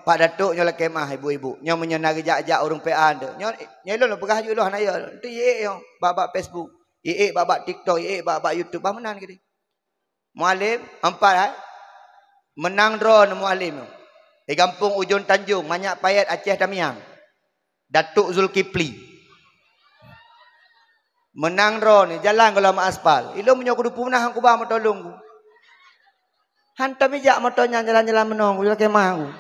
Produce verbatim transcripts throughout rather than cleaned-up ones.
Pak Datuk nyoe lakée meu'ah ibu-ibu. Nyoe meunyoe na geujak-jak ureuëng P A tu. Nyoe, nyoe lôn peugah ju lôn hana yo. Tu iék nyoe bak-bak Facebook, iék bak-bak TikTok, iék bak-bak YouTube, bah meunan keudeh. Mualim, empat hai. Meunang droe nyoe mualim nyoe. Di gampông Ujong Tanjong, Manyak Payet, Aceh Tamiang. Datuk Zulkifli. Meunang droe nyoe, jalan gohlom aspal. Ilôn meunyoe kudupu meunan han kuba moto lôn ku. Hantom ijak moto nyan jalan-jalan meunoe ku, jalan kemah ku.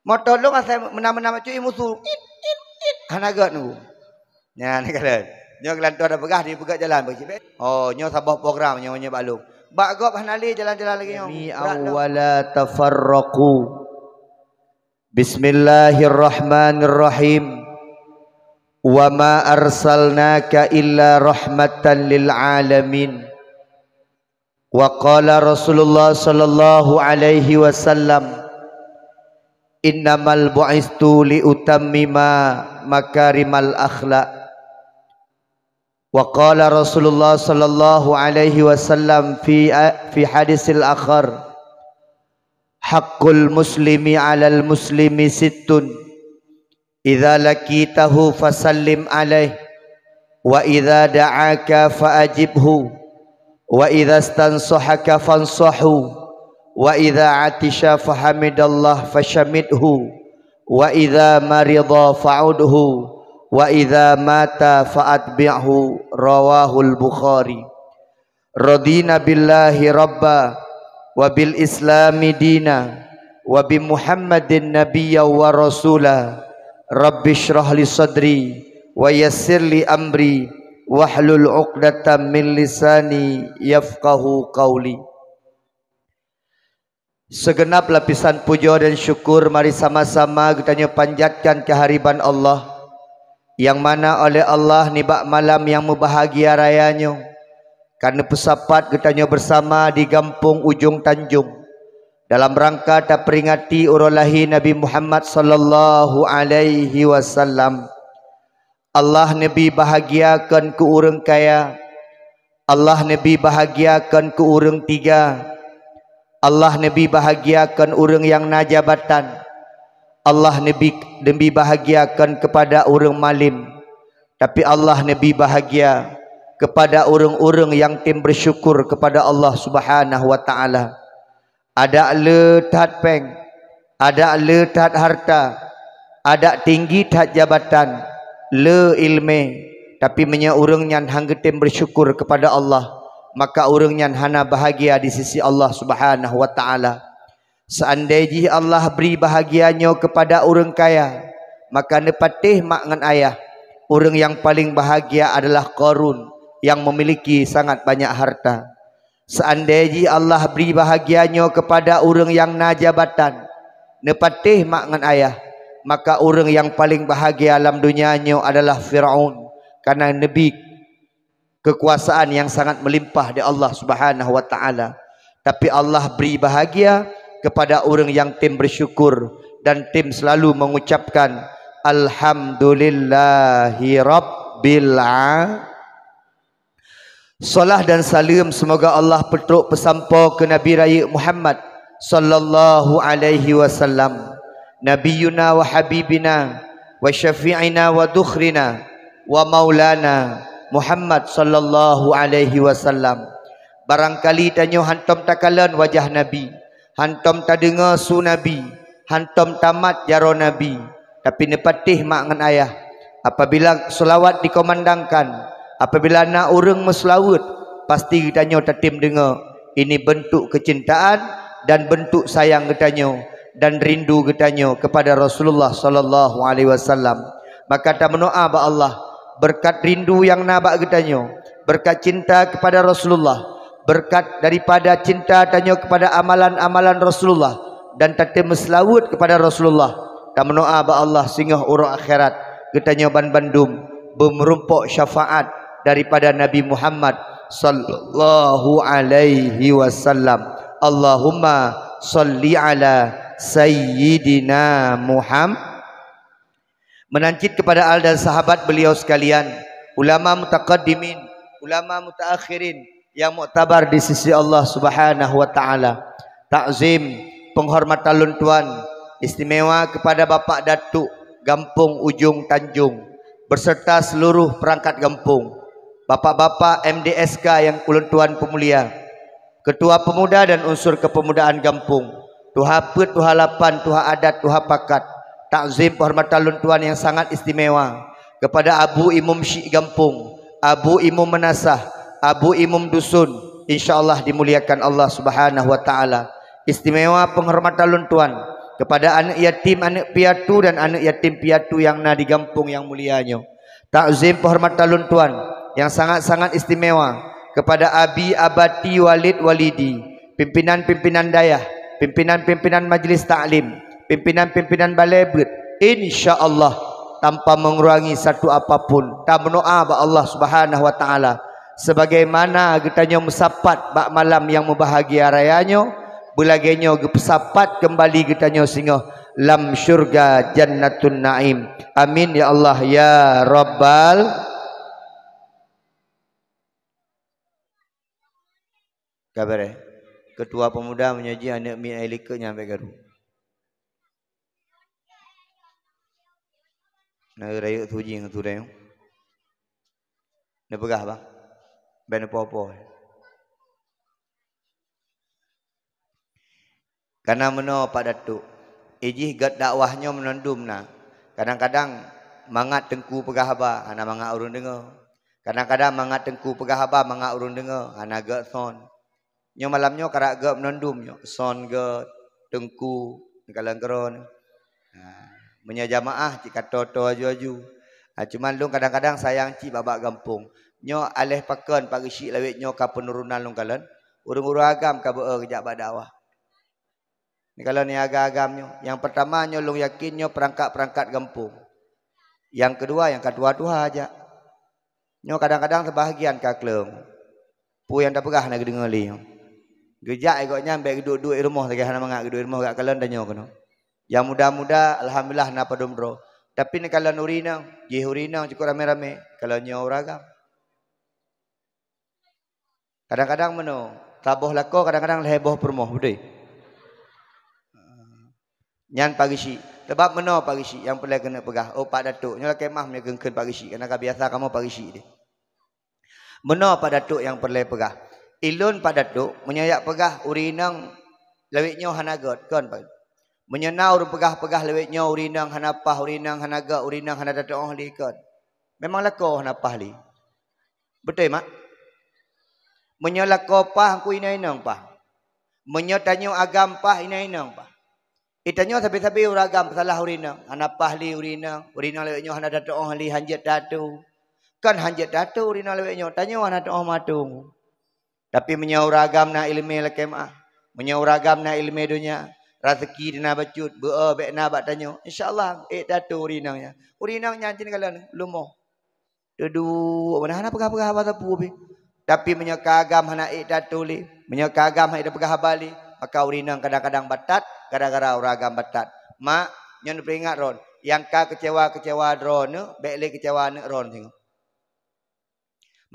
Moto lôn asai meunan-meunan macam musu. It, it, it. Hana gét ku. Nyan kalon. Nyoe geulantoh dah peugah dipeugah jalan beucibek. Oh, nyoe saboh program nyoe nyoe bak lôn. Bak gob hana lé jalan-jalan lagée nyoe. Jami'an wa la tafarraqu. Bismillahirrahmanirrahim. Wa ma arsalnaka illa rahmatan lil alamin. Wa qala Rasulullah sallallahu alaihi wasallam, "Innamal bu'istu li utammima makarimal akhlak." Wa qala Rasulullah sallallahu alaihi wasallam fi, fi hadisil akhar, "Haqqul muslimi 'alal muslimi sittun. Idza laqitahu fasallim alaih, wa idza da'aka faajibhu, wa idza stansahaka fansahu, wa idza atisha fahamidallah fasyamithu, wa idza marida fa'udhu, wa idza mata faatbi'hu." Rawahul Bukhari. Radina billahi rabba, wa bil islami dina, wa bi Muhammadin nabiyya wa rasula. Rabbi shrah li sadri, wa yassir li amri, wahlul uqdatam min lisani yafqahu qauli. Seugeunab lapisan pujoe dan syukur mari sama-sama geutanyoe panjatkan keuhariban Allah, nyang mana oleh Allah nibak malam nyang meubahagia raya nyoe ka neupeusapat geutanyoe beusama di Gampông Ujong Tanjong dalam rangka taperingati uroe lahé Nabi Muhammad sallallahu alaihi wasallam. Allah neubi bahagia kon keu ureuëng kaya. Allah neubi bahagia kon keu ureuëng tiga. Allah neubi bahagia kon ureuëng nyang na jabatan. Allah neubi, neubi bahagia kon keupada ureuëng malem. Tapi Allah neubi bahagia keupada ureuëng-ureuëng nyang tem beusyukur keupada Allah Subhanahu wa Taala. Adak le that péng, adak le that harta, adak tinggi that jabatan, le iéleumé, tapi meunyoe ureuëng nyan han geutem beusyukur keupada Allah, maka ureuëng nyan hana bahagia di sisi Allah Subhanahu wa Taala. Seandai jih Allah bri bahagia nyoe keupada ureuëng kaya, maka neupatéh mak ngon ayah, ureuëng nyang paleng bahagia adalah Qarun nyang meumiliki sangat banyak harta. Seandai jih Allah bri bahagia nyoe keupada ureuëng nyang na jabatan, neupatéh mak ngon ayah, maka ureuëng nyang paleng bahagia lam donya nyoe adalah Firaun, kareuna neubi keukuasaan nyang sangat meulimpah di Allah Subhanahu wa Taala. Tapi Allah bri bahagia keupada ureuëng nyang tem beusyukur dan tem seulalu mengucapkan, "Alhamdulillahi rabbil a-." Salat dan saleuem seumoga Allah peutrok peusampoe keu Nabi Rayeuk Muhammad sallallahu alaihi wasallam, Nabiyuna wa habibina wa syafi'ina wa dukhrina wa maulana Muhammad sallallahu alaihi wasallam. Barangkali tanyoe hantom takalon wajah Nabi, hantom tadeungoe su Nabi, hantom tamat jaroe Nabi, tapi neupatéh mak ngon ayah. Apabila seulaweuet dikumandangkan, apabila na ureuëng meuseulaweuet, pasti geutanyoe tatem deungoe. Ini bentuk kecintaan dan bentuk sayang geutanyoe dan rindu geutanyoe keupada Rasulullah sallallahu alaihi wasallam. Maka tameudoá bak Allah, beureukat rindu nyang na bak geutanyoe, beureukat cinta keupada Rasulullah, beureukat daripada cinta tanyoe keupada amalan-amalan Rasulullah, dan tatem meuseulaweuet keupada Rasulullah, tameudoá bak Allah singoh uroe akhirat geutanyoe banbandum beumeurumpok syafaat daripada Nabi Muhammad sallallahu alaihi wasallam. Allahumma shalli ala sayyidina Muhammad. Meunan cit keupada al dan sahabat beliau sekalian, ulama mutaqaddimin, ulama mutaakhirin nyang muktabar di sisi Allah Subhanahu wa Taala. Takzim Penghormatan lôn tuan istimewa kepada Bapak Datuk Gampong Ujong Tanjong beserta seluruh perangkat gampong, bapak-bapak M D S K yang ulôn tuan peumulia, ketua pemuda dan unsur kepemudaan gampong, tuha peuet, tuha lapan, tuha adat, tuha pakat, takzim penghormatan lôn tuan yang sangat istimewa kepada Abu Imum Syik Gampong, Abu Imum Meunasah, Abu Imum Dusun, insya Allah dimuliakan Allah Subhanahu wa Taala. Istimewa penghormatan lôn tuan kepada aneuk yatim, aneuk piatu dan aneuk yatim piatu nyang na di gampong nyang mulia nyoe. Takzim penghormatan lôn tuan nyang sangat-sangat istimewa kepada Abi Abati Walid Walidi, pimpinan-pimpinan dayah, pimpinan-pimpinan majlis taklim, pimpinan-pimpinan balai beuet, insya Allah tanpa mengurangi satu apapun, tameudoa bak Allah Subhanahu wa Taala, sebagaimana geutanyoe meusapat bak malam nyang meubahagia raya nyoe, beulagée nyoe geupeusapat keumbali geutanyoe singoh lam syurga Jannatun Naim. Amin ya Allah ya Rabbal. Ka beureh. Ketua pemuda meunyoe jih aneuk miet ai likot nyang bèk garu. Na rayeuk tuji ngon tudeng. Neupeugah bah. Bèk neupo-po. Kana meunoe Pak Datuk, ijih gét dakwah nyoe meunandum na. Kadang-kadang mangat teungku peugah haba, hana mangat ureuëng deungoe. Kadang-kadang mangat teungku peugah haba, mangat ureuëng deungoe, hana gét son. Nyoe malam nyoe karak gét meunandum nyoe, son gét, teungku, neukalon keudroe. Ha, meunyoe jamaah cit ka toe-toe aju-aju. Ha, cuman lôn kadang-kadang sayang cit bak-bak gampông. Nyoe aléh pakon Pak Geuchik lawét nyoe ka peunuronan lôn kalon, ureuëng-ureuëng agam ka beu-e geujak bak dakwah. Neukalon nyang agam-agam nyoe. Nyang peurtama nyoe lôn yakin nyoe peurangkat-peurangkat gampông. Nyang keudua nyang ka tuha-tuha jak. Nyoe kadang-kadang seubahagian ka kleueng. Peue nyang tapeugah hana geudeungoe lé nyoe. Geujak gobnyan bèk geuduek-duek i rumoh lagèe hana mangat geuduek i rumoh gak kalon tanyoe keunoe. Nyang muda-muda alhamdulillah na padum droe. Tapi neukalon ureuëng inong, jih ureuëng inong cukôp ramé-ramé, kalon nyoe ureuëng agam. Kadang-kadang meunoe, saboh lakoe kadang-kadang lhèe boh peurumoh, beutôi? Nyan Pak Geuchik. Sabab meunoe Pak Geuchik nyang peureulèe keuneuk peugah, oh Pak Datuk, nyoe lakèe meu'ah meunyoe kheun-kheun Pak Geuchik, karena ka biasa kamoe Pak Geuchik deh. Meunoe Pak Datuk nyang peureulèe peugah. Ilôn Pak Datuk, meunyoe jak peugah ureuëng inong lawét nyoe hana gét, kon Pak. Meunyoe na ureuëng peugah-peugah lawét nyoe ureuëng inong hana paih, ureuëng inong hana gét, ureuëng inong hana tatu'oh lé, kon. Memang lakoe hana paih lé. Beutôi, mak? Meunyoe lakoe paih, engku inong-inong paih. Meunyoe tanyoe agam paih, inong-inong paih. Eh, tanyoe sabe-sabe ureuëng agam peusalah ureuëng inong. Hana paih lé ureuëng inong. Ureuëng inong lawét nyoe hana tatu'oh lé, hanjeuet tatu. Kan hanjeuet tatu ureuëng inong lawét nyoe. Tanyoe hana tatu'oh meuatu. Tapi meunyoe ureuëng agam na iéleumé lakèe meu'ah, meunyoe ureuëng agam na iéleumé donya, raseuki na bacut, beu-e bèk na bak tanyoe, insya Allah ék tatu ureuëng inong nyan. Ureuëng inong nyan cit neukalon leumoh. Teuduek, mana hana peugah-peugah haba sapeue pih. Tapi meunyoe ka agam hana ék tatu lé, meunyoe ka agam hana ék tapeugah haba lé, maka ureuëng inong kadang-kadang batat gara-gara ureuëng agam batat. Mak, nyoe neupeuingat droen, nyang ka keucewa-keucewa droeneuh, bèk lé keucewa aneuk droen singoh.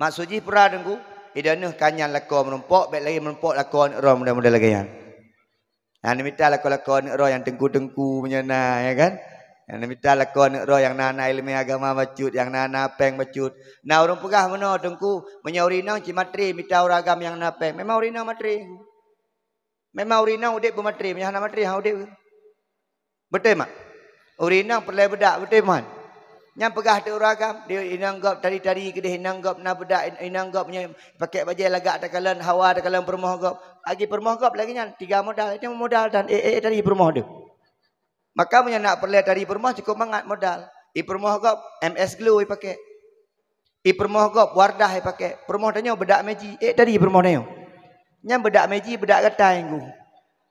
Maksud jih peue teungku, ideh neuh ka nyan lakoe meurumpok, bèk lagèe meurumpok lakoe aneuk droe model-model lagèe nyan. Nyang neumita lakoe-lakoe aneuk droe nyang teungku-teungku meunyoe na, ya kan? Nyang neumita lakoe aneuk droe nyang na-na iéleumé agama bacut, nyang na-na péng bacut. Na ureuëng peugah meunoe teungku, meunyoe ureuëng inong cit matre mita ureuëng agam nyang na péng. Memang ureuëng inong matre. Memang ureuëng inong udép beumatre, meunyoe hana matre, hana udép. Beutôi mak? Ureuëng inong peureulèe beudak, beutôi mak? Nyang peugah teuk ureuëng agam, di inong gob tari-tari keudeh, inong gob na beudak, in-, inong gob nyoe pakèk bajèe lagak takalon hawa, takalon peurumoh gob. Lagi peurumoh gob lagèe nyan, tiga modal, itu modal dan eh, eh, tari peurumoh tu. Maka meunyoe nak peureulèe tari peurumoh cukôp mangat modal. I peurumoh gob M S Glow ipakèk. I peurumoh gob Wardah ipakèk. Peurumoh tanyoe beudak meji, ék tari peurumoh tanyoe. Nyan beudak meji, beudak gatai nggu.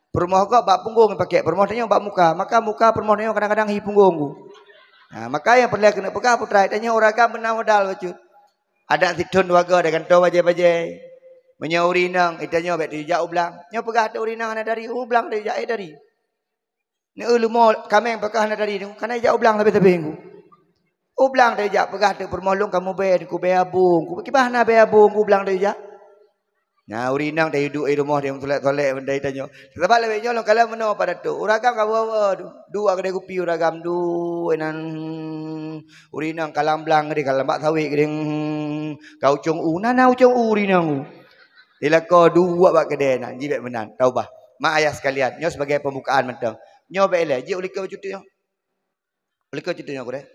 Peurumoh gob bak punggong ipakèk, peurumoh tanyoe bak muka. Maka muka peurumoh tanyoe kadang-kadang hi punggong nggu. Ha, maka nyang peureulèe keuneuk peugah putra tanyoe ureuëng agam beuna modal bacut. Adak sithôn dua goe, dak gantoe bajèe-bajèe. Meunyoe ureuëng inong, itanyoe bèk teujak u blang. Nyoe peugah teuk ureuëng inong hana tari, u blang teujak, ék tari. Neu leumo kaméng pakon hana tari tu, kana ijak u blang sabe-sabe nggu. U blang teujak peugah teuk peurumoh lôn kamoe bèe, ku bèe abong, ku kiban hana bèe abong, u blang teujak. Nah, ureueng inong teuduek di rumoh, dia meusolek-solek benda tanyoe. Sabab lagèe nyoe lôn kalon meunoe Pak Datuk. Ureueng agam ka bawa du, dua keudè kupi ureueng agam du, inan ureueng inong kalang blang di kalang bak sawit geuring. Ka ucong u, na na ucong u ureueng inong. Di lakoe dua bak keudè nan, jibèk meunan. Taubah. Mak ayah sekalian, nyoe sebagai pembukaan mantong. Nyoe bèk lé, jeuet u likot bacut nyoe. U likot bacut nyoe kureh.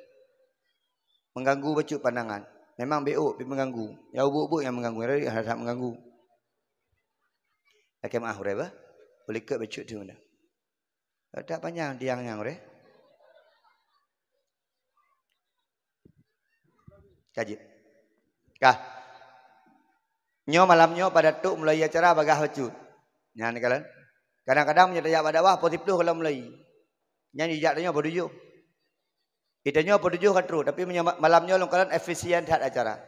Mengganggu bacut pandangan. Memang B O pih mengganggu. Ya ubuk-ubuk nyang mengganggu, nyang lain hana that mengganggu. Lakèe meu'ah ureueng bah. U likot bacut tu mana? Tak panyang tiang nyang ureueng. Kajit. Kah. Nyoe malam nyoe Pak Datuk mulai acara bagaih bacut. Nyan kalon. Kadang-kadang meunyoe tajak bak dakwah, poh siplôh kalon mulai. Nyan jijak tanyoe poh tujoh. Di tanyoe poh tujoh ka trôh, tapi meunyoe ma-, malam nyoe lôn kalon efisien that acara.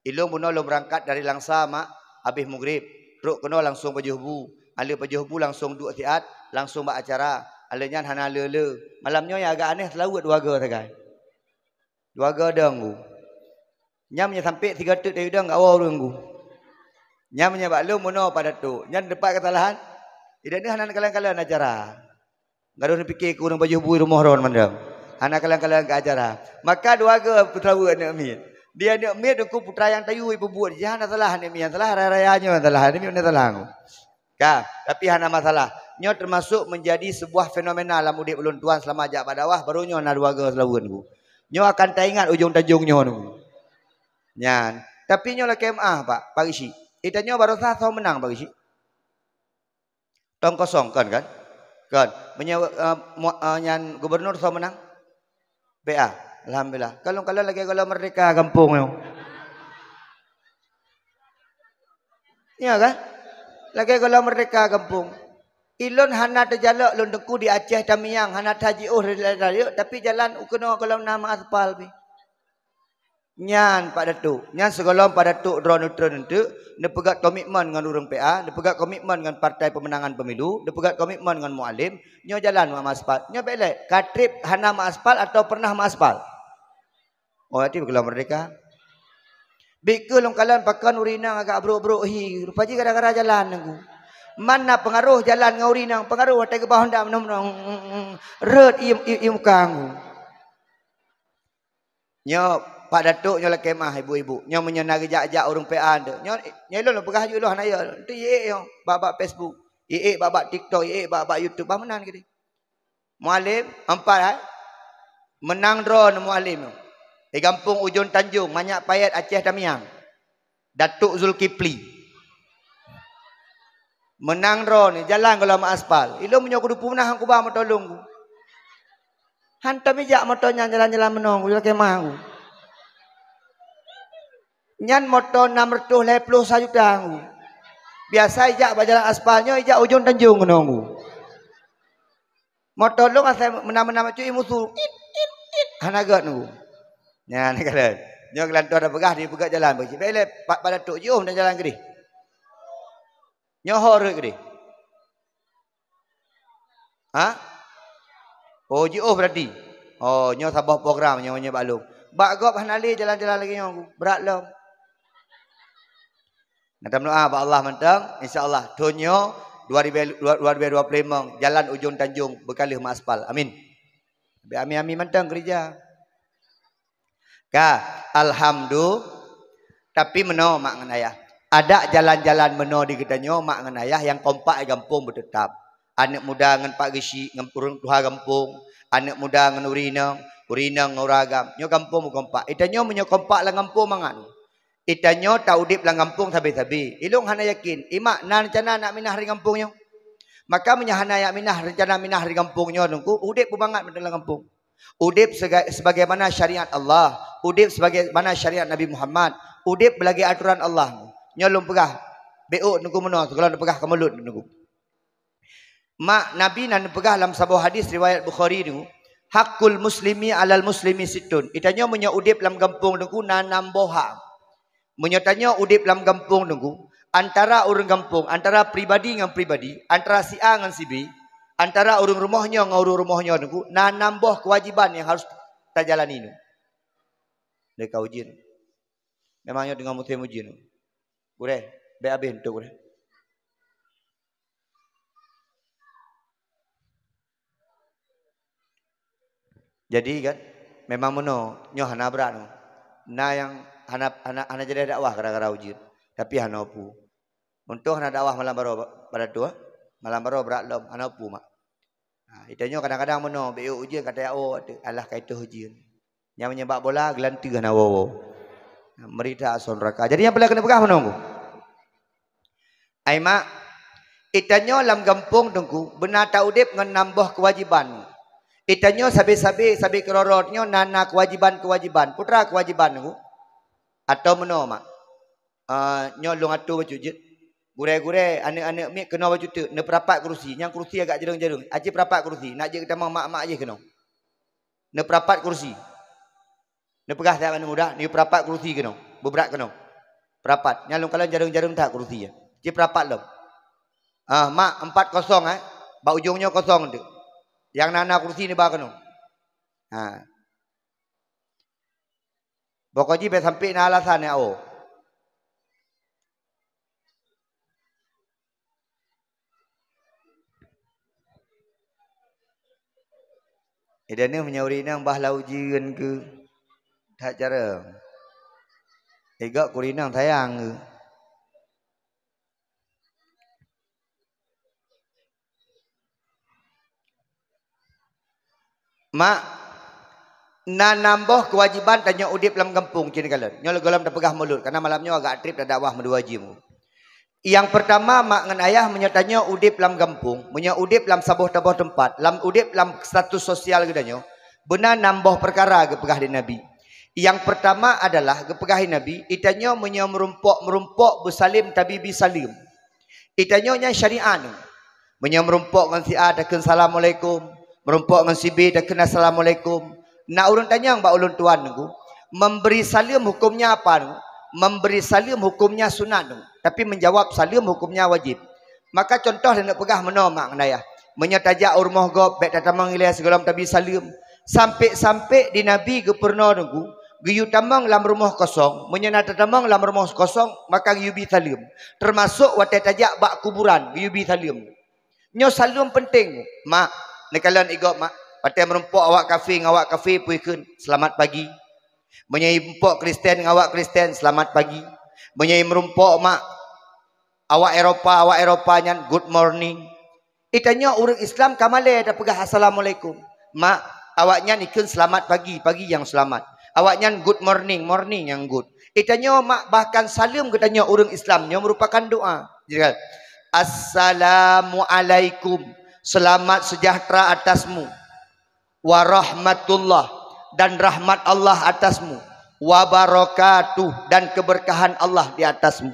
Ilôn bunoe lôn beurangkat dari Langsa mak abéh mugrib, trôk keunoe langsong pajoh bu. Alheuh pajoh bu langsong duek siat, langsong bak acara. Alheuh nyan hana le-le. Malam nyoe nyang agak aneh seulaweuet dua goe sagai. Dua goe dong gu. Nyan meunyoe sampoe sigoe teuk tayue dong, gak woe ureueng gu. Nyan meunyoe bak lôn bunoe Pak Datuk, nyan teumpat keusalahan. Ideh nyoe hana kalon-kalon acara. Gadoh neupike keu ureueng pajoh bu rumoh droen mandum. Hana kalon-kalon keu acara. Maka dua goe peutrawe aneuk miet. Di aneuk miet teungku putra nyang tayue peubuet, jih hana salah aneuk miet nyang salah, raya-raya nyoe nyang salah, aneuk miet hana salah. Ka, tapi hana masalah. Nyoe teumasok menjadi sebuah fenomena lam udép ulôn tuan selama jak bak dakwah, baru nyoe na dua goe seulaweuet teungku. Nyoe akan taingat ujong tajong nyoe teungku. Nyan. Tapi nyoe lakèe meu'ah, Pak, Pak Geuchik. Di tanyoe baroesa soe meunang, Pak Geuchik? Kosong kosong, kon kan? Kon. Meunyoe, eh, mu-, eh, nyan gubernur soe meunang? P A. Alhamdulillah. Kalon-kalon lagèe gohlom merdeka gampông nyoe. Iya kan? Lagèe gohlom merdeka gampông. Ilôn hana teujalok lôn teungku di Aceh Tamiang, hana that jiôh raya-raya, tapi jalan u keunoe gohlom na meuaspal pih. Nyan Pak Datuk, nyan sigohlom Pak Datuk droeneuh treun eunteuk, neupeugöt komitmen ngon ureueng P A, neupeugöt komitmen ngon Partai Pemenangan Pemilu, neupeugöt komitmen ngon Mualem, nyoe jalan meuaspal. Nyoe bèk lé, ka trép hana meuaspal atau pernah meuaspal? Oh, arti beukeulong merdeka. Bit keuh lôn kalon pakon ureueng inong agak brôk-brôk hi, rupa jih gara-gara jalan nangku. Man na peungaroh jalan ngon ureueng inong, peungaroh watèe geuba honda meunoe-meunoe, rhot ié, ié, ié muka nangku. Nyoe Pak Datuk nyoe lakèe meu'ah ibu-ibu. Nyoe meunyoe na geujak-jak ureueng P A tu. Nyoe, nyoe lôn peugah ju lôn hana yo. Tu ié nyoe bak-bak Facebook, ié bak-bak TikTok, ié bak-bak YouTube, bah meunan keudéh. Mualem, empat hai. Meunang droeneuh Mualem nyoe. Di gampông Ujong Tanjong, Manyak Payet, Aceh Tamiang. Datuk Zulkifli. Meunang droeneuh, jalan gohlom aspal. Ilôn meunyoe kudu peunah kuba moto lôn ku. Hantom ijak moto nyan jalan-jalan meunoe ku, jalan kemah ku. Nyan moto nam reutôh lhèe plôh sa juta ku. Biasa ijak bak jalan aspal nyoe ijak Ujong Tanjong keunoe ku. Moto lôn asai meunan-meunan bacut imusu. It, it, it. Hana gèt nunggu. Nyan kalon. Nyoe geulantoe tapeugah dipeugah jalan beucit. Bèk lé Pak Datuk jiôh dan jalan keudéh. Nyoe ho rhot keudéh. Ha? Oh, jiôh berarti. Oh, nyoe saboh program nyoe, nyoe bak lôn. Bak gob hana lé jalan-jalan lagèe nyoe. Brat lom. Nah, tameudoa bak Allah mantong, insya Allah thôn nyoe dua ribu, dua ribu dua puluh lima jalan Ujong Tanjong beukaleuh meuaspal. Amin. Bèk amin-amin mantong keureuja. Ka, alhamdulillah. Tapi meunoe mak ngon ayah. Adak jalan-jalan meunoe di geutanyoe mak ngon ayah nyang kompak di gampông beuteutap. Aneuk muda ngon Pak Geuchik ngon ureueng tuha gampông, aneuk muda ngon ureueng inong, ureueng inong ngon ureueng agam. Nyoe gampông beukompak. Di tanyoe meunyoe kompak lam gampông mangat. Di tanyoe ta udép lam gampông sabe-sabe. Ilôn hana yakin, imak na reuncana nak minah di gampông nyoe. Maka meunyoe hana jak minah, reuncana minah di gampông nyoe teungku, udép beumangat mantong lam gampông. Udép sega-, sebagaimana syariat Allah, udép sebagaimana syariat Nabi Muhammad, udép beulagèe atoran Allah. Nyoe lôn peugah, beuôt teungku meunoe, sigohlom lôn peugah keu mulod teungku. Mak Nabi na neupeugah lam saboh hadis riwayat Bukhari tu, "Haqqul muslimi 'alal muslimi sittun." Di tanyoe meunyoe udép lam gampông teungku na nam boh hak. Meunyoe tanyoe udép lam gampông teungku, antara ureueng gampông, antara pribadi ngon pribadi, antara si A ngon si B, antara ureueng rumoh nyoe ngon ureueng rumoh nyoe teungku, na nam boh keuwajéban nyang harôh tajalani teungku. Lé ka ujeuen. Memang nyoe teungoh musém ujeuen. Gurèe, bèk abéh eunteuk gurèe. Jadi kan, memang meunoe, nyoe hana brat nyoe. Na nyang hana, hana, hana jadi dakwah gara-gara ujeuen, tapi hana pu. Untông hana dakwah malam baroe, pada tu, malam baroe brat lom, hana pu mak. Ha, ita nyoe kadang-kadang meunoe, beu ujeuen kata ya, oh, alah kai toh ujeuen. Nyang meunyeubab bola, geulanteu hana woe-woe. Meurita asoe neuraka. Jadi nyang peureulèe keuneuk peugah meunoe. Ai mak, ita nyoe lam gampông Teungku, beuna ta udeb ngon nam boh keuwajiban. Ita nyoe sabe-sabe, sabe keurot-rot nyoe na, na keuwajiban-keuwajiban. Peue teuma keuwajiban Teungku? Atau meunoe mak. Ah, nyoe lôn atô bacut jeuet. Gurèe-gurèe, aneuk-aneuk miet keunoe bacut teuk, neupeurapat kurusi. Nyang kurusi agak jareueng-jareueng. Aci peurapat kurusi, nak jeuet keu tamong mak-mak jih keunoe. Neupeurapat kurusi. Neupeugah siat aneuk muda, neupeurapat kurusi keunoe. Beubrat keunoe. Peurapat. Nyang lôn kalon jareueng-jareueng that kurusi nyan. Ci peurapat lom. Ah, mak, empat kosong, eh. Bak ujong nyoe kosong teuk. Nyang na-na kurusi neuba keunoe. Ha. Pokok jih bèk sampai na alasan ya, oh. Ida neuh meunyoe ureueng inong bah lam ujeuen keu that jareueng. Igok keu ureueng inong sayang keu. Mak, na nam boh keuwajiban tanyoe udeb lam gampông, ci neukalon. Nyoe lé gohlom tapeugah mulod, karena malam nyoe agak treb tadakwah meudua jeuem. Nyang peurtama, mak ngon ayah, meunyoe tanyoe udeb lam gampông, meunyoe udeb lam saboh-saboh teumpat, lam udeb lam status sosial geutanyoe, beuna nam boh peukara geupeugah lé Nabi. Nyang peurtama adalah geupeugah lé Nabi, geutanyoe meunyoe meurumpok-meurumpok beusaleuem tabi-bi saleuem. Geutanyoe nyan syariat nyoe. Meunyoe meurumpok ngon si A takheun assalamualaikum, meurumpok ngon si B takheun assalamualaikum. Na ureueng tanyong bak ulôn tuan Teungku, memberi saleuem hukumnya apa Teungku? Memberi saleuem hukumnya sunat Teungku, tapi menjawab saleuem hukumnya wajib. Maka contoh lôn peugah meunoe mak ngon ayah. Meunyoe tajak u rumoh gob, bèk tatamong ilèe sigohlom tabi saleuem. Sampai-sampai di Nabi geupeurunoe Teungku, geuyue tamong lam rumoh kosong. Meunyoe na tatamong lam rumoh kosong, maka geuyue bi saleuem. Teumasok watèe tajak bak kuburan, geuyue bi saleuem. Nyoe saleuem peunteng, mak. Neukalon igop, mak. Watèe meurumpok awak kafé ngon awak kafé, peue kheun, "Selamat pagi." Meunyoe meurumpok Kristen ngon awak Kristen, "Selamat pagi." Meunyoe meurumpok, mak, awak Eropa, awak Eropa nyan, "Good morning." Geutanyoe ureueng Islam ka malèe tapeugah assalamualaikum. Mak, awaknyan ikheun selamat pagi, pagi nyang selamat. Awaknyan good morning, morning nyang good. Geutanyoe mak, bahkan saleuem geutanyoe ureueng Islam nyoe meurupakan doa. Jadi kan, "Assalamualaikum, selamat sejahtera atasmu, warahmatullah, dan rahmat Allah atasmu, wabarakatuh, dan keberkahan Allah di atasmu."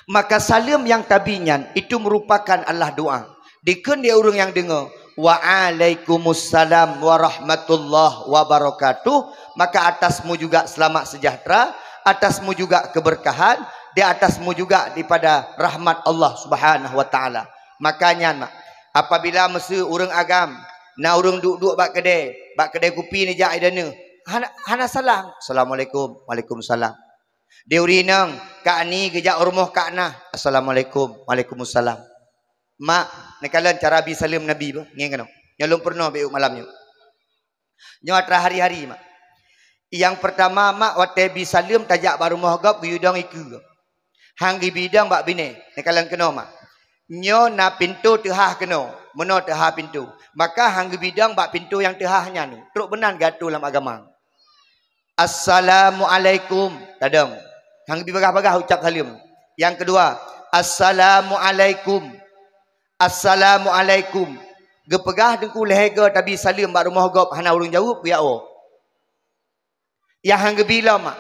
Maka saleuem nyang tabi nyan itu meurupakan adalah doa. Dikheun di ureueng nyang deungoe, "Waalaikumussalam warahmatullahi wabarakatuh," maka atasmu juga selamat sejahtera, atasmu juga keberkahan, di atasmu juga daripada rahmat Allah Subhanahu wa Taala. Maka nyan mak, apabila meuseu ureueng agam, na ureueng duek-duek bak keudè, bak keudè kupi neujak ida neuh, hana, hana salam, "Assalamualaikum." "Waalaikumsalam." Di ureueng inong, kak ni geujak u rumoh kak na, "Assalamualaikum." "Waalaikumsalam." Mak, neukalon cara bi saleuem Nabi bah, ngieng keunoe. Nyoe lôn peurunoe beu malam nyoe. Nyoe atra hari-hari, mak. Nyang peurtama, mak, watèe bi saleuem tajak bak rumoh gob geuyue dong ikeue. Han geubi dong bak binéh, neukalon keunoe, mak. Nyoe na pintoe teuhah keunoe, meunoe teuhah pintoe. Maka han geubi dong bak pintoe nyang teuhah nyan, trok beunan geuatô lam agama. "Assalamualaikum." Tadong. Han geubi bagah-bagah ucap saleuem. Nyang keudua, "Assalamualaikum." "Assalamualaikum." Geupeugah Teungku lhèe goe tabi saleuem bak rumoh gob hana ureueng jaweueb, geujak woe. Nyang han geubi lom, mak.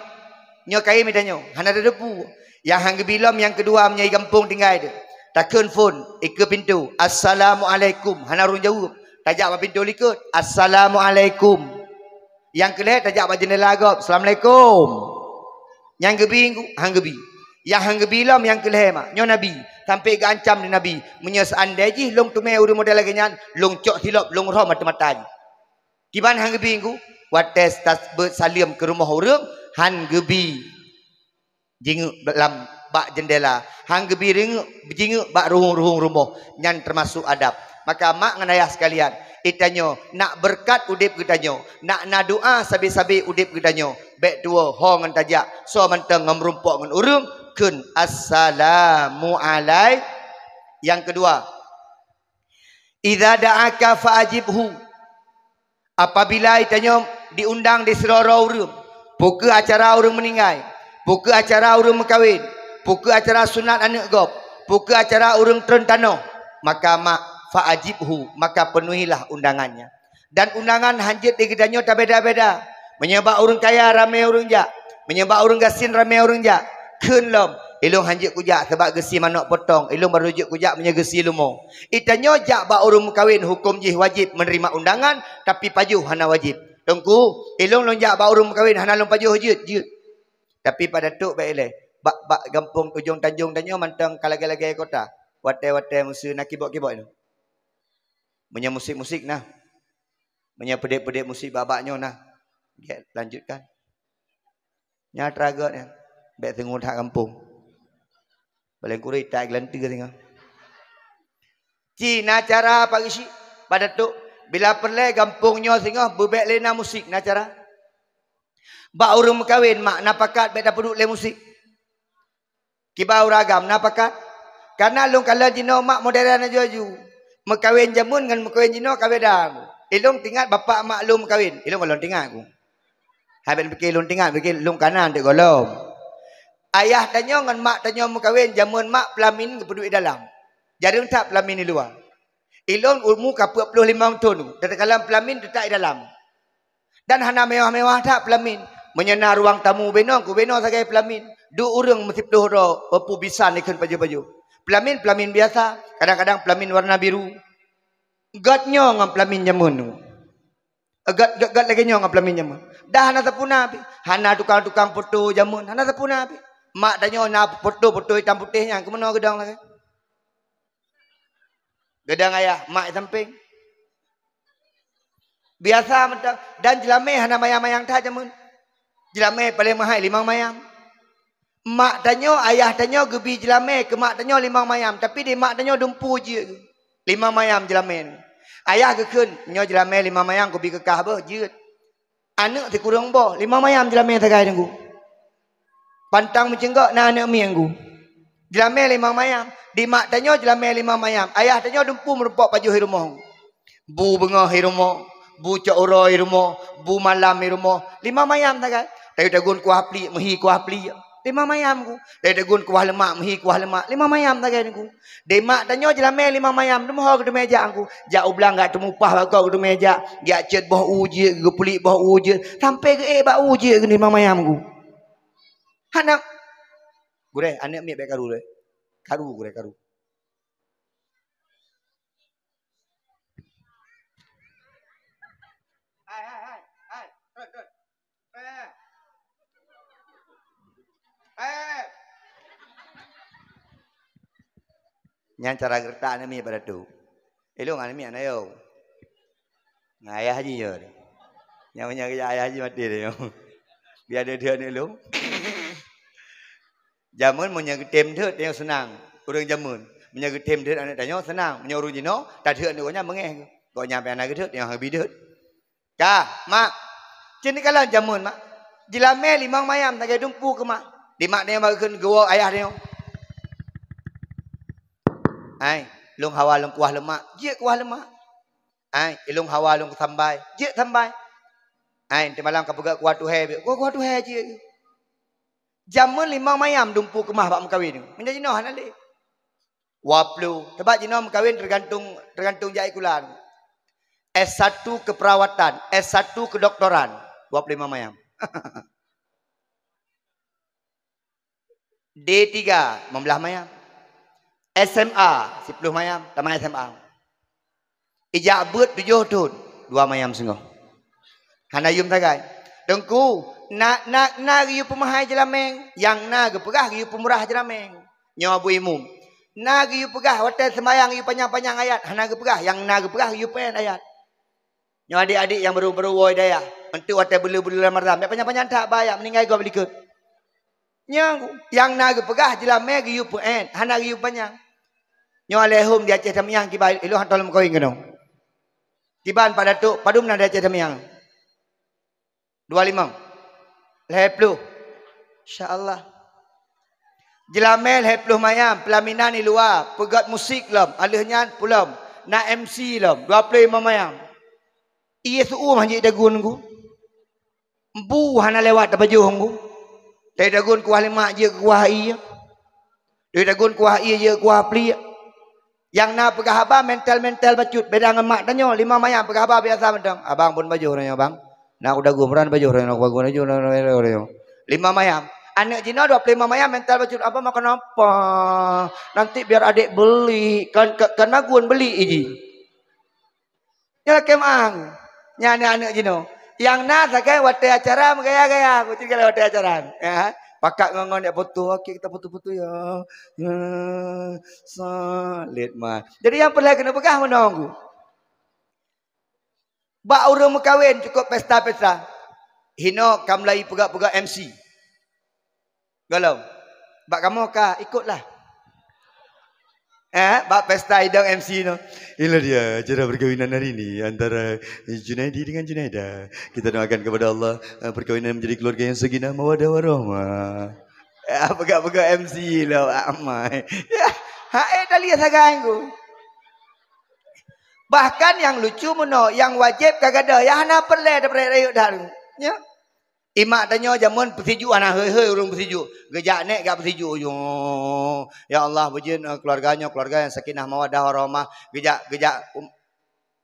Nyoe kayém geutanyoe, hana tateupeue. Nyang han geubi lom nyang keudua meunyoe i gampông tinggai teuh. Takheun phon, ikeue pintoe, "Assalamualaikum." Hana ureueng jaweueb. Tajak bak pintoe likot, "Assalamualaikum." Nyang keulhèe tajak bak jeundela gob, "Assalamualaikum." Nyang geubi, han geubi. Nyang han geubi lom nyang keulhèe, mak. Nyoe Nabi, sampai geuancam lé Nabi, "Meunyoe seuandai jih lôn teumé ureueng model lagèe nyan, lôn cok silop, lôn rhom ateueh mata jih." Kiban han geubi Teungku? Watèe tas-, beuet saleuem keu rumoh ureueng, han geubi jingeuk lam bak jeundela, han geubi ringeuk, jingeuk bak ruhueng-ruhueng rumoh, nyan teumasok adab. Maka mak ngon ayah sekalian, Itanyoe nak beureukat udeb geutanyoe, nak na doa sabe-sabe udeb geutanyoe. Bék tuwoe ho ngon tajak, soe mantong ngon meurumpok ngon ureuëng, kheun assalamu alai. Nyang keudua, idza da'aka fa'ajibhu. Apabila itanyoe diundang di sidroe-droe ureuëng, peu kheueh acara ureuëng meuninggai, peu kheueh acara ureuëng meukawen, peu kheueh acara sunat aneuëk gob, peu kheueh acara ureuëng treun tanoh, maka mak fa'ajibhu, maka peunuhilah undangannya. Dan undangan hanjeuet di geutanyoe tabeda-beda. Meunyoe bak ureuëng kaya ramé ureuëng jak, meunyoe bak ureuëng gasien ramé ureuëng jak, kheun lom, ilong hanjeuet kujak sabab geusie manok potong, ilong barô jeuet kujak meunyoe geusie lumo. Itanyoe jak bak ureuëng meukawen huköm jih wajéb meuneurimong undangan, tapi pajoh hana wajéb. Teungku, ilong lôn jak bak ureuëng meukawen hana lôn pajoh jeuet, jeuet. Tapi pada trok bék ilée, bak, bak gampông Ujong Tanjong tanyoe mantong ka lagée-lagée kota. Watée-watée meuseu na kibok-kibok ilong. Meunyoe musik-musik na. Meunyoe peudeb-peudeb musik bak-bak nyoe na. Gét lanjutkan. Nyan atra gét nyan. Bék teungoh that gampông. Paleng kureueng that geulanteue singoh. Ci na cara Pak Geuchik, pada trok bila peureulée gampông nyoe singoh beubék lé na musik na cara. Bak ureuëng meukawen mak na pakat bék tapeuduek lé musik. Kiban ureuëng agam na pakat. Kana lôn kalon jinoe mak modern aju-aju. Meukawen jameun ngon meukawen jinoe ka beda. Ilong tingat bapak mak lôn meukawen. Ilong gohlom tingat ku. Hai bék pike lôn tingat, pike lôn kana dek gohlom. Ayah tanyoe ngon mak tanyoe meukawen jameun mak peulamin geupeuduek dalam. Jareueng that peulamin di luwa. Ilong umu ka peuet ploh limong thon, teukalon peulamin teutak di dalam. Dan hana mewah-mewah that peulamin. Meunyoe na ruang tamu binoe, ku binoe sagai peulamin. Duek ureuëng meusiploh droe, peue bisan ikheun pajoh-pajoh. Peulamin, peulamin biasa, kadang-kadang peulamin warna biru. Gét nyoe ngon peulamin jameun. Gét, gét, gét lagée nyoe ngon peulamin jameun. Dah hana sapuna pih. Hana tukang-tukang foto jameun, hana sapuna pih. Mak tanyoe na foto-foto hitam putih nyan, keumeunyoe geudong lagée. Geudong ayah, mak di sampéng. Biasa mantong, dan jeulamé hana mayang-mayang that jameun. Jeulamé paleng meuhai limong mayam. Mak tanyoe, ayah tanyoe geubi jeulamé keu mak tanyoe limong mayam, tapi di mak tanyoe dumpu jeuet geuh. Limong mayam jeulamé nyoe. Ayah geukheun, nyoe jeulamé limong mayam kubi keu kah beuh jeuet. Aneuëk sikureueng boh, limong mayam jeulamé sagai teungku. Pantang meuceunggok na aneuëk mieng ku. Jeulamé limong mayam, di mak tanyoe jeulamé limong mayam, ayah tanyoe dumpu meurumpok pajoh i rumoh. Bu beungoh i rumoh, bu cok uroe i rumoh, bu malam i rumoh, limong mayam sagai. Tayue tagun kuah pliek, meuhi kuah pliek, limong mayam ku. Tayue tagun kuah leumak, meuhi kuah leumak, limong mayam sagai ku. Di mak tanyoe jeulamé limong mayam, teuma ho geuteumé jak ku. Jak u blang gak teumupah bak gob geuteumé jak, jak cot boh u jeuet, geupulik boh u jeuet, sampoe geuék bak u jeuet limong mayam ku. Hana. Gurée, aneuëk miet bék karu lé. Karu gurée, karu. Hai, hai, hai, hai. Turun, turun. Eh. Eh. Nyan cara geureutak aneuëk miet pada tu. Ilong aneuëk miet na yo. Ngon ayah jih yo. Nyang meunyoe geujak ayah jih maté deh yo. Biar dia dia ni ilong. Jameun meunyoe geutem deuet tanyoe seunang. Ureuëng jameun. Meunyoe geutem deuet aneuëk tanyoe seunang. Meunyoe ureuëng jinoe, tadeuet aneuëk gobnyan beungéh. Gobnyan pih hana geudeuet, tanyoe hana bi deuet. Ka, mak. Cit neukalon jameun, mak. Jeulamé limong mayam sagai dumpu keu mak. Di mak tanyoe bak geukheun geuwoe ayah tanyoe. Ai, lôn hawa lôn kuah leumak. Jeuet kuah leumak. Ai, ilong hawa lôn sambai. Jeuet sambai. Ai, teumalam ka peugah kuah tuhée, kuah, kuah tuhée jeuet. Jameun limong mayam dumpu keumah bak meukawen. Meunyoe jinoe hana lé. Dua puluh. Sabab jinoe meukawen tergantung, tergantung jak sikula. S satu keperawatan, S satu kedokteran, dua puluh lima mayam. D tiga, lima belas mayam. S M A, sepuluh mayam, tamat S M A. Ijak beuet tujoh thon, dua mayam singoh. Hana yum sagai. Teungku, na, na, na geuyue peumahai jeulamé, nyang na geupeugah geuyue peumurah jeulamé. Nyoe Abu Imum. Na geuyue peugah watée seumayang geuyue panyang-panyang ayat, hana geupeugah, nyang na geupeugah geuyue peuet ayat. Nyoe adik-adik nyang barô-barô woe dayah, eunteuk watée beuleu-beuleu Ramadhan, bék panyang-panyang that ba ayat, meuninggai gob likot. Nyang, nyang na geupeugah jeulamé geuyue peuet, hana geuyue panyang. Nyoe alehom di Aceh Tamiang kiban ilong hantom lom meukawen keunoe. Iban Pak Datuk, padum na di Aceh Tamiang? Dua limong. Lhèe ploh. Insya Allah. Jeulamèe lhèe ploh mayam, peulaminan di luwa, peugöt musik lom, alheuh nyan pulom, na M C lom, dua ploh limong mayam. Ié su-uem han jeuet dagun ku. Empu hana lewat tapajoh ku. Teudagun kuah lemak jeuet kuah ié. Teudagun kuah ié jeuet kuah pliek. Nyang na peugah haba mental-mental bacut, beda ngon mak tanyoe, limong mayam peugah haba biasa mantong. "Abang, phon pajoh uroe nyoe, Bang. Na kudagun, phon pajoh uroe nyoe, kudagun pajoh uroe nyoe." Limong mayam. Aneuk jinoe dua ploh limong mayam mental bacut, "Abang, makan apa? Nanti biar adik beli." Kan, kan, kan magun beli iji. Nyoe lakèe meu'ah. Nyan aneuk-aneuk jinoe. Nyang na sagai watèe acara meugaya-gaya, ku cit galak watèe acara. Ya, pakat ngon-ngon jak foto, "Oke, kita foto-foto ya." Ya, salit mah. Jadi nyang peureulèe keuneuk peugah meunoe ku. Bak ureueng meukawen cukôp pesta-pesta. Hinoe ka mulai peugah-peugah M C. Gohlom. Bak kamoe ka ikutlah. Eh, bak pesta idong M C nyoe. Inilah dia acara perkawinan hari ini antara Junaidi dengan Junaida. Kita doakan kepada Allah, eh, perkawinan menjadi keluarga yang sakinah, mawaddah, warahmah. Eh, peugah-peugah M C lah, amai. Ya, hai tali sagai ku. Bahkan nyang lucu meunoe, nyang wajéb ka gadôh, nyang hana peureulèe tapeurayek-rayek that. Ya. Imak tanyoe jameun peusijuek hana hôi-hôi ureueng peusijuek. Geujak nèk gak peusijuek. Yo, ya Allah, beujeuet, eh, keluarga nyoe keluarga nyang sakinah mawaddah warahmah. Geujak, geujak, um,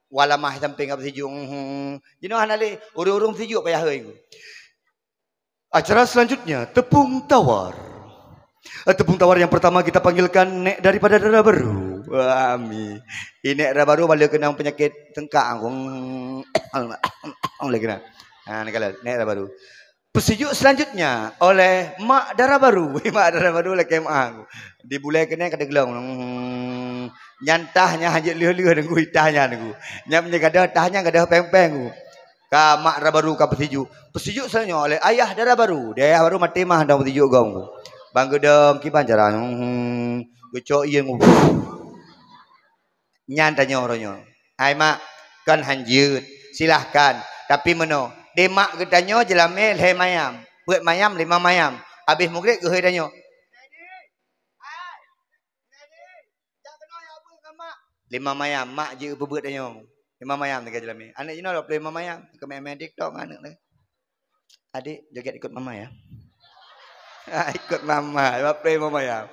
walamah sampéng gak peusijuek. Mhm. Jinoe hana lé ureueng-ureueng peusijuek payah hôi. Acara selanjutnya, tepung tawar. Eh, tepung tawar yang pertama kita panggilkan nèk daripada dara baru. Wah, mi. Ini dara baru balik kena penyakit tengkak. Lagi kena. Ha, ni kalau nèk dara baru. Peusijuek selanjutnya oleh mak dara baru. Mak dara baru lagi mak. Di bulai kena kada gelong. Hmm. Nyantah nya hajat leuh-leuh nunggu itah nya nunggu. Nyam nya kada tah nya kada peng-peng. Ka mak dara baru ka peusijuek. Peusijuek selanjutnya oleh ayah dara baru. Di ayah baru maté mah dong peusijuek gong. Bang geudong kiban cara. Hmm. Geucok ié nunggu. Nyan tanyoe uroe nyoe. Hai mak, kon hanjeuet. Silahkan. Tapi meunoe, di mak geutanyoe jeulamé lhèe mayam. Peuet mayam, lima mayam. Abéh mugreb geuhôi tanyoe. Lima mayam, mak jeuet peubeuet tanyoe. Lima mayam lagèe jeulamé. Aneuk jinoe dua ploh lima mayam. Keu main-main TikTok ngon aneuk lagèe. Adik, joget ikut mama ya. Ah, ikut mama, dua puluh lima mayam.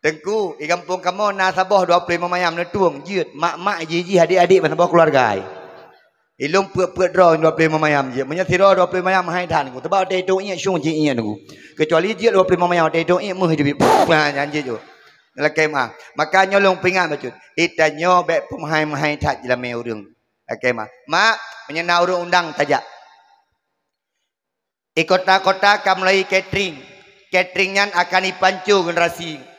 Teungku, di gampông kamoe na saboh dua puluh lima mayam neutueng, jeuet. Mak-mak jih-jih adik-adik ban saboh keuluarga ai. Ilôn peuet-peuet droe dua puluh lima mayam jeuet. Meunyoe sidroe dua puluh lima mayam hai that ku. Teubak watèe itong iék, syung jih iék ku. Kecuali jeuet dua puluh lima mayam watèe itong iék, meuh jih. Puh, nah, nyan jeuet ju. Lakèe meu'ah. Maka nyoe lôn peuingat bacut. Di tanyoe bèk peumeuhai-meuhai that jeulamé ureueng. Lakèe meu'ah. Mak, meunyoe na ureueng undang tajak. Di kota-kota ka mulai catering. Catering nyan akan jipanco generasi.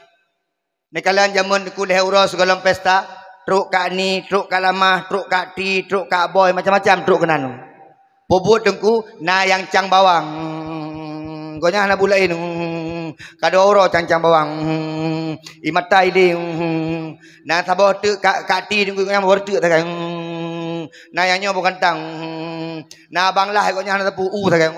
Neukalon jameun Teungku lhèe uroe sigohlom pesta, trok Kak Ni, trok Kak Lamah, trok Kak Ti, trok Kak Boy, macam-macam trok keunan. Peubuet Teungku, na nyang cang bawang. Gobnyan hana buet laén. Ka dua uroe cang-cang bawang. Di mata idéh. Na saboh teuk Kak, Kak Ti Teungku, gobnyan boh teuk sagai. Na nyang nyoe boh gantang. Na abang lah gobnyan hana sapeue u sagai.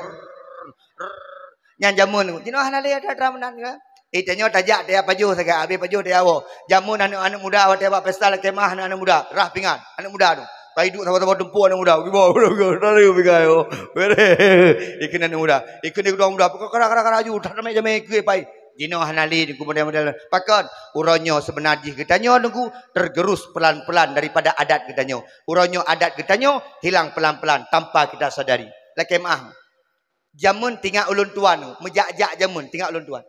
Nyan jameun. Jinoe hana lé atra-atra meunan ka. Eh, tanyoe tajak taya pajoh sagai, abéh pajoh taya woe. Jameun aneuk-aneuk muda watèe bak pesta lakèe meu'ah aneuk-aneuk muda, rhah pingan, aneuk muda tu. Ka iduek saboh-saboh tumpôk aneuk muda. Gibah, gibah, gibah, gibah, gibah, gibah. Ikheun aneuk muda. Ikheun aneuk muda. Pokok kara, kara, kara aju. That ramé jamé keu pai. Jinoe hana lé Teungku model-model. Pakon? Uroe nyoe seubeuna jih geutanyoe Teungku tergerus pelan-pelan daripada adat geutanyoe. Uroe nyoe adat geutanyoe hilang pelan-pelan tanpa kita sadari. Lakèe meu'ah. Jameun tingat ulôn tuan, meujak-jak jameun tingat ulôn tuan.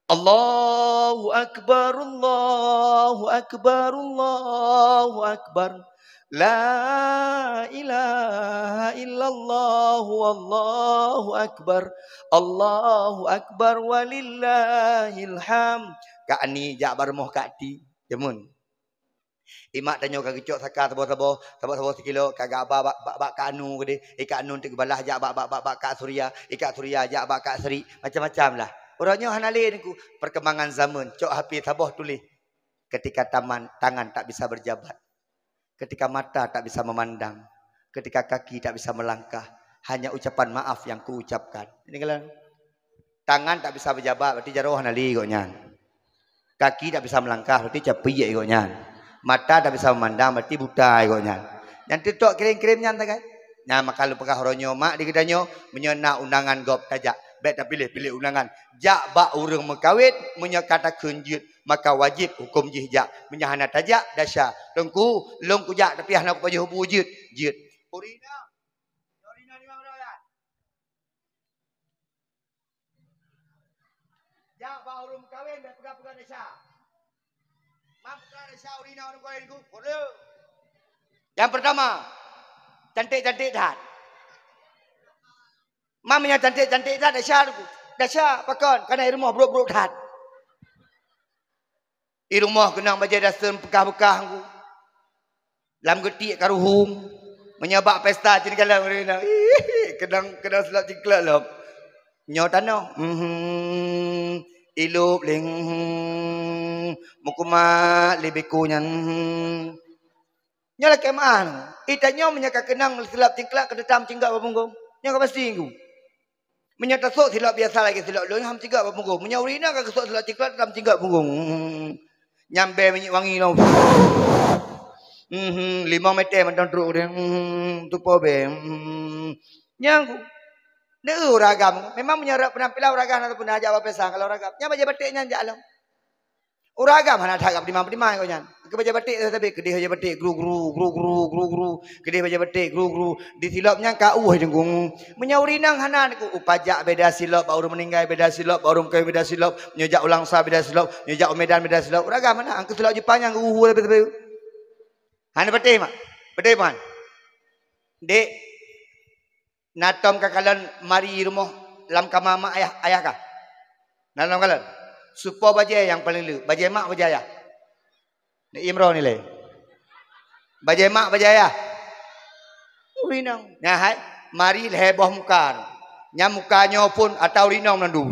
Allahu Akbar, Allahu Akbar, Allahu Akbar. La ilaha illallah, Allahu Akbar. Allahu Akbar walillahil hamd. Kak Ni jak bak rumoh Kak Ti, jameun. Imak tanyoe ka geucok saka saboh-saboh, saboh-saboh sikilo, ka geuba bak, bak, bak Kak Anu keudéh. I Kak Anu teuk geubalah jak bak, bak, bak, bak Kak Surya. I Kak Surya jak bak Kak Sri. Macam-macam lah. Uroe nyoe hana lé Teungku. Perkembangan zaman. Cok H P saboh tuléh. Ketika taman, tangan tak bisa berjabat. Ketika mata tak bisa memandang, ketika kaki tak bisa melangkah, hanya ucapan maaf yang kuucapkan. Ini kalau tangan tak bisa berjabat, berarti jaroe hana lé gobnyan. Kaki tak bisa melangkah, berarti capiek gobnyan. Mata tak bisa memandang, berarti buta gobnyan. Nyang teutok kirém-kirém nyan sagai. Nyan maka lôn peugah uroe nyoe, mak di geutanyoe, meunyoe na undangan gob tajak, bék tapiléh-piléh undangan. Jak bak ureuëng meukawen, meunyoe ka takheun jeuet, maka wajéb huköm jih jak. Meunyoe hana tajak, desya. Teungku, lôn kujak tapi hana kupajoh bu jeuet. Jeuet. Ureuëng inong. Ureuëng inong di mana ureuëng? Jak bak ureuëng meukawen bék peugah-peugah desya. Mak peugah desya ureuëng inong ureuëng kawén ku. Ureuëng. Nyang pertama, cantik-cantik that. Mak meunyoe cantik-cantik that desya ku. Desya pakon? Kana i rumoh brok-brok that. I rumoh keunong bajée dasem beukah-beukah ku. Lam geutiek ka ruhueng. Meunyoe bak pesta cit kalon ureuëng inong. Keunong, keunong silop cingklok lom. Nyoe tanoh. Mhm. Ilop lé. Mhm. Meukumat lé beko nyan. Mhm. Nyoe lakée meu'ah. Ita nyoe meunyoe ka keunong silop cingklok ka teutam cinggok bak punggong. Nyoe ka pasti ku. Meunyoe tasok silop biasa lagée silop lôn, ham cigak bak punggong. Meunyoe ureuëng inong ka geusok silop cingklok, tam cigak punggong. Hmm. Nyang bée minyeuk wangi lom. Hmm, limong meter mantong trok ureuëng. Hmm, tupo bée. Hmm. Nyang ku. Neu ureuëng agam. Memang meunyoe rot penampilan ureuëng agam na pernah jak bak pesta kalau ureuëng agam. Nyang bajée batik nyan jak lom. Ureuëng agam hana that geupeudimang-peudimang gobnyan. Keu bajée batik sabe, keudeh bajée batik gru-gru, gru-gru, gru-gru. Keudeh bajée batik gru-gru. Di silop nyan ka ueh deunggong. Meunyoe ureuëng inong hana ku, u pajak beda silop, bak ureuëng meuninggai beda silop, bak ureuëng kawén beda silop, nyoe jak u Langsa beda silop, nyoe jak u Medan beda silop. Ureuëng agam hana, angkeu silop Jepang nyang geu-ueh leubeh-leubeh. Hana patéh mak. Patéh man. Dek, Na tom ka kalon mari rumoh lam kama mak ayah, ayah kah? Na tom kalon. Soe po bajée nyang paleng le, bajée mak bajée ayah? Ni Imron nilai. Bajée mak bajée ayah? Ureuëng inong. Nyan hai, mari lhée boh muka. Nyan muka nyoe phon ata ureuëng inong mandum.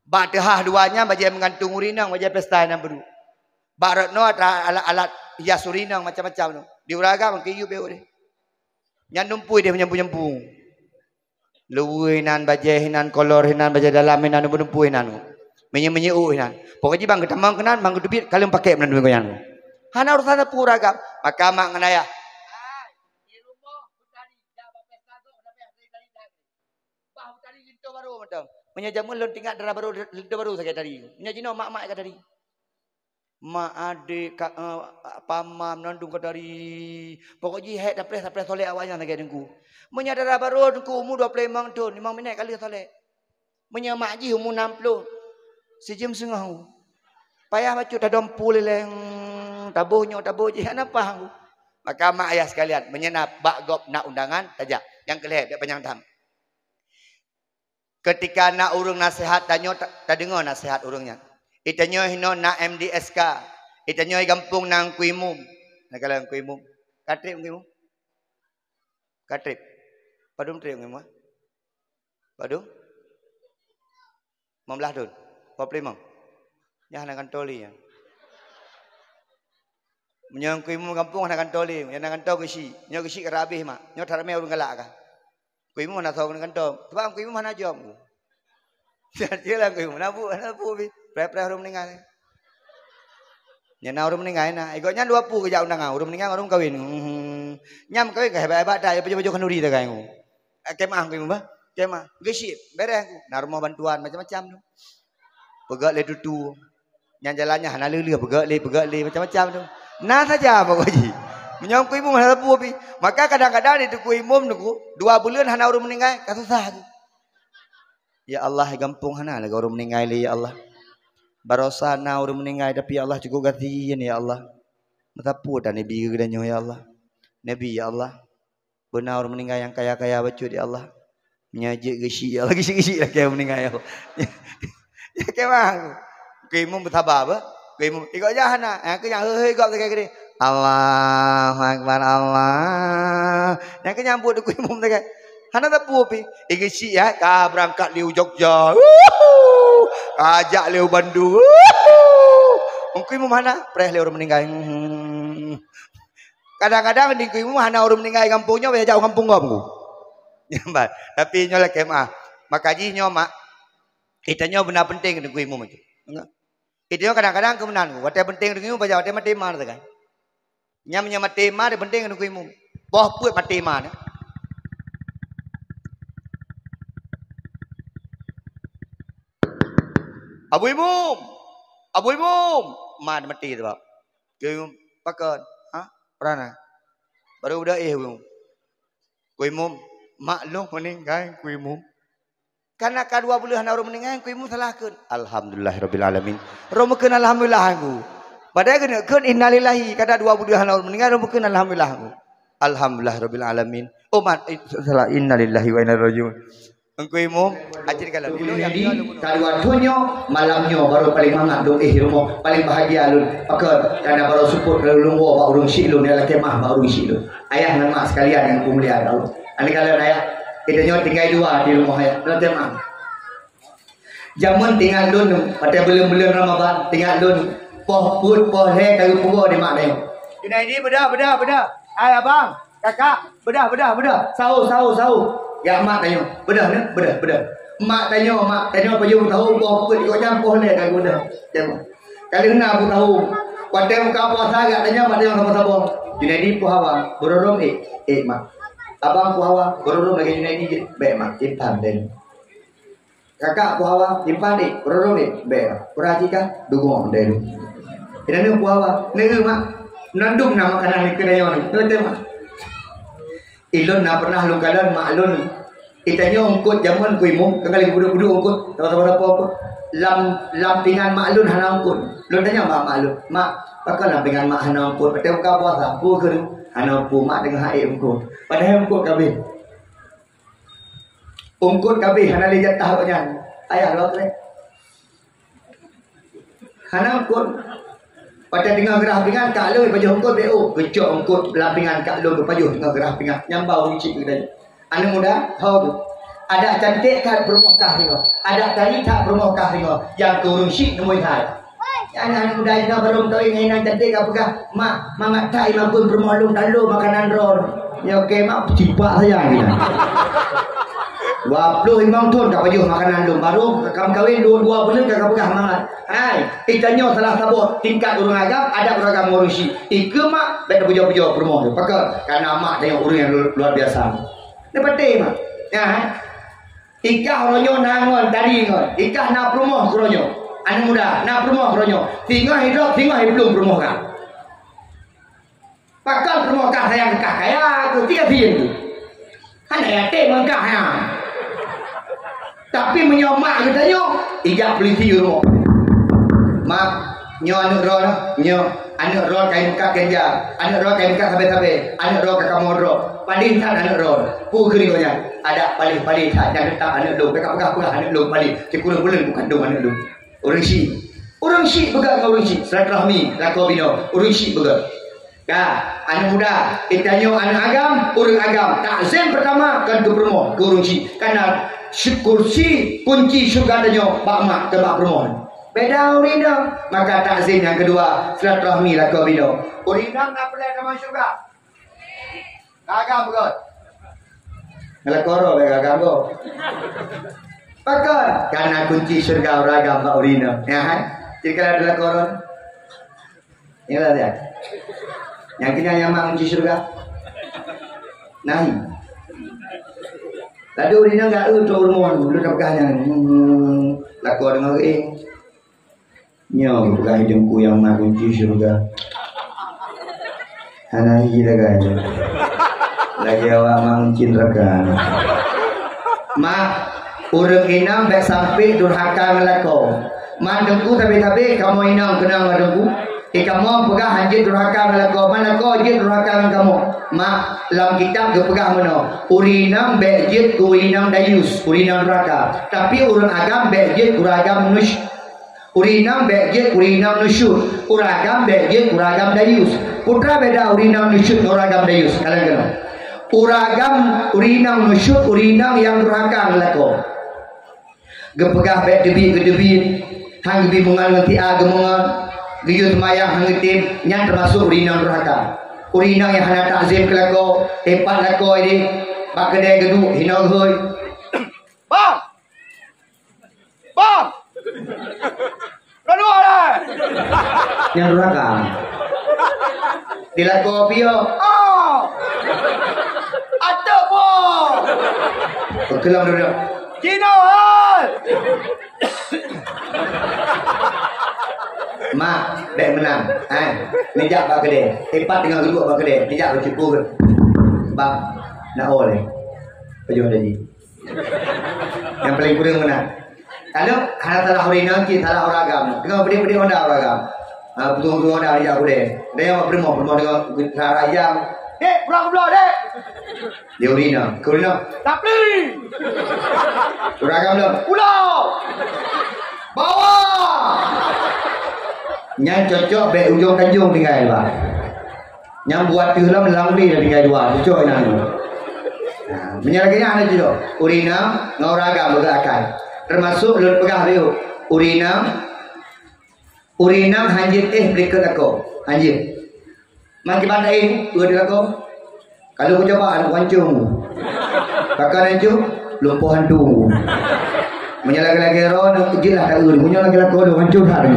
Bak teuhah dua nyan bajée meugantung ureuëng inong, bajée pesta nyang beuduek. Bak rot nyoe ata alat-alat hias ureuëng inong macam-macam tu. Di ureuëng agam keu yub deh. Nyan numpui deh meunyampung-nyampung. Luweue inan, bajée inan, kolor inan, bajée dalam inan, numpui-numpui inan. Minyeuk-minyeuk inan. Pokok jih bang geutamong keunan, bang geuteubiet kalon pakék meunan nyan. Hana urusan sapeue ureuëng agam. Maka mak ngon ayah. Bah tari linto baro mantong. Meunyoe jameun lôn teuingat dara baro linto baro sagai tari. Meunyoe jinoe mak-mak ka tari. Mak adek ka, eh, paman mandum ka tari. Pokok jih hék tapreh-tapreh solek awaknyan lagée teungku. Meunyoe dara baro teungku umu dua ploh limong thon, limong minét ka lheueh solek. Meunyoe mak jih umu nam ploh, sijeuem seungoh. Payah bacut tadong pue lileng, taboh nyoe taboh jih hana paih. Maka mak ayah sekalian, meunyoe na bak gob na undangan, tajak. Nyang keu lhée, bék panyang tham. Keutika na ureuëng naseuhat tanyoe ta-, tadeungoe naseuhat ureuëng nyan. Itanyoe hinoe na M D S K. Itanyoe gampông na Teungku Imum. Na kalon Teungku Imum. Ka trép Teungku Imum? Ka trép. Padum trép Teungku Imum? Padum? Limong blaih thon. Dua ploh limong. Nyan hana gantoe lé nyan. Meunyoe Teungku Imum gampông hana gantoe lé, nyang na gantoe geuchik. Nyoe geuchik ka habéh mak. Nyoe that ramé ureuëng galak kah. Teungku Imum hana soe keuneuk gantoe. Sebab Teungku Imum hana jaweueb. Siat je lah Teungku Imum. Hana bu, hana bu pi. Preh-preh ureuëng meuninggai. Nyan na ureuëng meuninggai na. Igob nyan dua pu geujak undangan. Ureuëng meuninggai, ureuëng kawén. Hmm. Nyan kawén ka hebat-hebat that. Pajoh-pajoh khanuri tagai. Kemah Teungku Imum bah. Kemah. Geuchik. Bereh Teungku. Na rumoh bantuan macam-macam tu. Peugöt lé tutu. Nyang jalan nyan hana lheueh-lheueh, peugöt lé, peugöt lé, macam-macam tu. Na saja pokok jih. Meunyoe Teungku Imum hana sapeue pi. Maka kadang-kadang di Teungku Imum Teungku, dua buleuen hana ureuëng meuninggai, ka susah tu. Ya Allah, gampông hana lagée ureuëng meuninggai lé, ya Allah. Barosa na ureuëng meuninggai, tapi ya Allah, cukup gasien, ya Allah. Meusapeue tan Nabi geutanyoe, ya Allah. Nabi, ya Allah. Beuna ureuëng meuninggai nyang kaya-kaya bacut, ya Allah. Meunyoe jeuet geuchik, ya Allah, geuchik-geuchik lakée ureuëng meuninggai, ya Allah. Ya, kemah. Teungku Imum beusaba bah. Teungku Imum, igob jah hana. Nyang keu nyang heuheu igob sagai keudeh. Allahu Akbar, Allah. Nyang keu nyang buet Teungku Imum sagai. Hana sapeue pi. Igeuchik ya, ka beurangkat lé u Jogja. Wuhu! Ka jak lé u Bandung. Wuhu! Teungku Imum hana, preh lé ureuëng meuninggai. Hmm. Kadang-kadang di Teungku Imum hana ureuëng meuninggai gampông nyoe, bèk jak gampông gob. Tapi nyoe lakèe meu'ah. Maka jih nyoe mak, geutanyoe beuna penting keu Teungku Imum. Geutanyoe kadang-kadang keu meunan, watèe penting keu Teungku Imum, pajan watèe maté ma teuh kan. Nyam nyoe maté ma teuh penting keu Teungku Imum. Poh peuet maté ma teuh. Abu Imum! Abu Imum! Ma teuh maté teuh bak. Teungku Imum, pakon? Ha? Peurana. Baru beudoa, eh, Teungku Imum. Teungku Imum, mak lôn meuninggai, Teungku Imum. Kana ka dua buleuen hana ureuëng meuninggai, Teungku Imum salahkeun. Alhamdulillahirabbil alamin. Roh meukeun alhamdulillah Teungku. Padahai keuneuk kheun innalillahi, kada dua buleuen hana ureuëng meuninggai, roh meukeun alhamdulillah Teungku. Alhamdulillahirabbil alamin. Oh, mat, eh, salah, innalillahi wa inna ilaihi rajiun. Teungku Imum, acit kalau Teungku Imum, ka dua thon nyoe, malam nyoe baru paling mangat lôn éh rumoh, paling bahagia lôn. Pakon, karena baru seupôt lôn woe bak ureuëng syik lôn, nyang lakèe meu'ah bak ureuëng syik lôn. Ayah ngon mak sekalian nyang kuh mulia Allah. Aneuk kalon ayah, geutanyoe tinggai dua di rumoh ayah. Ngon tema. Jameun teuingat lôn, watèe buleuen-buleuen Ramadan, teuingat lôn, poh peuet, poh lhèe ka geupeuwoe di mak tanyoe. Junaidi, beudah, beudah, beudah. Hai abang, kakak, beudah, beudah, beudah. Sahô, sahô, sahô. Jak mak tanyoe. Beudah, nyoe, beudah, beudah. Mak tanyoe, mak tanyoe pajoh sahô, poh peuet, gobnyan poh lhèe ka geubeudah. Ka lheueh na peuet tahun. Watèe buka puasa, jak tanyong, mak tanyong saboh-saboh. Junaidi peue hawa, beururôm ék, ék mak. Abang peue hawa, beururôm lagèe Junaidi jeuet, bèk mak, simpan deh. Kakak peue hawa, simpan ék, beururôm ék, bèk mak. Peurhatikan, dugong deh. Inong peue hawa, neu mak. Nandum na makanan keu tanyoe nyoe. Neu teh mak. Ilôn na pernah lôn kalon mak lôn. Geutanyoe eungkôt jameun Teungku Imum, ka lheueh geuduek-geuduek eungkôt, saboh-saboh eungkôt. Lam, lam pingan mak lôn hana eungkôt. Lôn tanyong bak mak lôn, "Mak, pakon lam pingan mak hana eungkôt? Watèe buka puasa, peue keuh?" "Hana peue, mak, teungoh ék eungkôt." Padahai eungkôt ka abéh. Eungkôt ka abéh, hana lé jatah awaknyan. Ayah lôn trép. Hana eungkôt. Watèe teungoh geurhah pingan, kak lôn geupajoh eungkôt, bèk oh, geucok eungkôt lam pingan kak lôn geupajoh teungoh geurhah pingan. Nyan ba ureueng chik geutanyoe. Aneuk muda, ho geuh. Adak cantik that peurumoh kah singoh. Adak tari that peurumoh kah singoh. Nyang keu ureueng chik neumui hai. Nyan aneuk muda jinoe barô meukawen ngon inong cantik ka peugah, "Mak, mangat that imeum peurumoh lôn, talo makanan droe." Nyoe keu mak, peucipak saja nyan. Dua ploh limong thon ka pajoh makanan lôn, barô ka meukawen dua, dua buleuen ka, ka peugah mangat. Hai, geutanyoe salah saboh tingkat ureueng agam, adak ureueng agam ngon ureueng chik. Ikeu mak, bèk tapujoe-pujoe peurumoh nyoe. Pakon? Karena mak tanyoe ureueng nyang lu-, luar biasa. Nyoe patéh mak. Nyan, hai. Ikah uroe nyoe na ngon tadi ngon. Ikah na peurumoh keu uroe nyoe. Aneuk muda, na peurumoh keu uroe nyoe. Singoh idrop, singoh iplueng peurumoh kah. Pakon peurumoh kah sayang kah kaya keu tiga sien tu. Hana yatim ngon kah, ha. Tapi meunyoe mak geutanyoe, ijak polisi rumoh. Mak, nyoe aneuk droe, nyoe aneuk droe ka imeukat ganja, aneuk droe ka imeukat sabe-sabe, aneuk droe ka kamoe droe. Padum that aneuk droe. Peue keuneuk nyan? Adak paléh-paléh that nyan teutap aneuk lôn. Bèk kapeugah-peugah aneuk lôn paléh. Sikureueng buleuen kukandong aneuk lôn. Ureueng chik. Ureueng chik beugèt ngon ureueng chik. Silaturahmi, lakoe binoe. Ureueng chik beugèt. Ka, aneuk muda, geutanyoe aneuk agam, ureueng agam. Takzim peurtama kon keu peurumoh, keu ureueng chik. Karena sy-, kursi kunci syeuruga tanyoe bak mak, kon bak peurumoh. Beda ureueng inong, maka takzim nyang keudua, silaturahmi lakoe binoe. Ureueng inong na peureulèe tamong syeuruga? Agam beugèt. Lakoe droe bèk agam gob. Pakon? Karena kunci syeuruga ureueng agam bak ureueng inong. Ya, hai? Jadi kalau ada lakoe droe, Ingat tak? Nyang keunong nyang mak kunci syeuruga. Nahi. Laju ureueng inong gak eu trok rumoh, lôn tapeugah nyan. Hmm, lakoe deungoe geuéh. Nyoe geupeugah Teungku nyang mak kunci syeuruga. Hana hi lagèe nyan. Lagèe awak mak kunci neraka. Mak, ureueng inong bèk sampai durhaka ngon lakoe. Man Teungku, tabe-tabe kamoe inong keunong ngon Teungku. Eh, kamoe peugah hanjeuet durhaka ngon lakoe, man lakoe jeuet durhaka ngon kamoe. Mak, lam kitab geupeugah meunoe, ureueng inong bèk jeuet keu ureueng inong dayus, ureueng inong durhaka. Tapi ureueng agam bèk jeuet keu ureueng agam nus-, ureueng inong bèk jeuet keu ureueng inong nusyus, ureueng agam bèk jeuet keu ureueng agam dayus. Peue teuma beda ureueng inong nusyus ngon ureueng agam dayus? Kalon keunoe. Ureueng agam, ureueng inong nusyus, ureueng inong nyang durhaka ngon lakoe. Geupeugah bèk teubiet geuteubiet, han geubi meungon ngon si A geumeungon. Geuyue seumayang hana geutem, nyan teumasok ureueng inong durhaka. Ureueng inong nyang hana takzim keu lakoe, teumpat lakoe jih, bak keudè geuduek hinoe geuhôi. Bang! Bang! Keuluwa lé! Nyan durhaka. Di lakoe piôh. Oh! Ateuk boh! Keulong dudoe. Jinoe hai! Mak, bèk meunan. Hai, neujak bak keudè. Teumpat teungoh geuduek bak keudè. Neujak beucukur. Bang, na o lé. Pajoh lé jih. Nyang paleng kureueng meunan. Kalau hana salah ureueng inong, cit salah ureueng agam. Teungoh beudé-beudé Honda ureueng agam. Ha, putôh-putôh Honda jak udé. Ada nyang bak peurumoh, peurumoh teungoh salah rajang. Dek, pulang keubloe, Dek! Dia ureueng inong. Keu ureueng inong. Tapi! Ureueng agam lom. Pulang! Bawa! Nyan cocok bèk ujong Tanjong tinggai, Bang. Nyang buat teuh lom lam lé tinggai dua, cocok inan. Nah, meunyoe lagèe nyan hana cocok. Ureueng inong ngon ureueng agam beugeulakai. Teumasok lôn peugah lé ureueng inong, ureueng inong hanjeuet éh peulikot lakoe. Hanjeuet. Makiban éh, peue di lakoe? Kalau kucoba aneuk wancong. Pakon wancong? Lumpoh hantu. Meunyoe lagèe-lagèe droe, jeuet lah taeu. Meunyoe lagèe lakoe, lumpoh hantu that.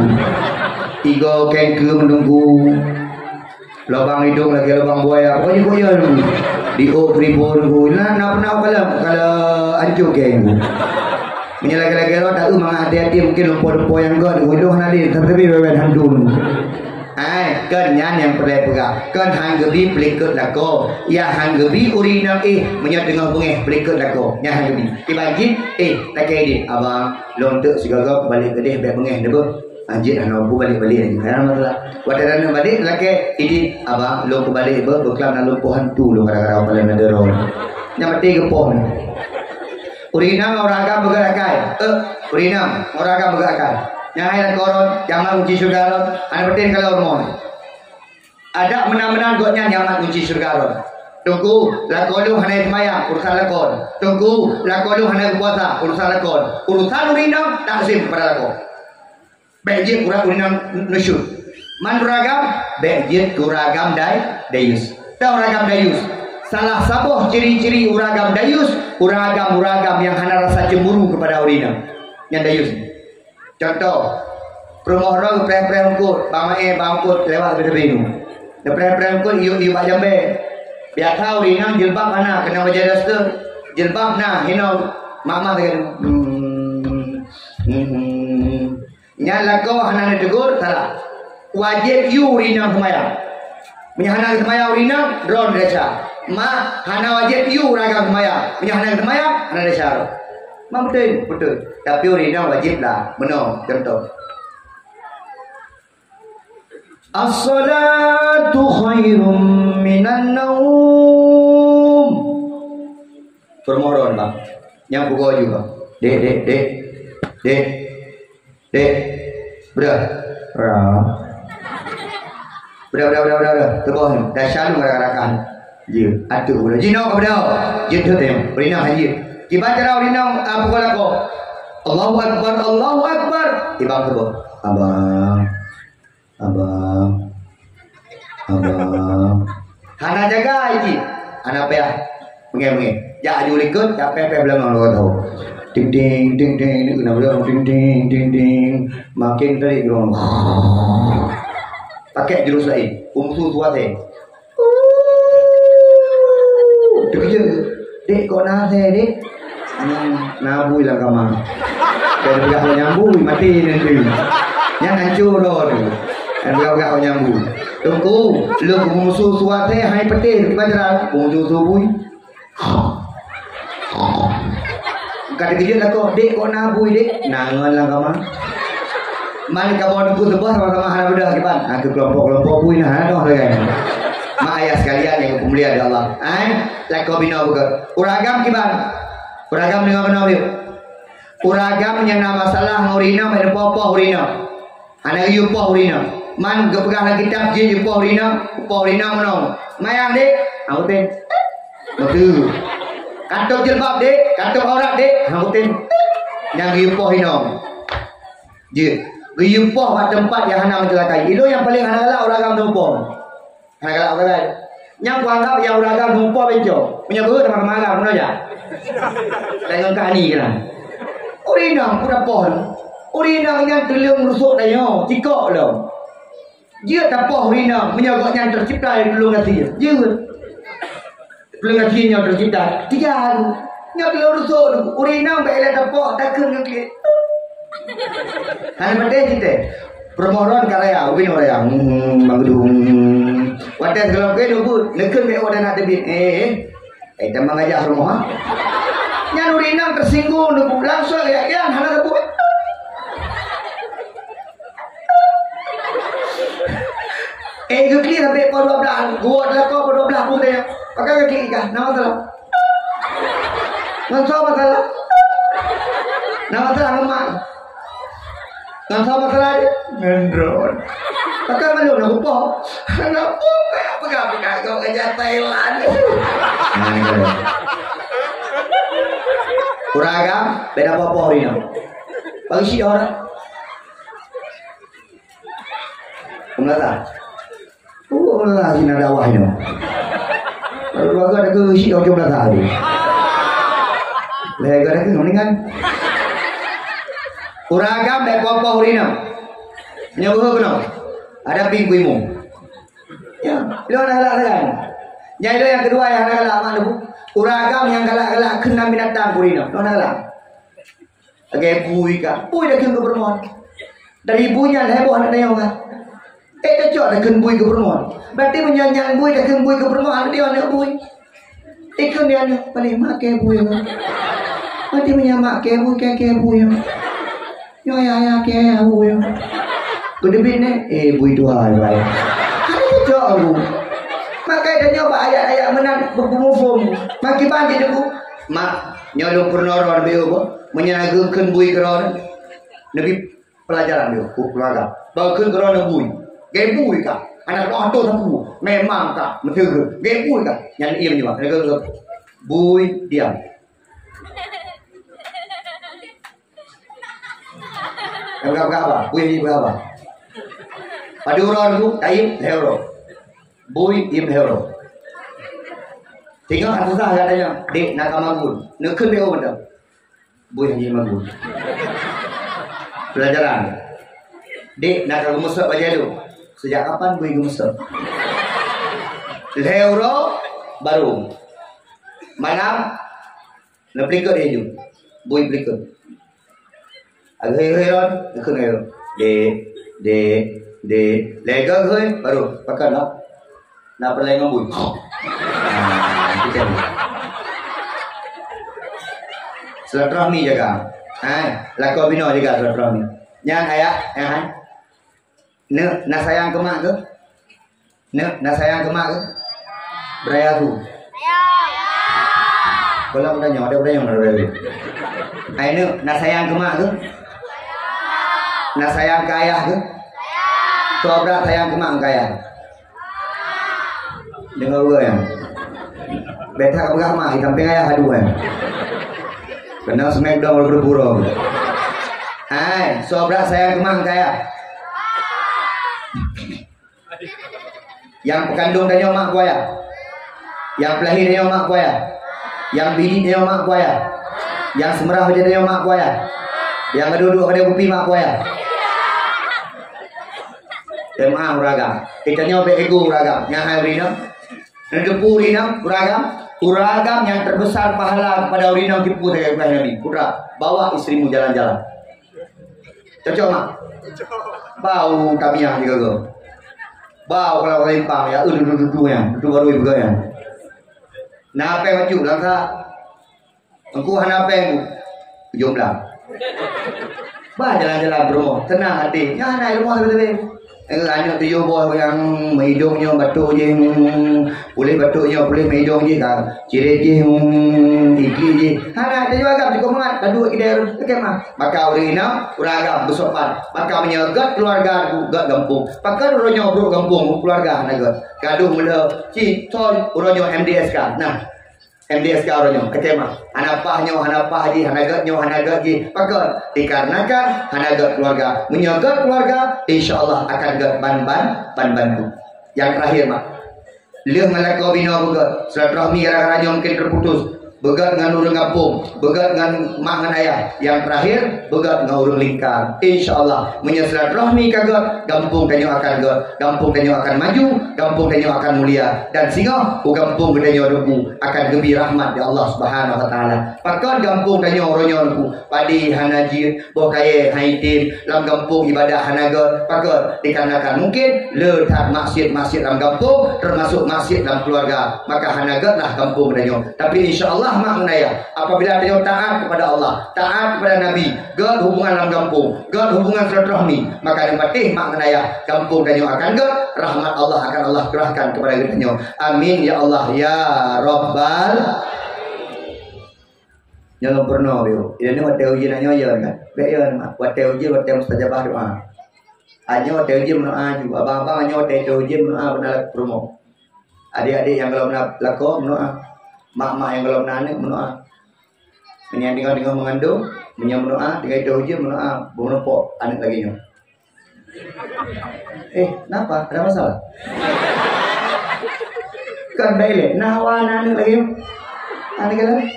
Tiga kengke menunggu. Lubang hidung lagèe lubang buaya. Pokoknya kok ya nunggu. Di ôk kribo nunggu. Nah, nak pernah kalau kalau hancur keng. Meunyoe lagèe-lagèe droe, taeu mangat hati-hati mungkin lumpoh-lumpoh nyang gèt. Nunggu hana lé, tapi bèbèn hantu nunggu. Ai, kon nyan nyang peureulèe peugah. Kon han geubi peulikot lakoe. Ya han geubi ureueng inong éh meunyoe teungoh beungèh peulikot lakoe. Nyan han geubi. Tiba jih, éh, lakèe idin, "Abang, lôn teuk sigoe-goe kubalek keudéh bèk beungèh neubeuh." Anjeuet hana mampu balek-balek lagi. Hana masalah. Watèe na balek lakèe idin, "Abang, lôn kubalek beuh, beuklam na lumpoh hantu lôn gara-gara paleng na deurong." Nyan maté geupoh. Ureueng inong ngon ureueng agam beugeulakai. Eh, ureueng inong ngon ureueng agam beugeulakai. Nyang hai lakoe droen, nyang mat gunci syeuruga droen, hana peuténg ka lheueh rumoh. Adak meunan-meunan gobnyan nyang mat gunci syeuruga droen. Teungku, lakoe lôn hana seumayang, urusan lakoe. Teungku, lakoe lôn hana geupuasa, urusan lakoe. Urusan ureueng inong, takzim keupada lakoe. Bèk jeuet ureueng inong nusyuz. Man ureueng agam, bèk jeuet keu ureueng agam dai-, dayus. Tau ureueng agam dayus. Salah saboh ciri-ciri ureueng agam dayus, ureueng agam-ureueng agam nyang hana rasa cemburu keupada ureueng inong. Nyan dayus. Contoh, peurumoh droe geupreh-preh eungkôt, bang maé bang eungkôt lewat geuteubieng. Geupreh-preh eungkôt iyup-iyup bak jambèe. Biasa ureueng inong jilbab hana, keuneuk bajèe daster. Jilbab na, hinoe mak-mak lagèe nyoe. Hmm, hmm, hmm. Nyan lakoe hana neutegur, salah. Wajéb yue ureueng inong seumayang. Meunyoe hana geuseumayang ureueng inong, droeneuh desya. Mak, hana wajéb yue ureueng agam seumayang. Meunyoe hana geuseumayang, hana desya droe. Mak, beutôi, beutôi. Tapi ureueng inong wajéb lah. Meunoe, contoh. As-salatu khairum minan naum. Peurumoh droen, Bang. Nyang peugoe ju, Bang. Dek, dek, dek. Dek. Dek. Breuh. Breuh. Breuh, breuh, breuh, breuh, breuh. Teuboh ni. Dah syalu rakan-rakan. Ya. Atuk pula. Jinoe ka breuh. Jeuet thot nyoe. Berinah haji. Kiban cara berinah, ah, pukul lakoe. Allahu Akbar, Allahu Akbar. Ibang teuboh. Abang. Abang. Abang. Hana jaga cit. Hana payah. Mengeng-mengeng. Jak aju likot, jak peh-peh beulangong lagèe tau. Ting ting ting ting ting ting ting ting ting. Makin tadi gerong. Pakai jurus lain. Kungfu suat eh. Teukeujot. Dek, kok na asèe, Dek? Hmm, na bui lam kama. Dan peugah awak nyang bui, maté nanti. Nyan hancô droe tu. Dan peugah-peugah awak nyang bui. Teungku, lôn keumeung su-su asèe hai peuteh, kiban cara. Keumeung su-su bui. Ka teukeujot lakoe, "Dek, kok na bui, Dek?" Na ngon lam kama. Man kamoe teungku teuboh sama-sama hana beudôh kiban. Ha, keu kelompok-kelompok bui na, hana noh lagèe nyan. Mak ayah sekalian nyang geupeumulia di Allah. Hai, lakoe binoe beugèt. Ureueng agam kiban. Ureueng agam deungö keunoe yuk. Ureueng agam nyang na masalah ngon ureueng inong, bèk neupoh-poh ureueng inong. Hana geuyue poh ureueng inong. Man geupeugah lam kitab jeuet jipoh ureueng inong, poh ureueng inong meunoe. Mayang, Dek. Ha, kutém. Beutôi. Katôb jilbab, Dek. Katôb aurat, Dek. Ha, kutém. Nyang geuyue poh inong. Jeuet. Geuyue poh bak teumpat nyang hana meuceulakai. Ilôn nyang paleng hana galak ureueng agam teupoh. Hana galak ureueng agam. Nyang kuanggab nyang ureueng agam teupoh bencong. Meunyoe beuet teuma-teuma agam, meunoe jak. Tanyoe kani keunan. Ureueng inong peue tapoh. Ureueng inong nyan tuleueng rusok tanyoe, cikok lom. Jeuet tapoh ureueng inong meunyoe gobnyan teucebta lé tuleueng gasien. Jeuet. Peuleueng gasien nyoe teucebta. Tiga tu. Nyoe tuleueng rusok tu. Ureueng inong bèk ilèe tapoh, takheun ngon klik. Hana patéh cit teh. Peurumoh droen ka raya, ubé nyoe raya. Hmm, bang gedung. Watèe sigohlom keu nyoe buet, neukheun bèk watèe na teubiet. Eh, eh. Eh, tamah gajah rumoh, ha? Nyan ureueng inong teusinggung, neubuk langsong, ya, ya, hana teubuet. Eh, geuklik sampai pukul dua belas, geuwoe lakoe pukul dua belas pun tanya. Pakon geuklik kah? Na masalah? Ngon soe masalah? Na masalah ngon mak? Ngon soe masalah jih? Ngon droen. Pakon malu na kupoh? Na poh, peugah-peugah kau kerja Thailand. Ureueng agam, beda poh-poh ri nyoe. Bagi syiek orang. Pemirsa. Oh, lah, sini ada wah ini. Baru dua kali aku isi ujung belakang tadi. Lagi ada tu mendingan. Ureueng agam bèk poh-poh ureueng inong. Nyoe beuhe keunoe. Ada ping kuimu. Ya, lo ada galak kan? Jadi lo yang kedua yang ada galak mak lebu. Ureueng agam nyang galak-galak keunan binatang ureueng inong. Lo ada galak. Lagèe bui ka. Bui dah kheun keu peurumoh. Dari bui nyan lhèe boh aneuk tanyoe ka. Eh, cocok dah kheun bui keu peurumoh. Berarti meunyoe nyan bui dah kheun bui keu peurumoh, aneuk dia aneuk bui. Eh, kheun dia aneuk, paléng mak kèe bui. Berarti meunyoe mak kèe bui, kèe kèe bui. Nyoe ayah, ayah kèe ayah bui. Keudeubiet nè, eh, bui tuha, bui. Hana cocok aku. Makai tanyoe bak ayat-ayat meunan beumufhom. Makiban jih deungoe. Mak, nyoe lôn peurunoe droe neubiyeu boh. Meunyoe na geukheun bui keudroe, neubi pelajaran nyoe, ku keuluwarga. Bahwa kheun keudroe bui. Gai bui ka. Aneuk droe tôh sapeue. Memang ka. Meuteugeuh. Gai bui ka. Nyan iem nyoe. Bui, diam. Peugah-peugah haba. Bui, peugah haba. Padum uroe tu, taiem, lhèe uroe. Bui, iem, lhèe uroe. Teungoh ka susah gata nyoe, dek, na ka magun. Neukheun lé ureueng mantong. Bui hana jimagun. Pelajaran. Dek, na ka geumeusok bajèe lôn. Sejak kapan bui geumeusok? Lhèe uroe baru. Malam, neupeulikot laju. Bui peulikot. Agak hei-hei lôn, neukheun laju. Dek, dek, dek. Lhèe geuh hei, baru. Pakon lôn. Na peureulèe ngon bui. Ah, itu kan. Silaturahmi jaga. Hai, lakoe binoe jaga silaturahmi. Nyan ayah, eh, hai. Neuk, na sayang keu mak keuh? Neuk, na sayang keu mak keuh? Beuraya su. Kalau udah nyoe, ada udah nyoe, ada udah nyoe. Hai neuk, na sayang keu mak keuh? Na sayang keu ayah keuh? Soe brat sayang keu mak keu ayah? Deungoe geuh nyan. Bèk that peugah mak, di sampéng ayah adu nyan. Keuneuk smackdown di pura. Hai, soe brat sayang keu mak keu ayah? Nyang peukandong tanyoe mak keu ayah. Nyang peulahé tanyoe mak keu ayah. Nyang bidik tanyoe mak keu ayah. Nyang seumeurah bajèe tanyoe mak keu ayah. Nyang duek-duek keude kupi mak keu ayah. Teumaah ureueng agam. Geutanyoe bèk ego ureueng agam. Nyang hai ureueng inong. Neuteupeue ureueng inong, ureueng agam. Ureueng agam nyang terbesar pahala kepada ureueng inong tipu sagai Ibrahim Nabi. Putra, bawa istrimu jalan-jalan. Cocok mak? Bau tabiah sigoe. Bau kalau lempang ya, eh, dudu-dudu ya. Dudu baru ibu ya. Na péng bacut langkah. Engku hana péng, ku. Jumlah. Bah jalan-jalan peurumoh, tenang até. Nyan hana rumoh sabe-sabe. Eh, aneuk tujoh boh nyang meuidong nyoe batuk jih, hmm, puléh batuk nyoe, puléh meuidong jih ka. Cirét jih, hmm, gigi jih. Hana tujoh agam cukôp mangat, ka duek kidai rot. Oke mah. Maka ureueng inong, ureueng agam beusopan. Maka meunyoe gèt keuluwarga, gèt gampông. Pakon uroe nyoe brôk gampông, keuluwarga hana gèt. Gadoh meulhô, cit, thon, uroe nyoe M D S ka. Nah. M D S K uroe nyoe, oke mah. Hana paih nyoe, hana paih jih, hana gét nyoe, hana gét jih. Pakon? Dikarenakan hana gét keuluwarga. Meunyoe gét keuluwarga, insya Allah akan gét ban-ban, ban-ban tu. Nyang terakhir mah. Lheueh ngon lakoe binoe beugét, silaturahmi gara-gara nyoe mungkin terputus. Beugét ngon ureueng gampông, beugét ngon mak ngon ayah. Nyang terakhir, beugét ngon ureueng lingka. Insya Allah, meunyoe silaturahmi ka gét, gampông tanyoe akan gét, gampông tanyoe akan maju, gampông tanyoe akan mulia. Dan singoh, u gampông geutanyoe Teungku akan geubri rahmat di Allah Subhanahu Wa Taala. Pakon gampông tanyoe uroe nyoe Teungku? Padi hana jeuet, boh kayèe hana item, lam gampông ibadah hana gét. Pakon? Dikarenakan mungkin le that maksiet-maksiet lam gampông, termasuk maksiet lam keuluwarga. Maka hana gét lah gampông tanyoe. Tapi insya Allah mak ngon ayah, apabila tanyoe taat kepada Allah, taat kepada Nabi, gét hubungan lam gampông, gét hubungan silaturahmi, maka neupatéh mak ngon ayah, gampông tanyoe akan gét, rahmat Allah akan Allah curahkan kepada geutanyoe. Amin ya Allah ya Rabbal. Nyoe lôn peurunoe, Bro. Nyoe watèe ujeuen nyoe, ya kan? Bèk ya, Mak. Watèe ujeuen, watèe mustajabah doa. Nyoe watèe ujeuen meudoa ju. Abang-abang nyoe watèe ujeuen meudoa beuna lam rumoh. Adik-adik nyang gohlom na lakoe meudoa. Mak-mak nyang gohlom na aneuk meudoa. Meunyoe teungoh-teungoh meungandong, meunyoe meudoa, teungoh ujeuen meudoa, beumeureumpok aneuk lagèe nyoe. Eh, kenapa? Ada masalah? Kan bèk ilèe. Nah, hawa na aneuk lagèe nyoe. Aneuk lagèe nyoe.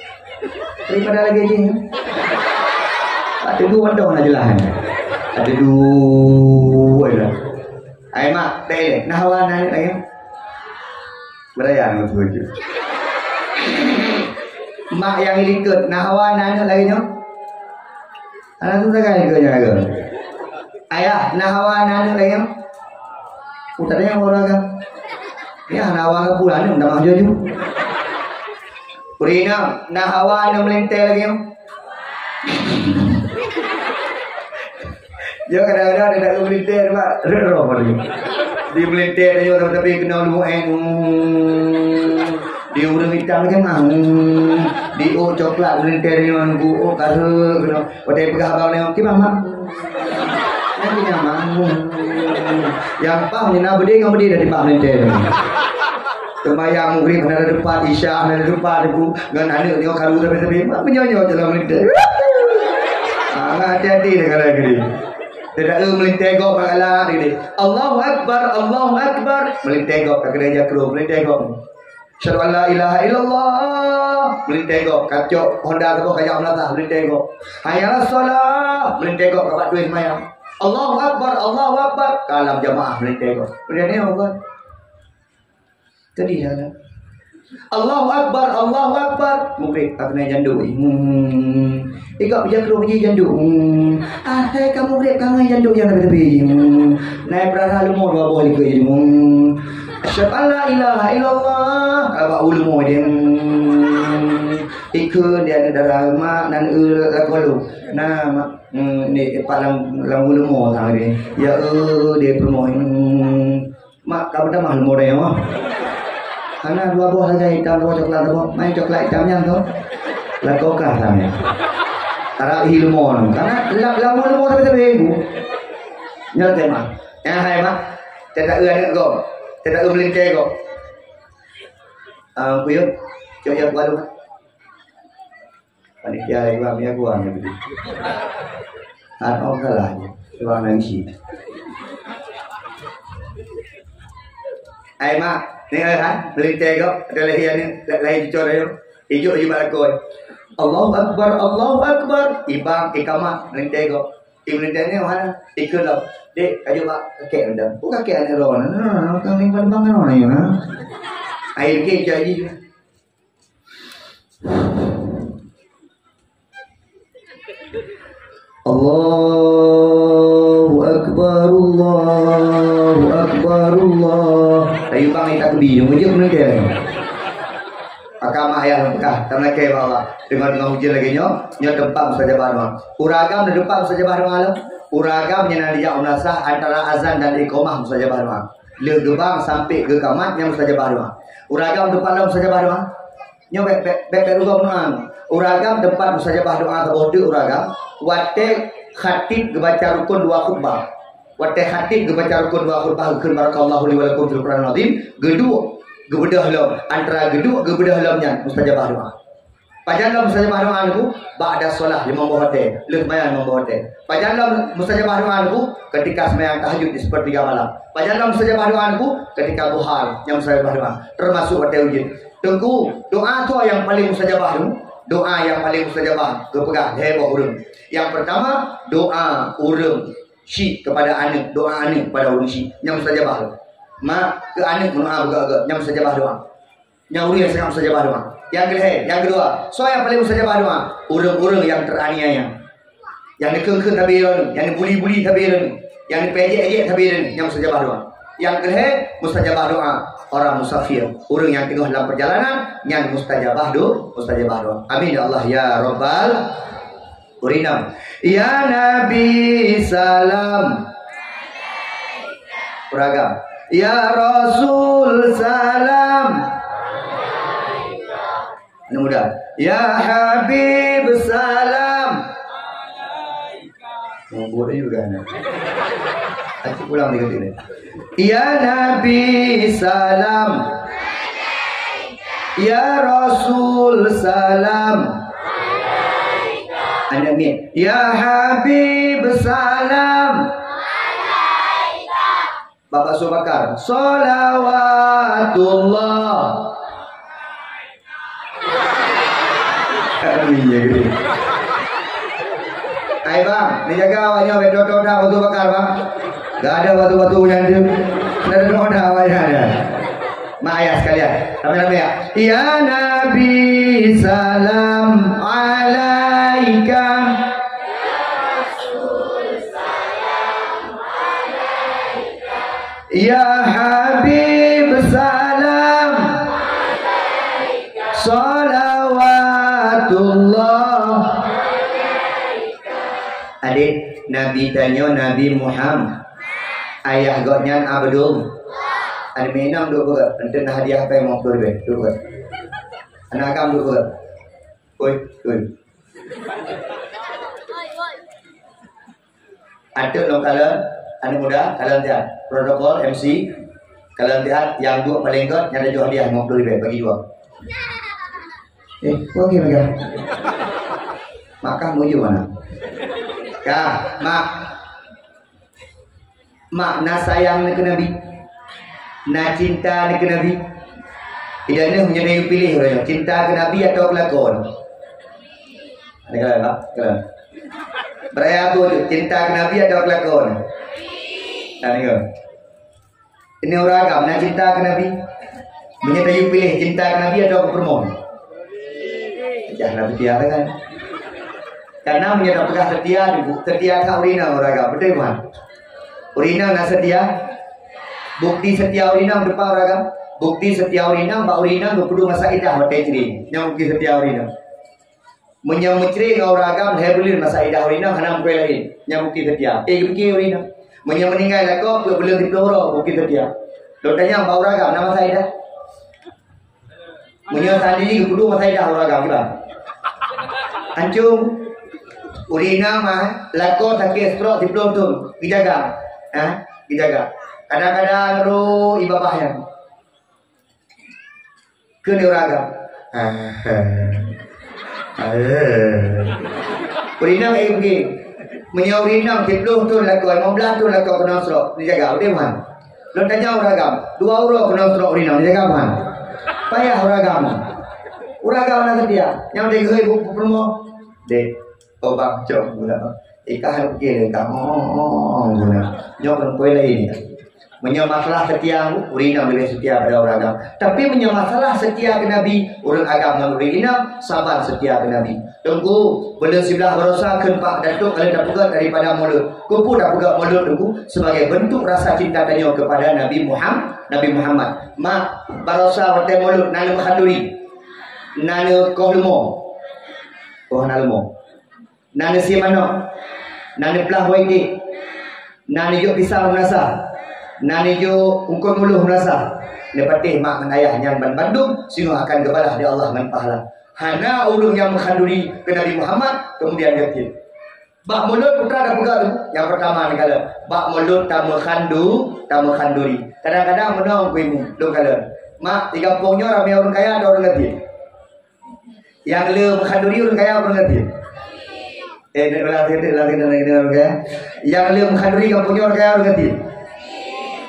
Daripada lagèe jih. Ada dua mantong nak jelas. Ada dua je. Hai, mak, bèk ilèe. Nah, hawa na aneuk lagèe nyoe. Beraya ngon tu baju. Mak nyang likot, nah, hawa na aneuk lagèe nyoe. Aneuk tu sagai ke nyaga. Ayah, nah, hawa na aneuk lagèe nyoe. Utang nyang orang kan. Ya, nah, hawa ke pula ni, dah mah jaju. Ureueng inong, nah, hawa na meulintèe lagèe nyoe. Ya, kadang-kadang ada nak meulintèe, Mak. Rot roh padi. Di meulintèe tanyoe, tapi keunoe luwah, eh. Hmm. Di ureueng itam kan, ah. Hmm. Di ôk coklat meulintèe tanyoe, nunggu ôk kareueng keunoe. Watèe peugah abang nyoe, "Kiban, Mak?" Nyan kiban, Mak. Hmm. Nyang paih nyan na beudé ngon beudé dah dipat meulintèe tanyoe. Seumayang Maghrib hana teumpat, Isya hana teumpat, Teungku, ngon aneuk nyoe karu sabe-sabe. Mak meunyoe-nyoe jalan meulintèe. Ah, hati-hati dengan lagèe nyoe. Teudakwah meulintèe gob bak galak tadi. Allahu Akbar, Allahu Akbar. Meulintèe gob, ka keudè jakro, meulintèe gob. Asyhadu an la ilaha illallah. Meulintèe gob, ka cok Honda saboh kajak meulasah, meulintèe gob. Hayya alas shalah, meulintèe gob, ka bak tueng seumayang. Allahu Akbar, Allahu Akbar. Ka lam jamaah meulintèe gob. Meulintèe gob. Tadi dah lah. Allahu Akbar, Allahu Akbar. Mugrib, ka keunoe janduk. Hmm. Ikak bijak keluar biji janduk. Hmm. Ah, hai kamu mugrib, kamu janduk yang lebih-lebih. Hmm. Naik berada lemo dua buah likut. Hmm. Asyhadu an la ilaha illallah. Abah ulama dia. Hmm. Ikut dia ada darah mak dan ul lakolu. Nah, mak. Hmm, ni, palang, lang ulama tadi. Ya, eh, dia pemoh. Hmm. Mak, ka meutamah leumo dayah, mah. Hana dua boh sagai itam, dua coklat saboh. Main coklat itam nyan tu. Lakoe kah tam nyan. Arab hi leumo tu. Karena la-, lamun leumo tapi-tapi ibu. Nyoe tema. Eh, hai, Mak. Teuka eu aneuk gob. Teuka eu meulintèe gob. Ah, kuyup. Cok ya kualu. Panitia lagi bang, ya gua gitu. Ah, oh, salah je. Bang nangis. Ai mak, ni ai ha, meulintèe gob, ada lahir ni, lahir cucur ayo. Ijuk ijuk bak lakoe. Allahu Akbar, Allahu Akbar. Ibang ikamah meulintèe gob. Imeulintèe ni mana? Ikeu lom. Dek, kaju bak kakek rendam. Oh, kakek aneuk roh. Nah, nah, nah, nah, nah, nah, nah, nah, nah. Ai ke jadi. Allahu Akbar, Allahu Akbar, Allah. Tapi bang, takbir, jom je meulintèe. Akamah ayah Mekah, tameulakèe bak Allah. Deungon-deungon ujeuen lagèe nyoe, nyoe teumpat mustajabah doa. Ureueng agam na teumpat mustajabah doa lom. Ureueng agam nyang na dijak meunasah antara azan dan iqamah mustajabah doa. Lheueh geubang sampai geukamat nyan mustajabah doa. Ureueng agam teumpat lom mustajabah doa. Nyoe bèk, bèk, bèk, bèk rugom meunan. Ureueng agam teumpat mustajabah doa saboh teuk ureueng agam, watèe khatib geubaca rukon dua khutbah. Watèe khatib geubaca rukon dua khutbah, geukheun barakallahu li wa lakum fil Qur'anil azim, geuduek, Geubeudôh lom, antara geuduek geubeudôh lom nyan mustajabah doa. Pajan lom mustajabah doa Teungku? Ba'da shalah, limong boh watèe. Lheueh seumayang limong boh watèe. Pajan lom mustajabah doa Teungku? Ketika seumayang tahajud di sepertiga malam. Pajan lom mustajabah doa Teungku? Ketika duha, nyan mustajabah doa. Teumasuk watèe ujeuen. Teungku, doa soe nyang paleng mustajabah Teungku? Doa nyang paleng mustajabah geupeugah lhèe boh ureueng. Nyang peurtama, doa ureueng syik keupada aneuk, doa aneuk keupada ureueng syik. Nyan mustajabah. Mak, keu aneuk meudoa beugèt-gèt, nyan mustajabah doa. Nyan ureueng nyang sangat mustajabah doa. Nyang keulhèe, nyang keudua, soe nyang paleng mustajabah doa? Ureueng-ureueng nyang teuaniaya. Nyang neukheun-kheun sabe droeneuh, nyang neubuli-buli sabe droeneuh, nyang neupeuéjek-éjek sabe droeneuh, nyan mustajabah doa. Nyang keulhèe, mustajabah doa orang musafir, ureueng nyang teungoh lam peurjalanan, nyan mustajabah do-, mustajabah doa. Amin ya Allah ya rabbal. Ureueng inong. Ya Nabi salam. Ureueng agam. Ya Rasul salam. Aneuk muda. Ya Habib salam. Mubuet juga aneuk. Aku pulang di sini. Ya Nabi salam. Ya Rasul salam. Aneuk miet. Ya Habib salam. Bapak Subakar. Salawatullah. Amin ya gede. Hai bang, ni jaga awak nyoe bèk dua-dua dah batu bakar bang. Gak ada batu-batu yang tu. Ada dua dah awak nyoe ada. Mak ayah sekalian, ramai-ramai ya. Ya Nabi salam alaika. Ya Habib salam. Salawatullah. Adik, Nabi tanyoe Nabi Muhammad. Ayah gobnyan Abdul. Aneuk miet inong duek beuet, enteuk na hadiah pèng limong ploh ribèe, duek beuet. Aneuk agam duek beuet. Oi, oi. Ateueh lôn kalon, aneuk muda, kalon siat. Protokol, M C, kalon siat, nyang duek paleng gèt, nyan laju hadiah limong ploh ribèe, bagi dua. Eh, oke, mega. Mak kah menuju mana? Kah, mak. Mak, na sayang neuh keu Nabi? Na cinta neuh keu Nabi? Idan neuh meunyoe neupiléh uroe nyoe, cinta keu Nabi atawa keu lakoe? Ada kala, Pak? Kala. Beuraya aku tu, cinta keu Nabi atawa keu lakoe? Tanya. Ini ureueng agam, na cinta keu Nabi? Meunyoe tayue piléh cinta keu Nabi atawa keu peurumoh? Jah na seutia kan? Karena meunyoe tapeugah seutia, seutia that ureueng inong ureueng agam. Beutôi bukan? Ureueng inong na seutia? Bukti seutia ureueng inong depan ureueng agam? Bukti seutia ureueng inong bak ureueng inong geupeuduek masa idah watèe cerai. Nyan bukti seutia ureueng inong. Meunyoe meucre ngon ureueng agam lhèe buleuen masa idah ureueng inong hana meukeue laén, nyan bukti seutia. Eh, geupike ureueng inong. Meunyoe meuninggai lakoe peuet buleuen siplôh uroe, bukti seutia. Lôn tanyong bak ureueng agam na masa idah? Meunyoe tadi geupeuduek masa idah ureueng agam, kiban? Ancong. Ureueng inong mah lakoe sakét stroke siplôh thôn, geujaga. Ha? Geujaga. Kadang-kadang ro ié babah nyan. Keu ureueng agam. Ureueng inong eh, pergi. Meunyoe ureueng inong siplôh thôn lakoe, limong blah thôn lakoe keunong stroke, neujaga, udeh man. Lôn tanyong ureueng agam, dua uroe keunong stroke ureueng inong, neujaga man. Payah ureueng agam. Ureueng agam na seutia, nyang udeh geuhôi bu-, bu-, peurumoh. Dek. Oh, bang, cok guna. Ikah lukir ikah. Oh, oh, oh, guna. Nyoe kan kue lain. Meunyoe masalah seutia, ureueng inong leubeh seutia pada ureueng agam. Tapi meunyoe masalah seutia keu Nabi, ureueng agam ngon ureueng inong saban seutia keu Nabi. Teungku, buleuen siblaih barosa kheun Pak Datuk ka lheueh tapeugöt daripada mulod. Keupeue tapeugöt mulod, Teungku? Sebagai bentuk rasa cinta tanyoe kepada Nabi Muham-, Nabi Muhammad. Mak, barosa watèe mulod na neumeuhanduri. Na neukoh leumo. Oh, na leumo. Na neusie manok, na neuplah wai iték, na neujok pisang meunasah, na neujok eungkôt muloh meunasah, neupatéh mak ngon ayah nyan banmandum singoh akan geubalah lé Allah ngon pahala. Hana ureueng nyang meuhanduri keu Nabi Muhammad keumudian geutie. Bak mulod peue tapeugah tu? Nyang peurtama neukalon, bak mulod tameuhandu-, tameuhanduri. Kadang-kadang meunoe keu imeum, lôn kalon. Mak, di gampông nyoe ramé ureueng kaya atau ureueng gasien? Nyang le meukhaduri ureueng kaya, ureueng gasien? Eh, dak lah, dak lah, dak lah, dak lah, dak lah. Nyang le meukhaduri gampông nyoe ureueng kaya, ureueng gasien?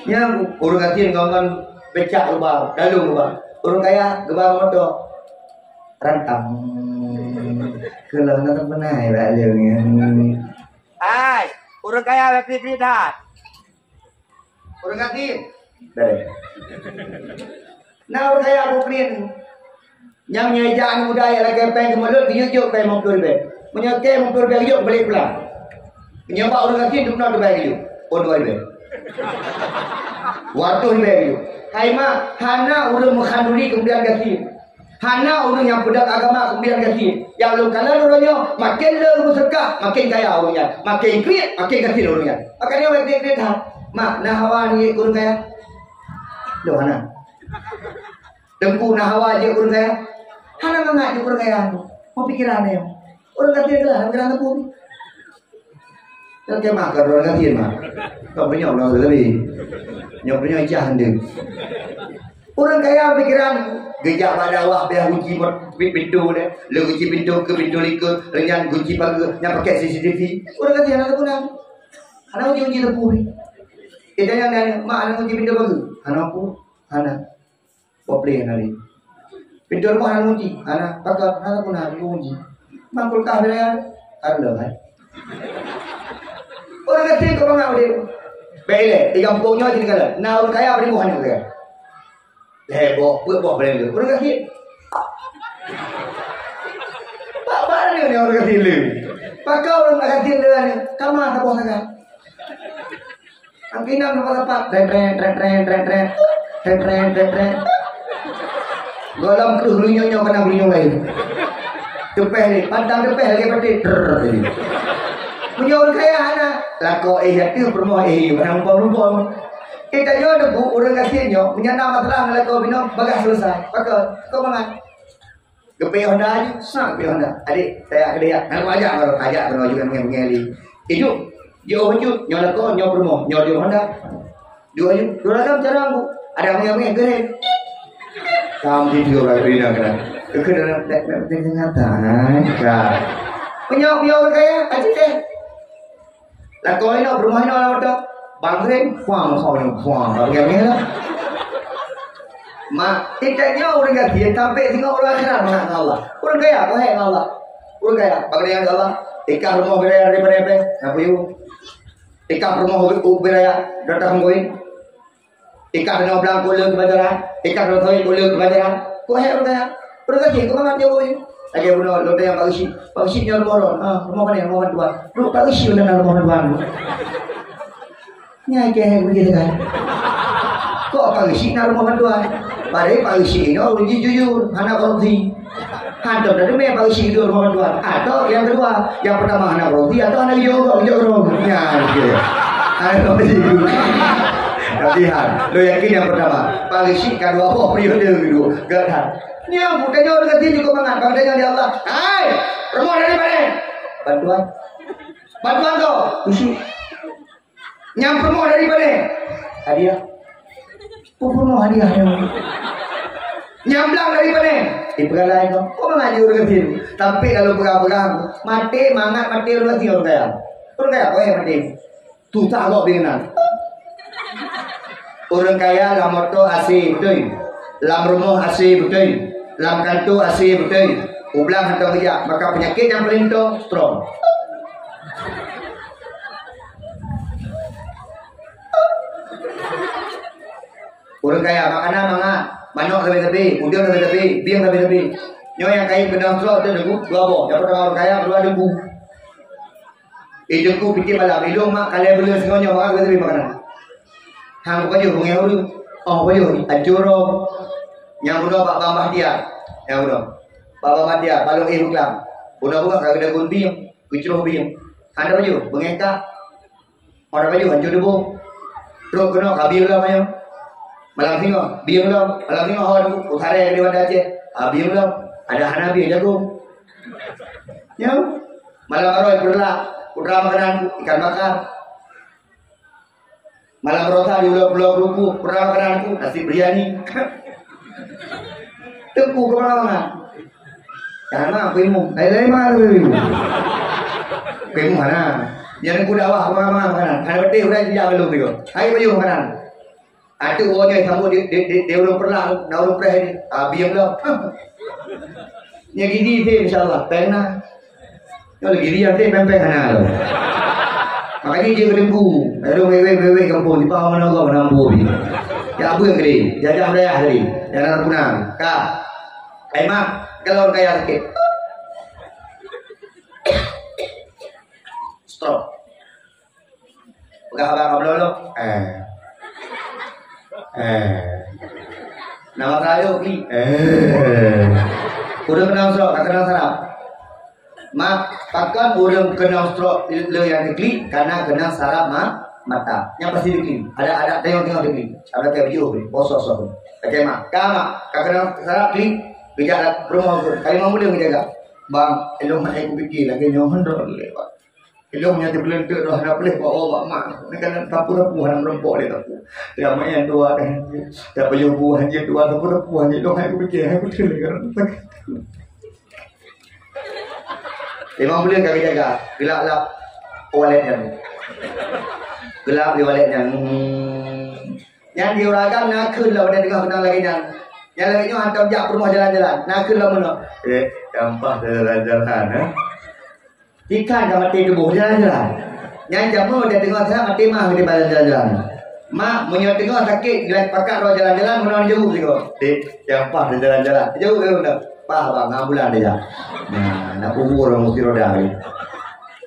Nyang ureueng gasien ngon, ngon becak geuba, dalung geuba. Ureueng kaya geuba moto. Rantang. Kalau nak pernah ya, bak lé ni. Hai, ureueng kaya bak klik-klik that. Ureueng gasien. Deh. Na ureueng kaya bukrin. Nyang nyoe jak aneuk muda nyang lagèe péng keumeulot, geuyue jok péng limong ploh ribèe. Meunyoe kèe limong ploh ribèe geuyue jok balik pulang. Meunyoe bak ureueng gasien dum na teubai geuyue. Oh, dua ribèe. Dua reutôh ribèe geuyue. Hai mak, hana ureueng meukhaduri keumudian gasien. Hana ureueng nyang peudong agama keumudian gasien. Nyang lôn kalon uroe nyoe, maken le ureueng seudeukah, maken kaya ureueng nyan. Maken kriet, maken gasien ureueng nyan. Makanya ureueng kriet-kriet that. Mak, na hawa ngieng keu ureueng kaya? Loh, hana. Teungku, na hawa jeuet keu ureueng kaya? Hana mangat jeuet keu ureueng kaya. Mau pikiran nyoe. Ureueng gasien lah, pikiran teungku. Nyoe keuh mah, ka droe gasien mah. Ka punya ulang lagi. Nyoe punya ijah ande. Ureueng kaya pikiran, geujak bak dakwah, biar kunci pintu deh. Le kunci pintu keu pintu likot, reunyan kunci pageue, nyang pakai C C T V. Ureueng gasien hana guna. Hana kunci-kunci teupui. Kita nyang nanya, "Mak, hana kunci pintu pageue?" "Hana, Pu." "Hana." Popleh hana lé. Pintoe rumoh hana kunci, hana, pakon, hana guna kunci. Mang kulkas bela, hana lé, hai. Ureueng gasien keu mangat udép. Bèk ilèe, di gampông nyoe jih kalon. Na ureueng kaya beurimong hana kaya. Lhèe boh, peuet boh paléng lé. Ureueng gasien. Bak, bak mana ni ureueng gasien lé? Pakon ureueng gasien lé ni? Kama saboh sagai. Angkinan sapat-sapat, tren, tren, tren. Tren, tren, tren, tren. Gohlom kreueh geulinyueng nyoe keunan geulinyueng laén. Teupeh ni, pantang teupeh lagèe paté. Trrr, jadi. Meunyoe ureueng kaya hana, lakoe éh ateueh, peurumoh éh, barang lumpong-lumpong. Kita nyoe debu ureueng gasien nyoe, meunyoe na masalah ngon lakoe binoe, bagah selesai. Pakon, keu mangat. Geupeu Honda aju, sa geupeu Honda. Adik, saya ke dia. Nak ajak baru, ajak baru aju yang mengenali. Itu, dia aju, nyonya kau, nyonya rumah, nyonya Honda. Dua aju, dua ragam cara aku. Ada yang mengenali, keren. Kamu tidur lagi, kena, kena. Kena, kena, kena, kena, kena, kena. Punya, punya orang kaya, aja deh. Lakoe inoe, peurumoh inoe lam ata. Bang Rin, puang, puang, puang. Bang Rin lah. Mak, kita nyoe ureueng gasien, sampai singoh ureueng akhirat mangat ngon Allah. Ureueng kaya, kau hai ngon Allah. Ureueng kaya, bagaimana ngon Allah? Ikah rumoh beraya daripada apa? Apa yuk? Ikah rumoh u-, u-, beraya, datang koin. Ikah keunoe blang keu ulôn keubajaran, ikah keunoe sawét keu ulôn keubajaran. Kok hék ureueng kaya? Ureueng gasien keu mangat nyoe. Lagèe bunoe lôn tanyong Pak Geuchik. "Pak Geuchik nyoe rumoh droen?" "Ah, rumoh pane? Rumoh bantuan." "Duek Pak Geuchik u dalam rumoh bantuan." Nyan keuh hék beugèt kan. Kok Pak Geuchik na rumoh bantuan? Padahai Pak Geuchik nyoe ureueng jih jujur, hana korupsi. Hantom tadeungoe Pak Geuchik duek rumoh bantuan. Atau nyang keudua, nyang peurtama hana korupsi atau hana geujok, geujok droe. Nyan keuh. Hana korupsi. Latihan. Lôn yakin nyang peurtama. Pak Geuchik ka dua boh periode keudua. Geuh that. Nyoe, bukan nyoe deungon jih jukuk mangat. Bang tanyong di Allah. "Hai, rumoh dari mana?" "Bantuan." "Bantuan kau?" "Geuchik." "Nyang peurumoh dari pane?" "Hadiah." "Peue peurumoh hadiah nyoe?" "Nyang blang dari pane?" "Di Peugalai nyoe." "Oh, mangat jih ureueng gasien." Tapi kalau peugah-peugah, maté mangat maté ureueng gasien ureueng kaya. Ureueng kaya, oh, ya, maté. Susah gok bineunang. Ureueng kaya lam moto A C beutôi. Lam rumoh A C beutôi. Lam kantô A C beutôi. U blang hantom geujak, maka peunyakét nyang paleng toe, stroke. Ureueng kaya, makanan mangat, manok sabe-sabe, udeueng sabe-sabe, bieng sabe-sabe. Nyoe nyang kayém keunong stroke teuh, dua boh, nyang peurtama ureueng kaya, keudua deungku. Eh, deungku piti malam, ilôn mak kalai buleuen singoh nyoe mangat sabe-sabe makanan. Han kupajoh beungèh ureueng. Oh, pajoh, ancô droe. Nyang bunoe bak Bang Bahtiar. Nyang bunoe. Bak Bang Bahtiar, palong éh beuklam. Bunoe-bunoe ka geudagon bieng, geucroh bieng. Han tapajoh, beungèh kak. Hana pajoh, ancô tuboh. Trok keunoe ka bieng lom ayong. Malam singoh, bieng lom. Malam singoh hon, usaré di Banda Aceh. Ah, bieng lom. Ada hana bieng jagong. Nyo. Malam aroi peureulak, putra makanan ikan bakar. Malam rosa di Pulo Keureubeuk, putra makanan nasi biryani. Teungku keumangan-mangan. Kana kuimu. Lain-lain mana kuimu? Kuimu mana? Nyang ku dakwah keumangan-mangan. Hana beuteh udah jijak lalu tiga. Hai baju makanan. Ateueh woe nyoe sambot di, di, di, di ureueng peureulak, na ureueng preh ni. Abi yang dah. Nya gidi sih, insya Allah. Peng na. Nyoe lagi dia teh peng-peng hana tu. Makanya dia kena bu. Ada wewe-wewe kampung di bawah mana Allah mana ambu ni. Ya apa yang gede? Jajah dayah tadi. Yang nak punang. Ka. Ai mak, kalau orang kaya sakit. Stroke. Peugah abang kablong tu. Eh. Eh. Nama saya ni? Eh. Udah kenal stroke, tak kenal sarap. Mak, pakon ureueng keunong stroke le nyang diklik, karena keunong saraf ma-, mata. Nyang pasti diklik. Ada, ada tengok-tengok diklik. Ada kayak video ni, bosok-sok. Oke, mak. Ka, mak. Ka keunong saraf klik, bijak dah promo tu. Kali mau muda menjaga. Bang, elok mak aku fikir lagi nyoh hendak lewat. Elok mak nyata belum tu dah nak boleh bawa bak mak. Ni kan tapu-tapu hana merempok dia tapu. Dia main dua kan. Dia payah buah je dua tapu-tapu je. Dong aku fikir, aku fikir lagi. Lima buleuen ka geujaga, geulap-lap walet nyan. Geulap di walet nyan. Hmm. Nyan di ureueng agam na kheun lom, watèe teungoh keunong lagèe nyan. Nyan lagèe nyoe hantom jak peurumoh jalan-jalan. Na kheun lom meunoe. Eh, gampang jalan-jalan, eh. Ikan ka maté tuboh jalan-jalan. Nyan jameun watèe teungoh sehat maté mah watèe jalan-jalan. Mak, meunyoe teungoh sakét, geulat pakat droe jalan-jalan, meunoe jaweueb sigoe. Dek, gampang jalan-jalan. Jaweueb, eh, meunoe. Pah bang, ambulan dia. Nah, nak kubur orang mesti roda ni.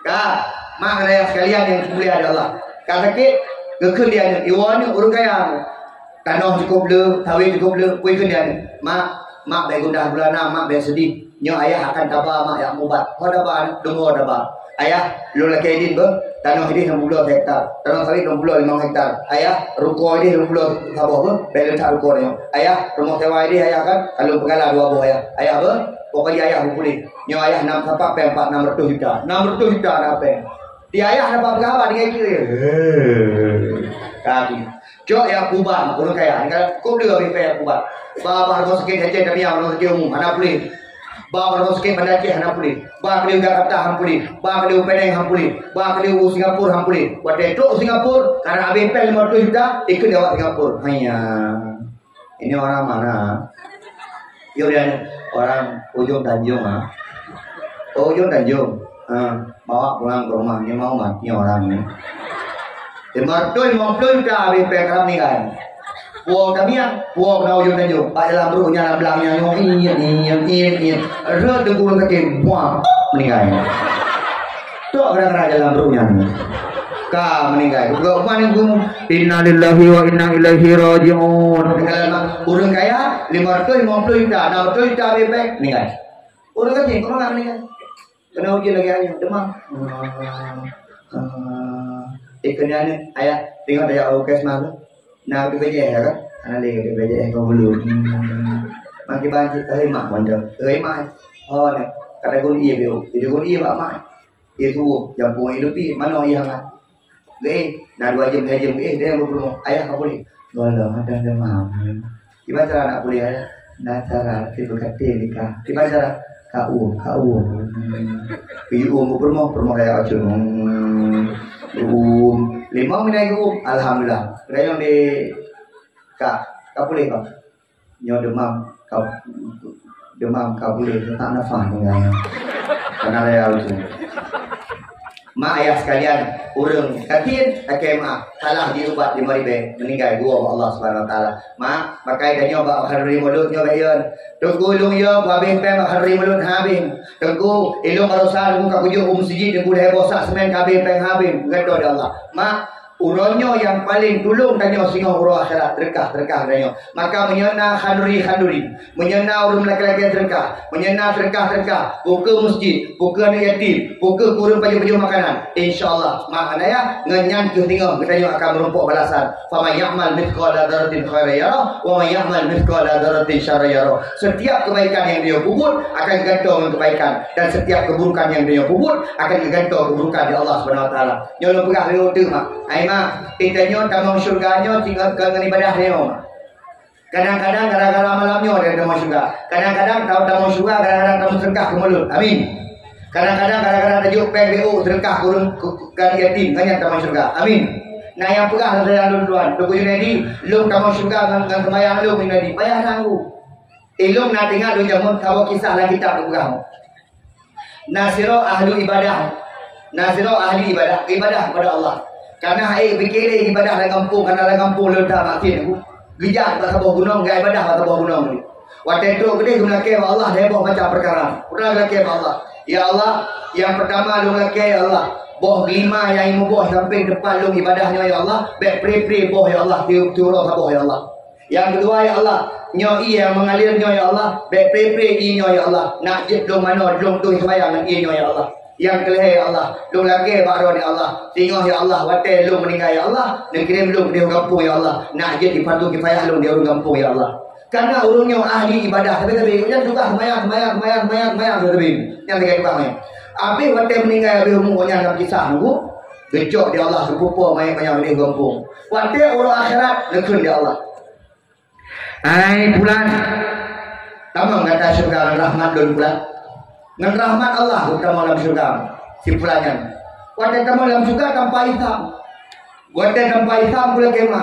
Ka, mak raya sekalian yang dimuliakan Allah. Ka sakit, geukheun dia ni. Iwa ni ureueng kaya. Tanoh cukup le, sawit cukup le, kui kheun dia ni. Mak, mak bèk gundah gulana, mak bèk sedih. Nyoe ayah akan taba mak jak mubat. Ho taba, deungoe taba. Ayah, lôn lakèe idin beuh, tanoh ideh enam puluh hektar, tanoh sawit enam puluh limong hektar. Ayah, rukoe ideh enam puluh saboh beuh, bèk leutak rukoe nyoe. Ayah, rumoh sewa ideh ayah kan, ka lôn peugala dua boh ayah. Ayah beuh, pokok jih ayah beupuléh. Nyoe ayah nam sapat pèng pat enam ratus juta. Enam ratus juta na pèng. Di ayah dapat peugah haba dengan kira. Kaki. Cok ya kuban, ureueng kaya. Ni kan kop dia habis pèng kuban. Ba, ba rumah sakit Aceh Damiang, rumah sakit umum, hana puléh. Ba, ba rumah sakit Banda Aceh, hana puléh. Ba keudéh u Jakarta, hana puléh. Ba keudéh u Penang, hana puléh. Ba keudéh u Singapura, hana puléh. Watèe trok u Singapura, karena habis pèng lima ratus juta, ikut awak Singapura. Hanya. Ini orang mana? Yo, dia orang Ujung Tanjung, ah. Oh, Ujung Tanjung. Ha, bawa pulang ke rumah. Ni mau mati orang ni. Lima ratus lima puluh juta habis pèng, ka meninggal. Puwoe Damiang, puwoe keunan Ujung Tanjung. Bak jalan brôk nyan, blang nyan, nyoe, iet, iet, iet, iet. Rhot teungku sakét, buang, meninggal. Tok gara-gara jalan brôk nyan. Ka meninggal. Buka rumah ni guru. Innalillahi wa inna ilaihi raji'un. Meninggal mak. Ureueng kaya, lima ratus lima puluh juta, enam ratus juta habis pèng, meninggal. Ureueng kaya, kok meninggal? Kena uji lagi ayah, demam. Ah, ah. Eh, kena ni, ayah, tengok ayah, oh, kes malu. Nah, B P J S ya kan? Ada lagi B P J S kau belum. Hmm. Makin banyak, eh, mak, mondok. Eh, mak. Oh, ni. Kata guru iya, Beo. Jadi guru iya, Pak Mak. Iya, tubuh. Jampu iya, lebih. Mana iya, Mak? Weh, na dua jeuem, tiga jeuem, eh, dia yang berperumoh. Ayah ka puléh. Golom ada demam. Kiban cara nak puléh, ayah? Na cara, tapi berkatil nikah. Kiban cara? Ka uem, ka uem. Keu uem berperumoh, perumoh raya acun. Uem. Limong minai uem. Alhamdulillah. Rayong di ka, ka puléh, Bang. Nyoe demam ka, demam ka puléh, tak nafah tinggai. Karena raya uji. Mak ayah sekalian, ureueng katin, akhé mak salah diubat di Maribek, meninggai dua bak Allah Subhanahu Wa Taala. Mak, pakai tanyoe bak Khairi Mulud nyoe bak Yon. Teungku lôn yo, habéh pèng bak Khairi Mulud habéh. Teungku, ilôn barosa teungku ka kujok u meuseujid, teungku lhèe boh sak semen ka habéh pèng habéh, geutanyoe di Allah. Mak, Uroe nyoe nyang paleng tulông tanyoe singoh uroe akhirat, seudeukah-seudeukah tanyoe. Maka meunyoe na khanduri-khanduri, meunyoe na ureueng lakèe-lakèe seudeukah, meunyoe na seudeukah-seudeukah, peu keu meuseujid, peu keu aneuk yatim, peu keu ureueng pajoh-pajoh makanan, insya Allah, mak ngon ayah, ngon nyan kheueh singoh geutanyoe akan meurumpok balasan. Faman ya'mal mithqala dzarratin khairan yarah, wa man ya'mal mithqala dzarratin syarran yarah. Setiap kebaikan yang dia perbuat akan gantung dengan kebaikan, dan setiap keburukan yang dia perbuat akan gantung keburukan di Allah Subhanahu Wa Taala. Nyoe lôn peugah lé uteuk, mak. Ai mak, geutanyoe tamong syeuruga nyoe tinggai keu ngon ibadah nyoe, mak. Kadang-kadang gara-gara malam nyoe dia tamong syurga. Kadang-kadang ta-, tamong syurga gara-gara tamong seudeukah keu mulod. Amin. Kadang-kadang gara-gara tajok péng B O seudeukah keu ureueng, keu, keu yatim, nyan tamong syurga. Amin. Nah, nyang peugah lagèe nyan lôn tuan, Teungku Junaidi, lôn tamong syurga ngon, ngon seumayang lôn, Junaidi. Payah nanggu. Eh, lôn na teuingat lôn jameun saboh kisah lam kitab lôn peugah. Na sidroe ahli ibadah. Na sidroe ahli ibadah, ibadah kepada Allah. Karena hai piké lé ibadah lam gampông, karena lam gampông lôn that maksiet. Geujak bak saboh gunong, geuibadah bak saboh gunong. Watèe trôk keudéh geumeulakèe bak Allah, lhèe boh macam peukara. Peue geulakèe bak Allah? "Ya Allah, nyang peurtama lôn lakèe, ya Allah, boh lima nyang imuboh sampéng teumpat lôn ibadah nyoe, ya Allah, bèk pré-pré boh, ya Allah, tiep-tiep uroe saboh, ya Allah." Nyang keudua, ya Allah, nyoe ié nyang meungalir nyoe, ya Allah, bèk pré-pré ié nyoe, ya Allah. Nak jeuet lôn manoe, lôn tueng seumayang ngon ié nyoe, ya Allah. Nyang keulhèe, ya Allah, lôn lakèe bak droe, ya Allah. Singoh, ya Allah, watèe lôn meuninggai, ya Allah, neukirém lôn keudéh u gampông, ya Allah. Nak jeuet di fardu kifayah lôn di ureueng gampông, ya Allah. Karena ureueng nyoe ahli ibadah, tapi, tapi, nyan tugaih seumayang, seumayang, seumayang, seumayang, seumayang, tapi, tapi. Nyan lagèe tukang nyan. Abéh watèe meuninggai, abéh umu nyan lam kisah nunggu, geucok di Allah, geupupo manyét manyang keudéh u gampông. Watèe uroe akhirat, neukheun di Allah. "Hai Pulan, tamong gata syeuruga ngon rahmat lôn, Pulan. Ngon rahmat Allah lôn tamong lam syeuruga, si Pulan nyan." Watèe tamong lam syeuruga tanpa hisab. Watèe tanpa hisab, Pulan kheun,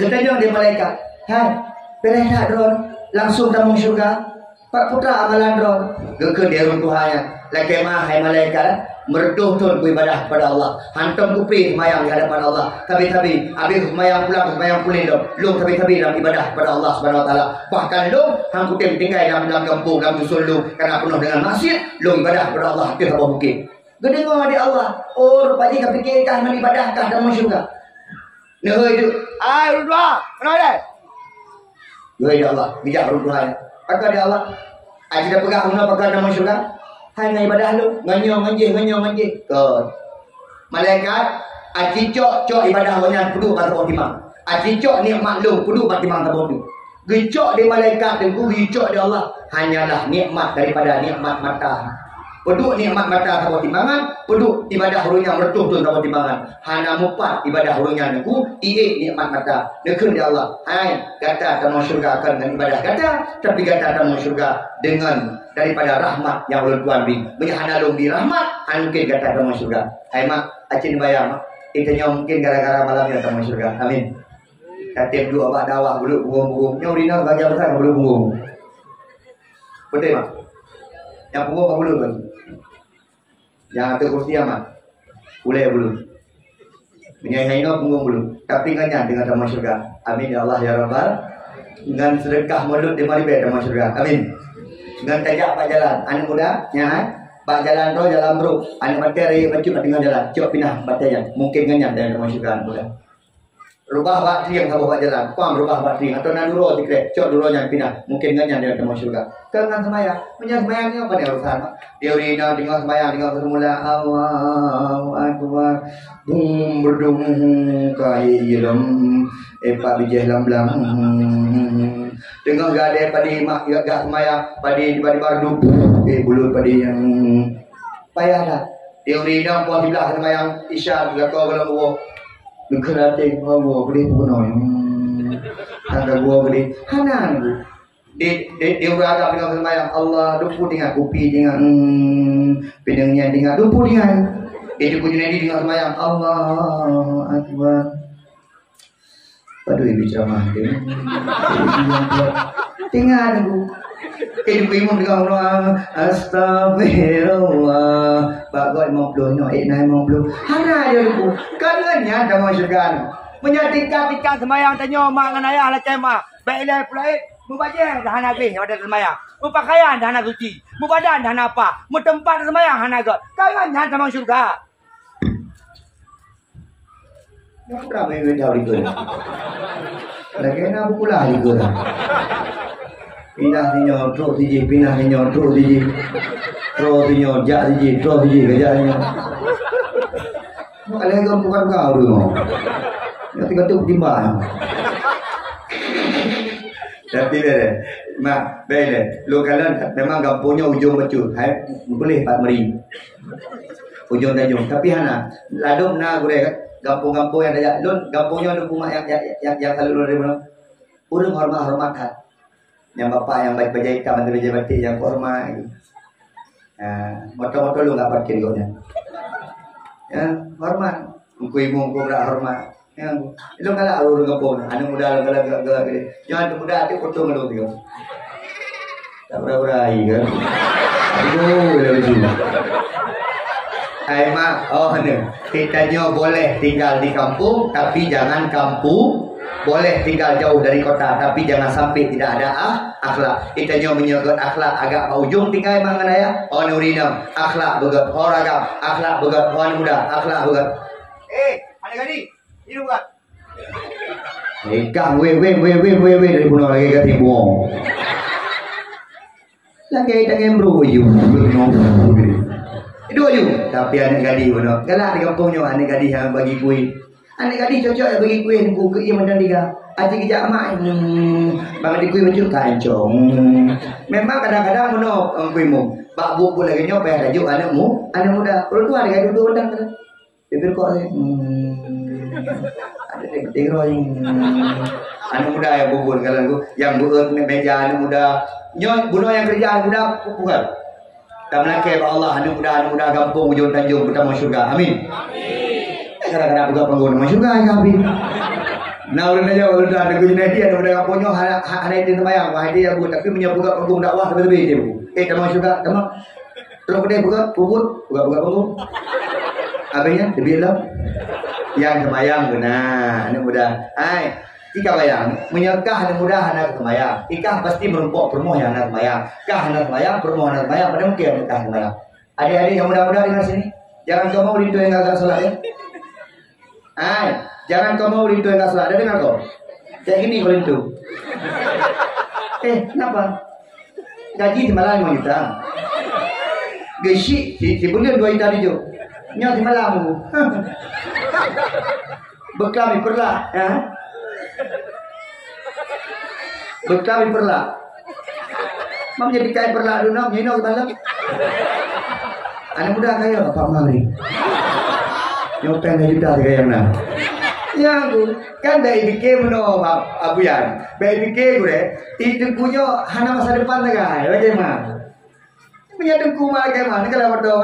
geutanyong lé malaikat, "Hai, peureusa droe langsung tamong syeuruga? Pat peue teuma amalan droe?" Geukheun lé ureueng tuha nyan, "Lakèe meu'ah, hai malaikat, meureutoh thôn kuibadah kepada Allah. Hantom kupré seumayang di hadapan Allah. Sabe-sabe, abéh seumayang pulang, seumayang puléh lom. Lôn sabe-sabe lam ibadah kepada Allah Subhanahu Wa Taala. Bahkan lôn han kutem tinggai lam, lam gampông, lam dusun lôn, karena peunoh deungon maksiet, lôn ibadah kepada Allah ateueh saboh bukét." Geudeungoe di Allah, "Oh, rupajih kapiké kah ngon ibadah kah tamong syeuruga." Neuhôi teuk, "Hai, ureueng tuha, keunoe lé." Geuhôi di Allah, geujak ureueng tuha nyan. Pakon di Allah? Aci tapeugah bunoe pakon tamong syeuruga? Hai ngon ibadah lôn, ngon nyoe, ngon jéh, ngon nyoe, ngon jéh. Kon. Malaikat, aci cok, cok ibadah awaknyan peuduek bak saboh timang. Aci cok nikmat lôn peuduek bak timang saboh tu. Geucok di malaikat teungku, geucok di Allah. Hanyalah nikmat daripada nikmat mata. Peuduek nikmat mata saboh timbangan, peuduek ibadah ureueng nyan meureutoh thôn saboh timbangan. Hana mupat ibadah ureueng nyan teungku, ié nikmat mata. Neukheun di Allah, "Hai, gata tamong syeuruga kon ngon ibadah gata, tapi gata tamong syeuruga deungon daripada rahmat nyang ulôn tuan bri. Meunyoe hana lôn bri rahmat, hana mungken gata tamong syeuruga." Hai mak, aci neubayang, mak. Geutanyoe mungken gara-gara malam nyoe tamong syeuruga. Amin. Ka tiep duek bak dakwah buleuk punggong-punggong. Nyoe ureueng inong bagian besar buleuk punggong. Beutôi, mak? Nyang punggong bak buleuk lagi. Nyang ateueh kursi aman. Ulèe buleuk. Meunyoe nyang inoe punggong buleuk. Tapi ngon nyan teungoh tamong syeuruga. Amin ya Allah ya Rabbal. Ngon seudeukah mulod lima ribèe tamong syeuruga. Amin. Ngon tajak bak jalan. Aneuk muda, nyan, bak jalan droe, jalan brôk. Aneuk batèe rayeuk bacut teungoh jalan. Cok pinah batèe nyan. Mungken ngon nyan tamong syeuruga aneuk muda. Reubah bak trieng saboh bak jalan, pam reubah bak trieng, atawa na duroe sikrek, cok duroe nyan pinah, mungken ngon nyan tamong syeuruga. Kon ngon seumayang, meunyoe seumayang nyoe pane urusan. Dia ureueng inong teungoh seumayang, teungoh seumula, Allahu Akbar. Bum, berdung, kayém, eh, pat bijéh lam blang. Teungoh gadée padi mak, gak, gak seumayang, padi tiba-tiba redup, eh, bulut padi nyang payah that. Dia ureueng inong poh siblaih seumayang Isya, geulakoe goh lom buboh. Neukeuraténg, Allah, beudeh peunoh. Hmm. Tangga gua beudeh. Hana nunggu. Di, di, di ureueng agam deungon seumayang, Allah, dupu tinggai kupi tinggai, hmm, pineung nyan tinggai, dupu tinggai. Di Teungku Junaidi deungon seumayang, Allahu Akbar. Padum ibu ceramah tu. Tinggai nunggu. Eh, duku imum tinggai, astagfirullah. Bak goe lima puluh nyoe, eh, na lima puluh. Hana dia duku. Kan nyan tamong syeuruga. Meunyoe tingkat-tingkat seumayang tanyoe mak ngon ayah lakée mak. Bèk ilée pulai, meubajée dah hana gleh pada seumayang. Meupakaian dah hana suci. Meubadan dah hana apa. Meuteumpat seumayang hana göt. Kan nyan tamong syeuruga. Nyang peugah meuweueh jauh likot. Lagèe na beukulah likot. Pinah sinyoe, trok sijih, pinah sinyoe, trok sijih. Trok sinyoe, jak sijih, trok sijih, jak sinyoe. Lagèe bukan kau tu. Nyoe tiba tu timbang. Tapi bèk lé. Mak, bèk lé. Lôn kalon memang gampông nyoe ujong bacut. Hai, meutuléh pat meri. Ujong tajong. Tapi hana. Ladôm na gurèe gampông-gampông nyang tajak. Lôn gampông nyoe lôn kumat nyang, nyang, nyang, nyang salut lôn dari bunoe. Ureuëng hormat-hormat that. Nyang bapak nyang ba-, bajée itam atau bajée batik nyang hormat. Ha, moto-moto lôn gak parkir gobnyan. Ya, hormat. Teungku imum, teungku brat hormat. Ya, lôn galak ureuëng gampông, aneuk muda lôn galak, galak, galak. Nyoe aneuk muda até foto ngon lôn tengok. Tak pura-pura ai kan. Aduh, dah lucu. Hai mak, oh ni. Kita nyoe boleh tinggal di kampung, tapi jangan kampung. Boleh tinggal jauh dari kota, tapi jangan sampai tidak ada ah, akhlak. Kita nyoe meunyoe gét akhlak agak bak ujong tinggai mak ngon ayah. Oh nuri nam, akhlak beugét, oh ragam, akhlak beugét, oh aneuk muda, akhlak beugét. Eh, aneuk gadih, hidup kan? Nikah weh weh weh weh weh weh dari bunoe lagée ka timbong. Lagée tangen bro yu. Itu yu. Tapi aneuk gadih bunoe. Galak di kampung nyoe aneuk gadih nyang bagi kueh. Aneuk gadih cocok nyang bagi kueh nunggu keu ie mantong tiga. Aji geujak mak. Hmm. Bang di kueh bacut kancong. Memang kadang-kadang bunoe kueh mum. Bak buet-buet lagée nyoe payah tajuk aneuk mu, aneuk muda. Ureuëng tuha lagée dudoe undang. Bibir kok ni. Hmm. Ada dek dek roh ni. Hmm. Aneuk muda nyang bubur kalau aku, nyang beuet meja aneuk muda. Nyoe bunoe nyang kerja aneuk muda bukan. Tameulakée bak Allah aneuk muda, aneuk muda gampông Ujong Tanjong peutamong syurga. Amin. Eh, kadang-kadang buka panggung tamong syurga ya Amin. Nah, ureuëng nanya ureuëng dah negeri Nabi aneuk muda gampông nyoe hana hana itu sembahyang, wah dia bu tapi meunyoe buka panggung dakwah lebih-lebih dia bu. Eh, tamong syurga, tamong. Terus keudeh peugah, peubuet, peugah-peugah bangung. Habis nyan, teubiet lom. Nyang seumayang beuna, aneuk muda. Hai, jika bayang, meunyoe kah aneuk muda hana seumayang, ikah pasti meurumpok peurumoh nyang hana seumayang. Kah hana seumayang, peurumoh hana seumayang, pada mungkin aneuk kah seumayang. Adik-adik nyang muda-muda deungoe sini, jangan kamoe linto nyang galak salat ya. Hai, jangan kamoe linto nyang galak salat. Dah deungoe kah? Kayak gini kau linto. Eh, kenapa? Gaji semalam lima juta. Geusyik si, si buleuen dua juta tujuh. Nyoe semalam. Beuklam ipeurlak, ya. Beuklam ipeurlak. Mam jadi kai peurlak dulu, nyoe inoe keubalak. Aneuk muda kaya, Pak Mari. Nyoe peng dua juta kaya na. Ya, aku. Kan dah fikir meunoe, Abu Yan. Bai fikir gurée, teungku nyoe hana masa depan sagai, bagaimana? Punya teungku mak bagaimana kalau bodoh?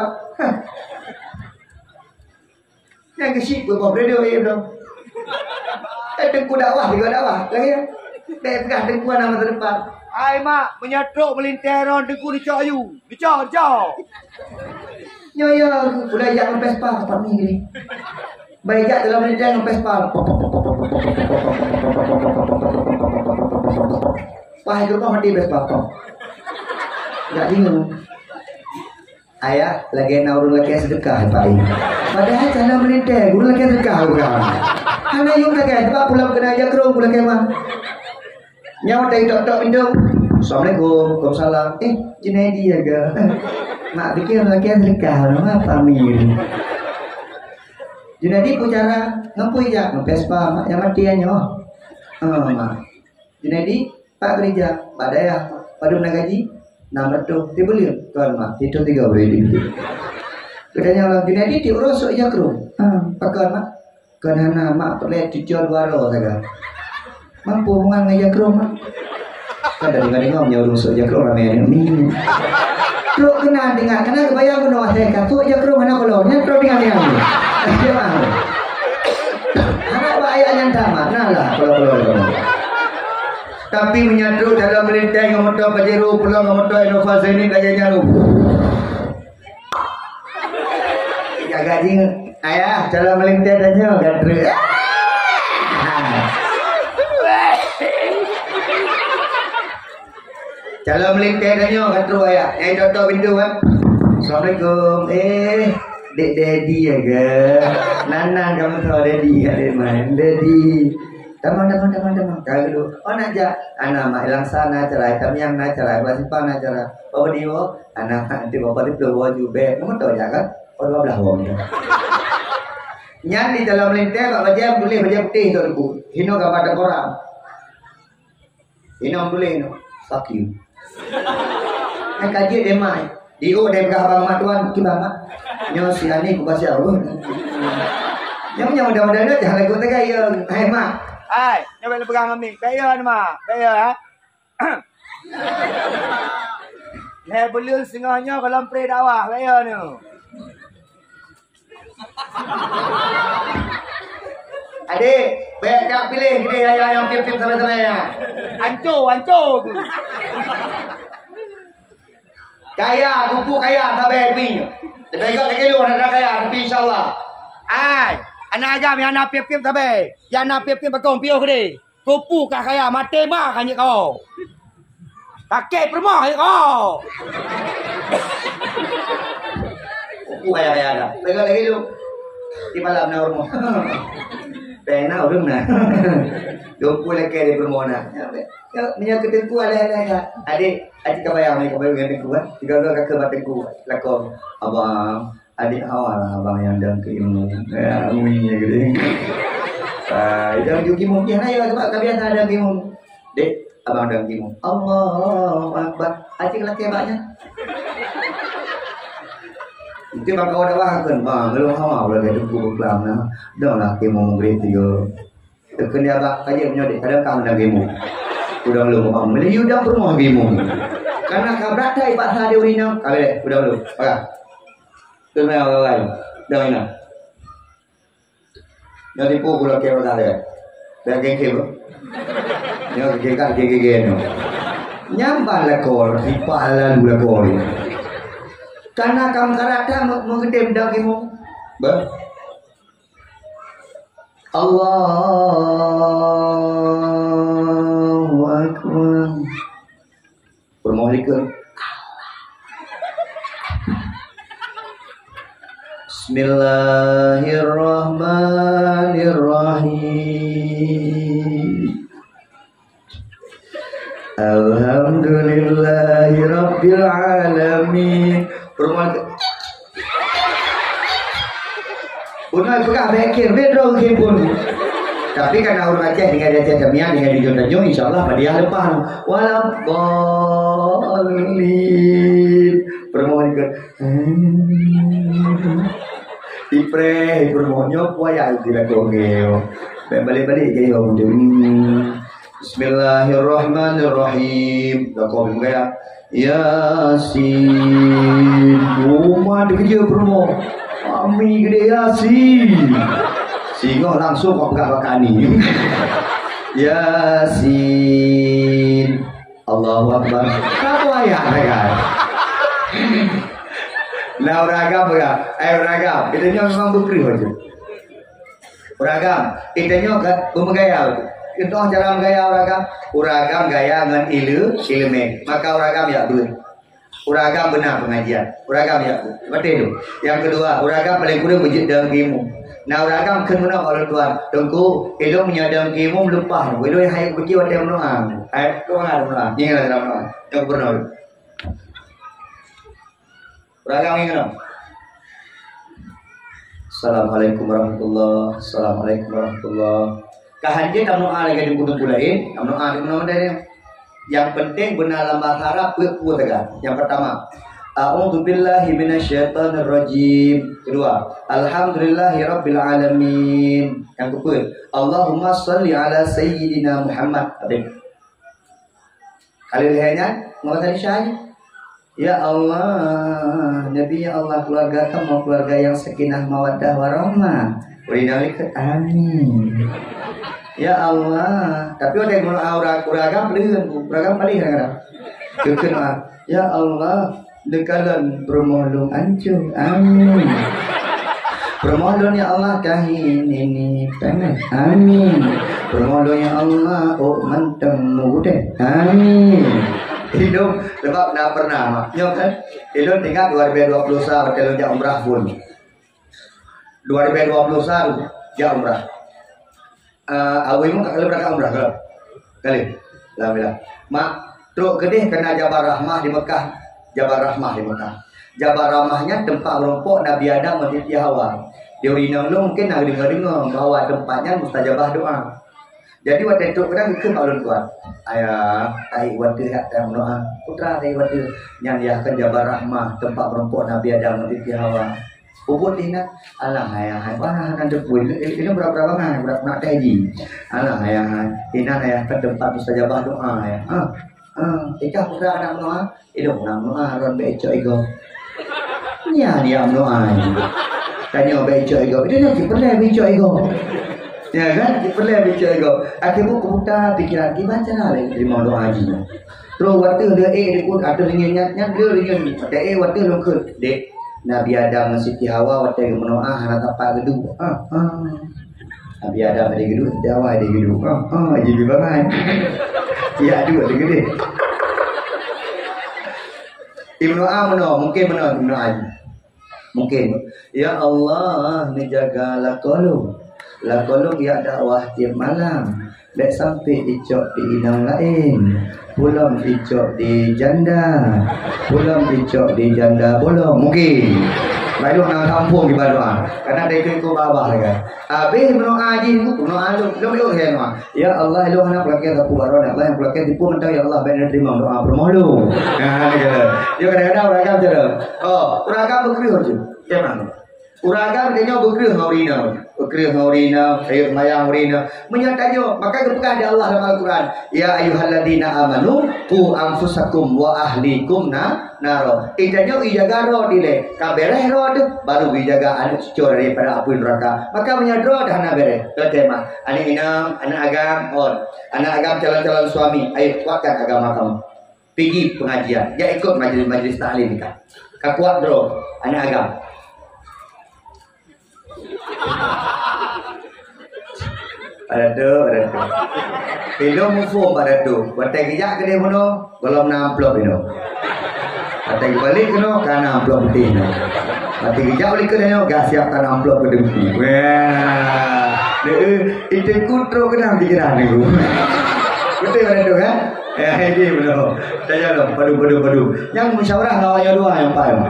Yang gesik pun boh beredor ya bro. Eh teungku dakwah juga dakwah lagi ya. Bai peugah teungku hana masa depan. Hai mak, meunyoe trok meulinteh ron teungku dicok yu. Dicok, dicok. Nyoe ya, udah jak ngon Vespa tempat ni gini. Baik jak dalam medan ngon Vespa. Wah, itu rumah mati Vespa. Enggak bingung. Ayah, lagi na ureuëng lakée seudeukah, Pak. Padahal cara meulinteh, guru lakée seudeukah bukan. Hana yum lakée, sebab pulang kena aja kerong pulang kemah. Nyawa dari tok-tok pintu. Assalamualaikum. Waalaikumsalam. Eh, Junaidi ya ke? Mak fikir lagi sedekah nama Pamir. Junaidi pun cara ngampui jak, ngampui Vespa, mak yang mati ya nyoh. Oh, mak. Junaidi, pak kerja, pak dayah, padum nak gaji, enam ratus. Tiga bulan, tuan mak, itu tiga bulan. Katanya orang Junaidi diurus sok jakrum. Ah, pakon mak. Kon hana mak peureulée cucor waro saga. Mampu meungan ngon jakrum mak. Kan dari mana ngom nyoe ureuëng sok jakrum ramé ni. Trok kena dengar, kena kebayang kena wasai ka sok jakrum hana kolom. Nyan trok dengar-dengar. Dia mah. Anak ba ayah nyan sama. Nah lah, kalau-kalau. Tapi meunyoe trok dalam meulintang ngon moto Pajero, pulang ngon moto Innova Zenith lagée nyan. Jaga jing ayah calon meulintang tanyoe kan trok. Calon meulintang tanyoe kan trok ayah. Nyai tok-tok pintu kan. Assalamualaikum. Eh, dek daddy ya ke? Nanan kamu tahu daddy ya, dek man. Daddy. Tamang, tamang, tamang, tamang. Kau dulu. Oh, nak jak. Anak mak hilang sana cerai, tamiang na cerai, belah simpang na cerai. Bapak ni, oh, anak nanti bapak ni perlu baju beg. Kamu tahu ya kan? Oh, dua belas wong ni. Nyan di dalam linteh, bak bajai tulis bajai putih tu, Teungku. Hino gambar tengkorak. Hino tulis hino. Fuck you. Kan kaji dia mai. Di oh dia pegang abang mak tuan, kiban mak. Nyoe si Ani ku pasal. Nyoe nyoe mudah-mudahan dia jangan lagu tegai ya. Hai mak. Hai, nyoe bèk lôn peugah ngon mic. Bèk yo ni, mak. Bèk yo, eh. Lhèe buleuen singoh nyoe gohlom pré dakwah, bèk yo ni. Adik, bèk jak piléh keudéh ayah nyang tiep-tiep sabe-sabe nyan. Anco, anco tu. Kaya, kupu kaya sabe pi. Tapi kok lagèe lôn hana kaya, tapi insya Allah. Ai, aneuk agam nyang na tiep-tiep sabe, nyang na tiep-tiep bakong piôh keudéh. Kupu ka kaya, maté ma ka nyang kawö. Sakét peurumoh nyang kawö. Kupu kaya-kaya dah. Peugah lagèe tu. Di malam na rumoh. Pena ureueng na. Kupu lakèe di peurumoh na. Ya, meunyoe keu teungku ada-ada dah. Adik, adik ka bayang ni, ka bayang dengan teungku, kan? Tiga-tiga ka keu bak teungku. Lakon, abang. Adik awak lah abang nyang dong keu imum. Ya, umi nya geude. Ah, dong keu imum. Dia nanya sebab ka biasa dong keu imum. Dek, abang dong keu imum. Allahu Akbar. Adik lakèe bak nyan. Mungkin bak kawan abang kan, bang, belum hawa udah jadi buku kelam nah. Dong lah keu imum murid tiga. Teukheun di abak, ka jeuet meunyoe dek, kadang ka meudang geumu. Udang lôn, Bang, meunyoe udang peurumoh geumu. Karena ka brat that ipaksa di ureueng inong, ka bèrèh, udang lôn. Pakat. Keuneuk orang lain. Udang inong. Nyoe tipu gula keu orang lain. Dah gengke, Bang. Nyoe gengke, gengke, gengke, nyoe. Nyamban lakor, sipah lalu lakor. Karena ka meukarat that, meugeudem dang geumu. Bah. Allahu Akbar. Peurumoh likot. Bismillahirrahmanirrahim. Alhamdulillahirabbil alamin. Peurumoh likot. Bunoe peugah bèk kir, bèk droe kir pun. Tapi karena ureueng Aceh dengan Aceh Tamiang dengan jujur tanyoe, insya Allah hadiah leupah. Waladdallin. Peurumoh likot. Ipreh, peurumoh nyoe, buaya di lakoe nyoe. Bèk balik-balik ke nyoe. Hmm. Bismillahirrahmanirrahim. Lakoe meugaya. Yasin. Uma dikeue peurumoh. Ami geude Yasin. Singoh langsung kau peugah bak ani. Yasin. Allahu Akbar. Satu ayat saja. Nah, ureueng agam peugah. Eh, ureueng agam. Kita nyoe memang berkeruh aja. Ureueng agam, geutanyoe ka beumeugaya. Contoh cara meugaya ureueng agam, ureueng agam gaya ngon ileumèe, maka ureueng agam jak beuet. Ureueng agam beuna pengajian, ureueng agam jak beuet. Beutôi tu. Nyang keudua, ureueng agam paleng kureueng beujeuet dong keu imum. Nah, ureueng agam kheun meunoe bak ulôn tuan, "Teungku, ilôn meunyoe dong keu imum leupah, ilôn hai kuci watèe meunoe." Hai, keu mana meunoe? Ingat dalam meunoe. Nyang gubernur. Ureueng agam ingat dong. Assalamualaikum warahmatullah. Assalamualaikum warahmatullah. Ka hanjeuet tameudoa lagèe teungku-teungku laén, tameudoa di mana-mana. Yang penting beuna lam bahasa Arab peuet peue saja. Yang pertama, a'udzubillahi minasyaitonirrajim. Kedua, alhamdulillahirabbil alamin. Yang keupeuet, Allahumma shalli ala sayyidina Muhammad. Habis. Kali lhèe nyan, ngon bahasa Indonesia nyan. Ya Allah, Nabi, ya Allah, keluarga kamoe keluarga yang sakinah mawaddah warahmah. Ureueng inong likot, amin. Ya Allah, tapi watèe meudoa ureueng, ureueng agam peuleuheuen, ureueng agam paléh kadang-kadang. Keu doa, ya Allah, neukalon peurumoh lôn ancô, amin. Peurumoh lôn ya Allah, tahi nini panas, amin. Peurumoh lôn ya Allah, ôk mantong meugutéh, amin. Ilôn, sebab na pernah, mak. Nyoe kan, ilôn ingat dua ribu dua puluh satu watèe lôn jak umrah phôn. Dua ribu dua puluh satu jak umrah. Eh, awai mu ka kali berangkat umrah ke? Kali. Alhamdulillah. Mak, trok keudéh keu na Jabal Rahmah di Mekah. Jabal Rahmah di Mekah. Jabal Rahmah nyan teumpat meurumpok Nabi Adam ngon Siti Hawa. Di ureueng inong lôn mungkin na deungoe-deungoe bahwa teumpat nyan mustajabah doa. Jadi watèe trok keunan geukheun bak ulôn tuan, "Ayah, tahi watèe jak tameudoa. Putra tahi watèe nyan yah kan Jabal Rahmah, teumpat meurumpok Nabi Adam ngon Siti Hawa." Ubit inan, "Alah, ayah, hai, wah, hana teupeu. Ini, ini berapa bangai, berapa nak kaji. Alah, ayah, hai, inan, ayah, ke tempat mustajabah doa, ayah. Ah, ah, ikah putra anak doa, ilong anak doa, ron becok ego." Nya dia doa. Tanya becok ego. Itu nya kiperle becok ego. Ya kan? Kiperle becok ego. Akhirnya kebuta pikiran, gimana cara lagi terima doa haji? Terus waktu dia, eh, dia pun ada ringan nyat, nyat dia ringan. Kata, eh, waktu lungkut. Dek, Nabi Adam ngon Siti Hawa watèe geumeudoá hana tapak geuduek. Ah, ah. Nabi Adam ada geuduek, Siti Hawa ada geuduek. Ah, ah, jadi bangai. Ya, dua ada geuduek. Ibnu A meunoe, mungkin meunoe Ibnu A. Mungkin, "Ya Allah, neujaga lakoe lôn. Lakoe lôn jak dakwah tiep malam. Bèk sampai icok di inong laén. Pulom icok di janda. Pulom icok di janda bolong." Mungkin. Baru nak kampung di Baluan. Karena ada ikut-ikut babah kan. Habis meunoe jih, meunoe lôn, lôn ikut saya mah. Ya Allah, ilôn hana peulakèe sapeue baroe, ya Allah, nyang peulakèe tipu mantong, ya Allah, bèk neuterima doa peurumoh lôn. Nah, ni kata. Yo, kadang-kadang ureueng agam cara. Oh, ureueng agam beukreueh je. Memang. Ureueng agam dia nyoe beukreueh ngon ureueng inong. Beukreueh ngon ureueng inong, sayok mayang ureueng inong. Meunyoe tanyoe, maka geupeugah di Allah dalam Al-Quran, "Ya ayyuhalladzina amanu, qu anfusakum wa ahlikum na-, naro." Ita nyoe ijaga droe dilèe, ka bèrèh droe teuh, baru ijaga aneuk cucoe daripada apui neuraka. Maka meunyoe droe dah hana bèrèh, teuntèe mah. Aneuk inong, aneuk agam, on. Aneuk agam calon-calon suami, ayo kuatkan agama kamu. Pigi pengajian, jak ikut majlis-majlis taklim ka. Ka kuat droe, aneuk agam. Pada tu, pada tu. Ilôn muphom pada tu. Watèe geujak keudéh bunoe, gohlom na amplop inoe. Watèe geubalek keunoe, ka na amplop putéh inoe. Watèe geujak balik keunoe, gak siapkan amplop keu teungku. Wah. Deh, itu kutrok keunan pikiran aku. Betul pada tu kan? Eh, ini belum. Tanya dong, padu, padu, padu. Nyang musyawarah ngon awak nyoe dua nyang paling.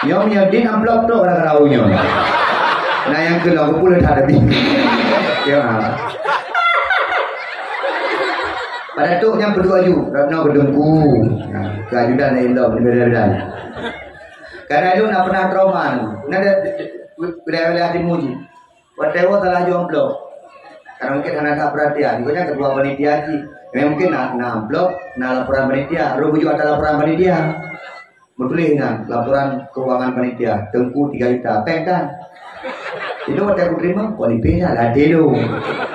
Nyoe meunyoe di amplop tu gara-gara nyoe. Nah, nyang keu lom pula tak ada bini. Ya. Pada tu nyang kedua ju, Ratna Bedengku. Nah, keu ajudan lain dong, beda-beda. Karena itu nak pernah trauma. Nah, ada beda-beda hati muji. Watèe woe salah jomblo. Karena mungkin hana that perhatian. Pokoknya ketua panitia cit. Memang mungkin na, na amplop, na laporan panitia. Roh bujuk ada laporan panitia. Meutuléh na laporan keuangan panitia. Teungku tiga juta. Péng kan? Itu watèe aku terima, kualipih dah. Ladé lu.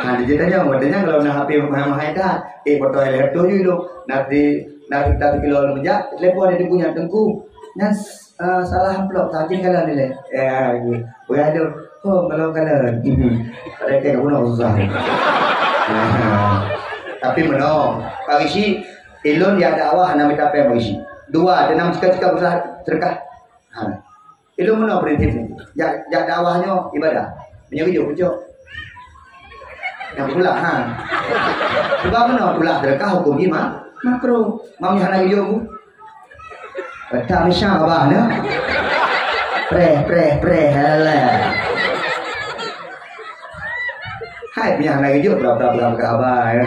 Ha, dia tanya, watèe nyan kalau na H P mahal-mahal dah. Eh, foto air tu je lu. Nanti, nanti, nanti kilo lu menjak, telepon dia punya teungku. Nyan Ah, salah amplop, tapi kalau nilai. Ya, ya. Bukan ada. Oh, kalau kalau. Pada kayak guna susah. Ah, tapi meunoe, Pak Geuchik, ilôn jak dakwah hana mita péng Pak Geuchik. Dua, dan enam cika-cika berusaha sedekah. Ha. Ilôn meunoe prinsip ni. Jak, jak dakwah nyoe ibadah. Meunyoe geujok, geujok. Nyang pula, ha. Sebab meunoe pula sedekah hukum jih ma-, makruh. Mam hana geujok bu. Petak misang abah ni. Preh, preh, preh. Alah. Hai, punya anak gejuk, bla, bla, bla, bla, abah, ya.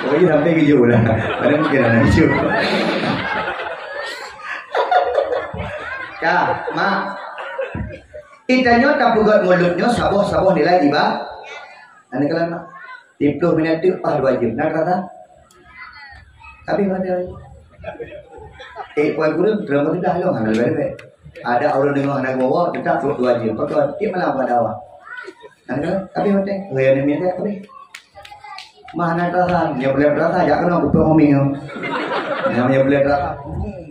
Oh, iya, sampai gejuk lah. Padahal mungkin anak gejuk. Ka, mak. Ita nyoe tapeugöt mulod nyoe saboh-saboh nilai iba-, Aneuk keulan mak. Di ploh minit teuk paih dua jeuem. Na rasa? Tapi mana? Eh, puan guru, terang sudah lo, hana lebih. Ada orang dengar anak bawa, tetap ploh dua jeuem. Pakon, tiap malam pada awak. Nah, tapi hotel, oh ya, ni minta, tapi. Mana rasa? Nya boleh rasa, jak kena, bukan ngomong. Namanya boleh rasa.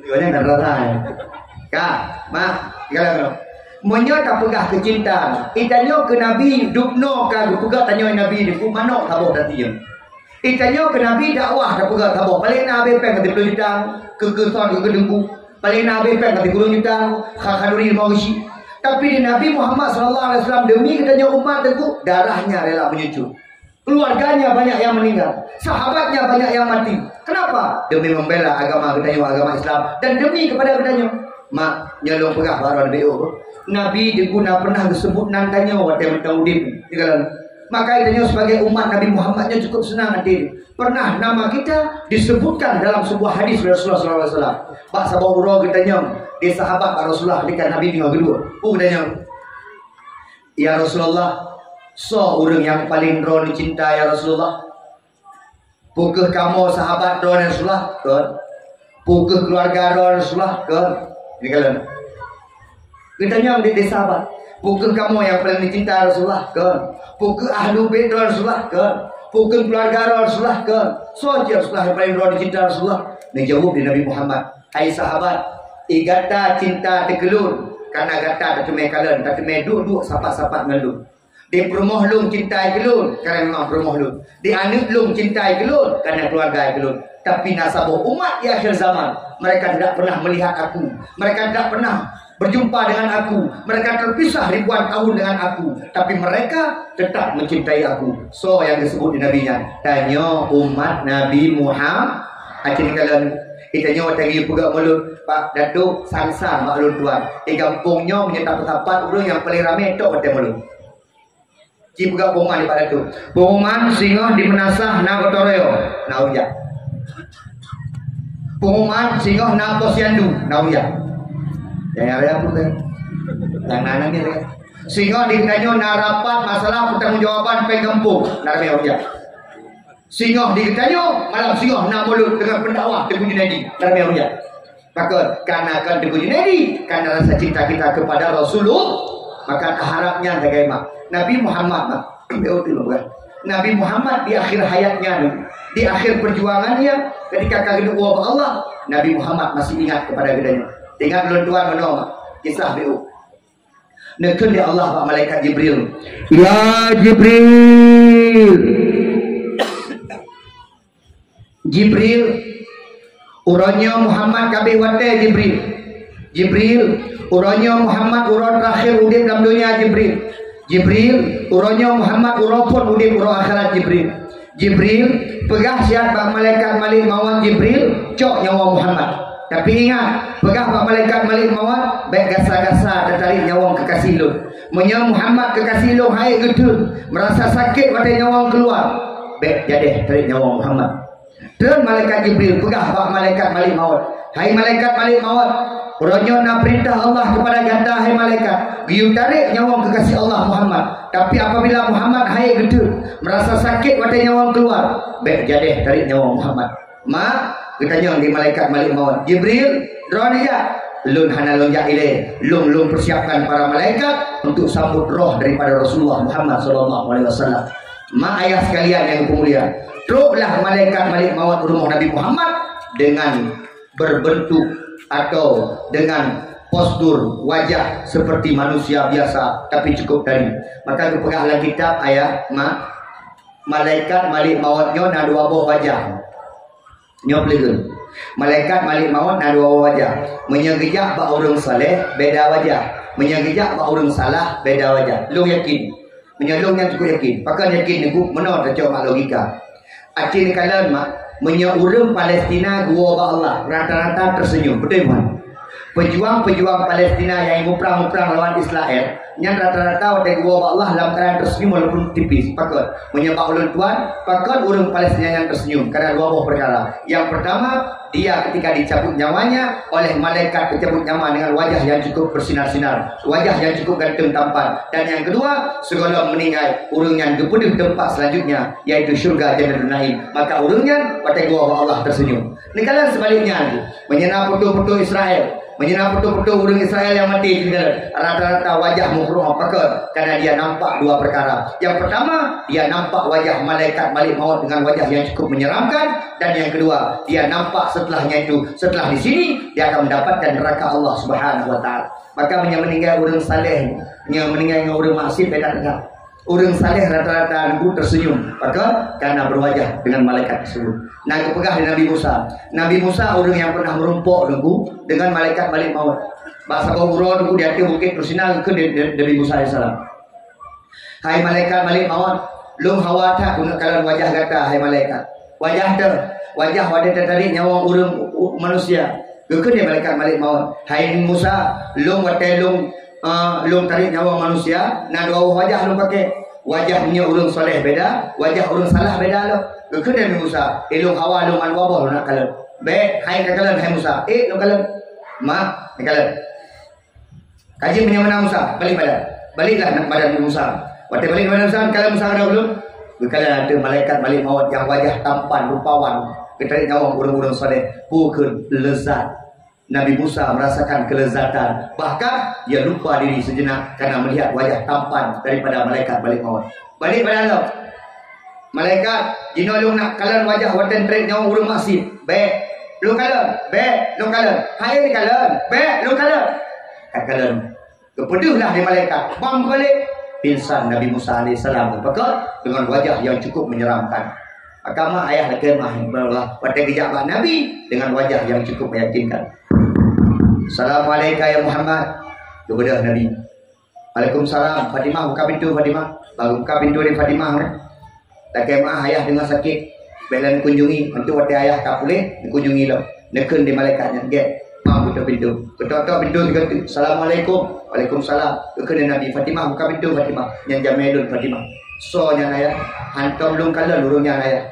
Dia kan rasa. Ka, mak, kalau kena. Meunyoe tapeugah keucintaan, itanyoe keu Nabi, dubnoe ka geupeugah tanyoe Nabi di manok saboh tasieng. Itanyoe keu Nabi dakwah tapeugah saboh. Paléng na habéh péng ka siplôh juta, keu keuson keu keudengku. Paléng na habéh péng ka sikureueng juta, kha khanuri limong geuchik. Tapi di Nabi Muhammad sallallahu alaihi wasallam demi geutanyoe umat teungku, darahnya rela menyucut. Keluarganya banyak yang meninggal, sahabatnya banyak yang mati. Kenapa? Demi membela agama geutanyoe, agama Islam, dan demi kepada geutanyoe. Mak, nyoe lôn peugah bak droeneuh, Nabi teungku na pernah geuseubut nan tanyoe watée mantong udeb. Tinggalan. Maka geutanyoe sebagai umat Nabi Muhammad nyoe cukup seunang até. Pernah nama kita disebutkan dalam sebuah hadis Rasulullah sallallahu alaihi wasallam. Bak saboh uroe geutanyoe di sahabat bak Rasulullah ketika Nabi teungoh geuduek. Peugah geutanyoe, "Ya Rasulullah, soe ureuëng nyang paleng droeneuh cinta ya Rasulullah?" Peu kheueh kamoe sahabat droeneuh Rasulullah? Kon. Peu kheueh keuluwarga droeneuh Rasulullah? Kon. Ni kalon. Geutanyong di, di sahabat, "Peu kheueh kamoe nyang paleng dicinta Rasulullah?" Kon. "Peu kheueh ahlu bait droeneuh Rasulullah?" Kon. "Peu kheueh keuluwarga droeneuh Rasulullah?" Kon. "Soe cit Rasulullah nyang paleng droeneuh dicinta Rasulullah?" Neujaweueb di Nabi Muhammad, "Hai sahabat, i gata cinta teukeulon, karena gata tateumé kalon, tateumé duek-duek sapat-sapat ngon lôn. Di peurumoh lôn cinta i keu lôn, karena memang peurumoh lôn. Di aneuëk lôn cinta i keu lôn, karena keuluwarga i keu lôn. Tapi na saboh umat di akhir zaman, mereka tidak pernah melihat aku. Mereka tidak pernah berjumpa dengan aku. Mereka terpisah ribuan tahun dengan aku. Tapi mereka tetap mencintai aku." Soe nyang geusebut di Nabi nyan? Tanyoe umat Nabi Muhammad. Aci kalon, tanyoe tangi peugah mulut, "Pak Datuk, sang-sang bak lôn tuan." Di gampông nyoe meunyoe tapat-tapat ureuëng nyang paleng ramé tok watée mulut. Ci peugah pengumuman di Pak Datuk. Pengumuman singoh di Meunasah na gotong royong, na ureuëng jak. Pengumuman singoh na posyandu, na ureuëng jak. Nyang ada apa tu? Nyang na nangis ya. Singoh di geutanyoe na rapat masalah pertanggungjawaban péng gampông, na ramé ureuëng jak. Singoh di geutanyoe, malam singoh na mulut deungon pendakwah Teungku Junaidi, na ramé ureuëng jak. Pakon? Karena kan Teungku Junaidi, karena rasa cinta kita kepada Rasulullah, maka taharap nyan sagai mak. Nabi Muhammad mak, Nabi Muhammad di akhir hayatnya, di akhir perjuangannya, ketika ka geuduek woe bak Allah, Nabi Muhammad masih ingat kepada geutanyoe. Ingat lôn tuan meunoe mak, kisah B U. Neukheun lé Allah bak malaikat Jibril, "Ya Jibril." Jibril, uroe nyoe Muhammad ka abéh watée, Jibril. Jibril, uroe nyoe Muhammad uroe teurakhir udeb lam donya, Jibril. Jibril, uroe nyoe Muhammad uroe phon udeb uroe akhirat, Jibril. Jibril, peugah siat bak malaikat Malik Maut, Jibril, cok nyawa Muhammad. Tapi ingat, peugah bak malaikat Malik Maut, bék gasa-gasa tatarék nyawöng keukaséh lôn. Meunyoe Muhammad keukaséh lôn han ék geuteun, meurasa sakét watée nyawöng keuluar, bék jadéh tarék nyawöng Muhammad. Treun malaikat Jibril peugah bak malaikat Malik Maut, "Hai malaikat Malik Maut, uroe nyoe na peurintah Allah keupada gata, hai malaikat, geuyue tarék nyawöng keukaséh Allah Muhammad. Tapi apabila Muhammad han ék geuteun, meurasa sakét watée nyawöng keuluar, bék jadéh tarék nyawöng Muhammad." Mak, geutanyong di malaikat Malik Maut, "Jibril, droeneuh jak?" "Lôn hana lôn jak ilée. Lôn, lôn persiapkan para malaikat untuk sambot roh daripada Rasulullah Muhammad sallallahu alaihi wasallam." Mak ayah sekalian yang dipeumulia, troklah malaikat Malik Maut ke rumah Nabi Muhammad dengan berbentuk atau dengan postur wajah seperti manusia biasa, tapi cukup tadi. Maka geupeugah lam kitab ayah, mak, malaikat Malik Maut nyoe na dua boh wajah. Nyoe peuleueh. Malaikat Malik Maut na dua wajah. Meunyoe geujak bak ureuëng saleh, beda wajah. Meunyoe geujak bak ureuëng salah, beda wajah. Lôn yakin. Meunyoe lôn nyan cukup yakin. Pakon yakin Teungku? Meunoe tacok mak logika. Aci neukalon mak, meunyoe ureuëng Palestina geuwoe bak Allah, rata-rata terseunyum. Beutôi bukan? Pejuang-pejuang Palestina nyang muprang-muprang lawan Israel, nyan rata-rata watée geuwoe bak Allah lam keuadaan terseunyum walaupun tipis. Pakon? Meunyoe bak ulôn tuan, pakon ureuëng Palestina nyan terseunyum? Karena dua boh peukara. Yang pertama, dia ketika dicabut nyawanya oleh malaikat pencabut nyawa dengan wajah yang cukup bersinar-sinar, wajah yang cukup ganteng tampan. Dan yang kedua, sigohlom meuninggai, ureuëng nyan geupeudeuh teumpat selanjutnya, yaitu syurga Jannatun Naim. Maka ureuëng nyan watée geuwoe bak Allah terseunyum. Neukalon seubaliknya, meunyoe na putôh-putôh Israel, meunyoe na putôh-putôh ureuëng Israel nyang maté, rata-rata wajah meukeurong. Pakon? Karena dia nampak dua perkara. Yang pertama, dia nampak wajah malaikat Malik Maut dengan wajah yang cukup menyeramkan, dan yang kedua, dia nampak setelahnya itu, setelah di sini, dia akan mendapatkan neraka Allah Subhanahu wa Taala. Maka meunyoe meuninggai ureuëng saleh, meunyoe meuninggai ngon ureuëng maksiat, beda-beda. Ureuëng saleh rata-rata Teungku terseunyum, pakon? Karena berwajah dengan malaikat tersebut. Na geupeugah lé Nabi Musa. Nabi Musa ureuëng nyang pernah meurumpok Teungku dengan malaikat Malik Maut. Bak saboh uroe Teungku di ateueh Bukét Tursina geukheun lé, lé, lé Nabi Musa alaihissalam, "Hai malaikat Malik Maut, lôn hawa that keuneuk kalon wajah gata, hai malaikat. Wajah teuh, wajah watée tatarék nyawöng ureuëng, u-, manusia." Geukheun lé malaikat Malik Maut, "Hai Musa, lôn watée lôn, eh, lôn tarék nyawöng manusia, na dua boh wajah lôn paké. Wajah meunyoe ureuëng soleh beda, wajah ureuëng salah beda lom. Geukheun Nabi Musa, "Eh, lôn hawa lôn mandua boh lôn nak kalon." "Bék, hai ka kalon, hai Musa." "Eh, lôn kalon." "Mak, hai kalon." Kaji meunyoe meunan Musa, balik badan. Baliklah nak badan Musa. Watée balik badan Musa, kalon Musa keudroe ulôn. Geukalon ateueh malaikat Malik Maut nyang wajah tampan rupawan, geutarek nyawöng ureuëng-ureuëng soleh. Peue kheun leuzat. Nabi Musa merasakan kelezatan, bahkan ia lupa diri sejenak karena melihat wajah tampan daripada malaikat Malik Maut. Balik badan lom. "Malaikat, jinoe lôn nak kalon wajah watée treb nyawöng ureuëng maksiet." "Bék." "Lôn kalon." "Bék." "Lôn kalon." "Hai lôn kalon." "Bék." "Lôn kalon." Ka kalon. Geupeudeuhlah lé malaikat. Bang balik. Pingsan Nabi Musa alaihissalam, pakon, dengan wajah yang cukup menyeramkan. Agama ayah lakée mah, watée geujak bak Nabi dengan wajah yang cukup meyakinkan. "Assalamualaikum ya Muhammad." Geubeudôh Nabi. "Waalaikumsalam. Fatimah, buka pintu, Fatimah." Baru buka pintu di Fatimah, eh. Lakée meuah, ayah deungoe sakét. Bék lé neukunjungi. Untuk watée ayah ka puléh, neukunjungi lom. Neukheun di malaikat nyan, "Gét, ma buka pintu." Geutok-tok pintu sigoe teuk. "Assalamualaikum." "Waalaikumsalam." Geukheun di Nabi, "Fatimah, buka pintu, Fatimah. Nyan jamé lôn, Fatimah." "Soe nyan, ayah?" "Hantom lôn kalon ureuëng nyan, ayah.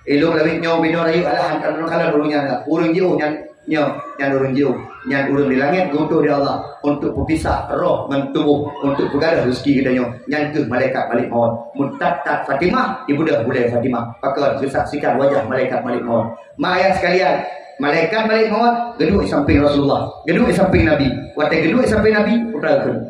Ilôn lawét nyoe binoe rayeuk, alah hantom lôn kalon ureuëng nyan, ayah. Ureuëng jiôh nyan." Nyoe, nyan ureuëng jiôh, nyan ureuëng di langét geuutus di Allah untuk peupisah roh ngon tuboh, untuk peugadôh rezeki geutanyoe. Nyan kheueh malaikat Malik Maut. Meutat-tat Fatimah, ibeudôh bulée Fatimah. Pakon geusaksikan wajah malaikat Malik Maut. Mak ayah sekalian, malaikat Malik Maut geuduek di samping Rasulullah, geuduek di samping Nabi. Watée geuduek di samping Nabi, putra kheun.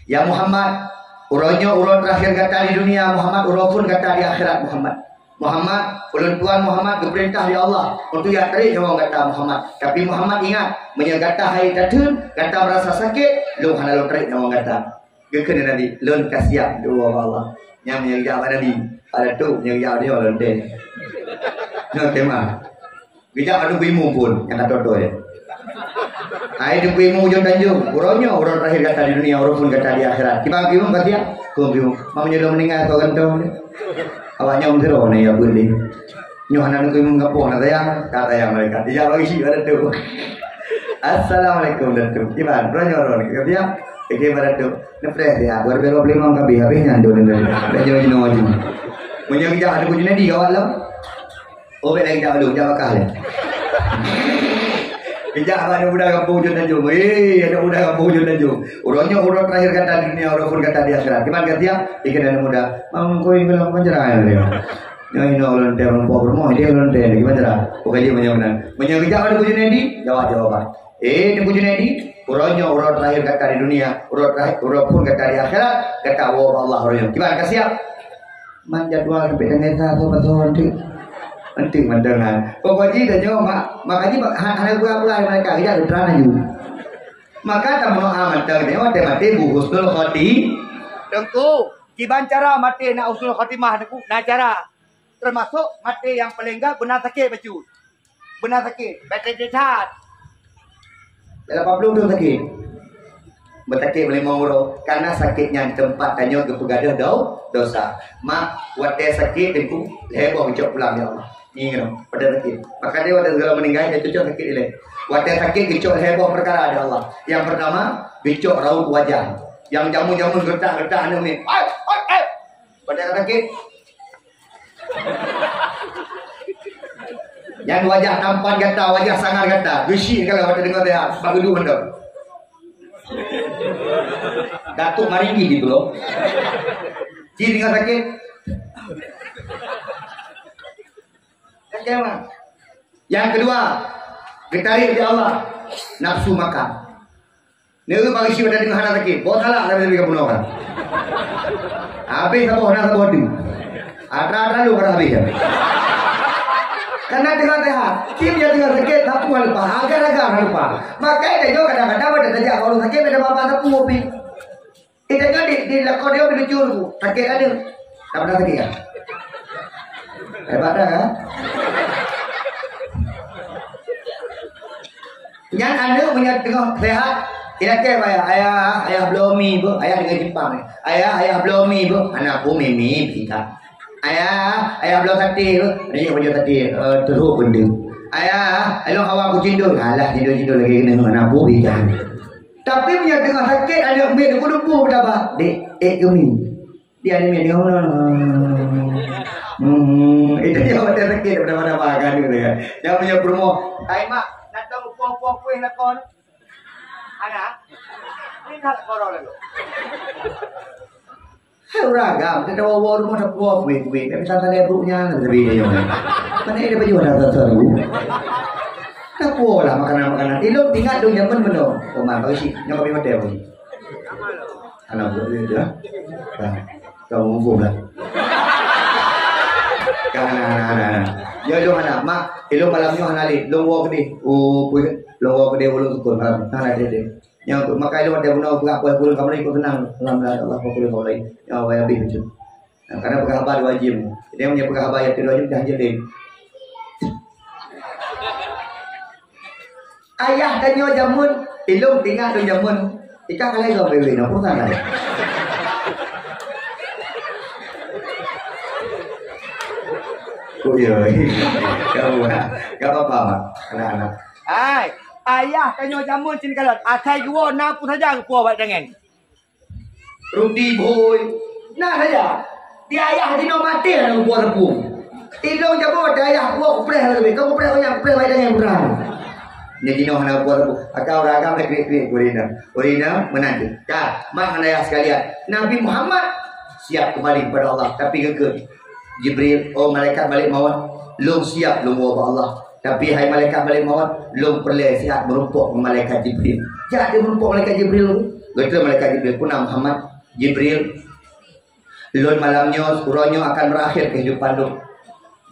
"Ya Muhammad, uroe nyoe uroe terakhir gata di dunia, Muhammad, uroe phon gata di akhirat, Muhammad. Muhammad, ulôn tuan Muhammad geupeurintah lé Allah untuk jak treb nyawöng gata, Muhammad. Tapi Muhammad ingat, meunyoe gata hai tatheun, gata meurasa sakét, lôn hana lôn treb nyawöng gata." Geukheun lé Nabi, "Lôn ka siap, doa bak Allah." Nyan meunyoe jak bak Nabi, pada tu meunyoe jak nyoe lôn deh. Nyoe tema. Geujak bak Teungku Imum phon nyang ka toe-toe. Hai Teungku Imum Ujong Tanjong, uroe nyoe uroe terakhir gata di dunia, uroe phon gata di akhirat. Kiban Teungku Imum ka siap? Teungku Imum, meunyoe lôn meuninggai, soe gantoe lé? Awak nyoe sidroe na ya buet lé. Nyoe hana Teungku Imum gapoh na sayang, ka sayang malaikat. Dijak bagi syik pada tu. "Assalamualaikum Datuk." Kiban, uroe nyoe uroe ka siap? Oke pada tu. Neupreh siap, dua ribu dua puluh lima ka habéh, habéh nyan tu. Dah jinoe-jinoe laju. Meunyoe geujak Teungku Junaidi gawat lom. Oh, bék lagée jak lôn, jak bakah lé. Geujak bak aneuk muda gampông Ujong Tanjong. Hei, aneuk muda gampông Ujong Tanjong. Uroe nyoe uroe terakhir gata di dunia, uroe phon gata di akhirat. Kiban ka siap? Ikheun aneuk muda, "Mam, koi bilang panjara ya, dia." Nyoe inoe lôn tem rumpok rumoh, dia lôn tem, kiban cara? Bukan dia macam mana. Meunyoe geujak bak Teungku Junaidi, jawab jawaban. "Eh, Teungku Junaidi, uroe nyoe uroe terakhir gata di dunia, uroe terakhir, uroe phon gata di akhirat, gata woe bak Allah uroe nyoe. Kiban ka siap?" Man jadwal sampai tanggai sa, so, so, nanti. Nanti mantong, ha. Pokok jih dah nyoe, mak, makanya mak, ha-, hana gura-gura mereka, kejap terang laju. Maka tamunoa mantong nyoe, watée maté bu husnul khati-, Teungku, kiban cara maté na husnul khatimah, Teungku, na cara. Termasuk maté nyang paleng gét beuna sakét bacut. Beuna sakét, bék that. Lapan puluh thôn sakét. Beusakét meulimong uroe, karena sakét nyan teumpat tanyoe geupeugadôh do-, dosa. Mak, watée sakét Teungku, lhée boh geucok pulang, ya Allah. Ngieng, pada sakét. Maka dia watée segala meuninggai, dia cocok sakét ilée. Watée sakét geucok lhée boh peukara, ya Allah. Yang pertama, geucok raut wajah. Yang jamun-jamun geutak-geutak aneuk miet. Ai, ai, ai. Pada kata sakét. Nyan wajah tampan gata, wajah sangar gata. Geusyik kalau watée deungoe teuhah, bak geuduek mantong. Datuk Maringgi gitu loh. Ci deungoe sakét. Sakét mah. Yang kedua, geutarék di Allah, nafsu makan. Neu bagi si pada deungoe hana sakét. Boh salah tapi ka bunoe kan. Habéh saboh na saboh tu. Atra-atra lu kada habéh ya. Karena dengan sehat, tim yang dengan sakét tak puan lupa, agar-agar lupa. Makanya dia juga kadang-kadang pada saja kalau sakét pada bapak tak puan pi. Kita kan di, di lakon dia melucu tu, sakét ada. Tak pernah sakét kan? Hebat dah kan? Nyan aneuk meunyoe teungoh sehat, ilakée bak ayah, "Ayah, ayah bloe mi beuh." Ayah deungoe Jepang ni. "Ayah, ayah bloe mi beuh." Aneuk aku mi-mi pih ka. "Ayah, ayah bloe saté beuh." Dia baju saté, eh, teruk benda. "Ayah, ayo hawa aku cindol." Alah, cindol-cindol lagi kena aneuk aku pih ka. Tapi meunyoe teungoh sakét, aneuk miet duku-duku beutaba, "Dek, ék keu mi." Dia ni, dia ni. Hmm, itu dia macam sakit pada-pada makan gitu kan. Yang punya promo, "Hai mak, nak tahu puang-puang kuih nak kon?" Anak, ini nak korang lalu. Hai urang agam, kita bawa rumah dah puas kuih-kuih. Tapi tak ada buruknya, lebih dia. Mana ada baju dah tak tahu. Dah puas lah makanan-makanan. Ilok tinggal tu nyaman benar. Kau mah, bagi sih, nyok kami hotel pun. Anak buat dia tu, ah. Nah, kau mumpung lah. Kan, nah, nah, nah, nah. Ya, jom anak. Mak, ilok malam nyoh hana lé. Long walk ni. Oh, pun long walk ni ulun sukun malam. Hana lé, lé. Nyang maka ilok ada guna peugah apa ulun kamu ikut tenang. Alhamdulillah, Allah, apa ulun kamu lain. Ya, Allah, ya, habis tu. Nah, karena peugah haba dua jam. Jadi, yang peugah haba yang kedua jam dah jadi. Ayah tanyoe jameun, ilong tingat lôn jameun. Ikan kalai lom wewe, na peue salah? Oh, iya. Gak apa-apa, Mak. Anak-anak. Hai, ayah tanyoe jameun cit kalon. Asai geuwoe na peue saja geupuwoe bak tangan. Ruti bhôi. Na saja. Di ayah jinoe maté hana geupuwoe teupeue. Ilong jameun di ayah puwoe kupreh lagèe. Kau kupreh banyak, kupreh banyak nyang kurang. Nyan jinoe hana geupuwoe teupeue. Akan urang agam kriet-kriet ureueng inong. Ureueng inong meunan cit. Ka, mak ngon ayah sekalian. Nabi Muhammad siap kembali kepada Allah, tapi geukheun Jibril, "Oh malaikat malakul maut, lôn siap lôn woe bak Allah. Tapi hai malaikat malakul maut, lôn peureulèe siat meurumpok ngon malaikat Jibril." Jak dia meurumpok malaikat Jibril. Geukheun malaikat Jibril, "Peue na Muhammad?" "Jibril, lôn malam nyoe, uroe nyoe akan berakhir kehidupan lôn."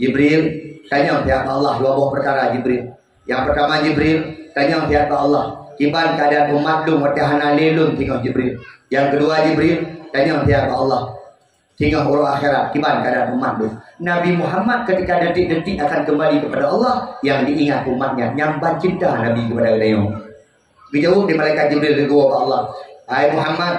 Jibril, "Tanyong siat bak Allah dua boh peukara, Jibril. Nyang peurtama, Jibril, tanyong siat bak Allah, kiban keuadaan umat lôn watèe hana lé lôn singoh, Jibril. Nyang keudua, Jibril, tanyong siat bak Allah, singoh uroe akhirat, kiban keuadaan umat lôn." Nabi Muhammad ketika detik-detik akan kembali kepada Allah, yang diingat umatnya, nyan ban cinta Nabi kepada geutanyoe. Geujaweueb di malaikat Jibril, geujaweueb bak Allah, "Hai Muhammad,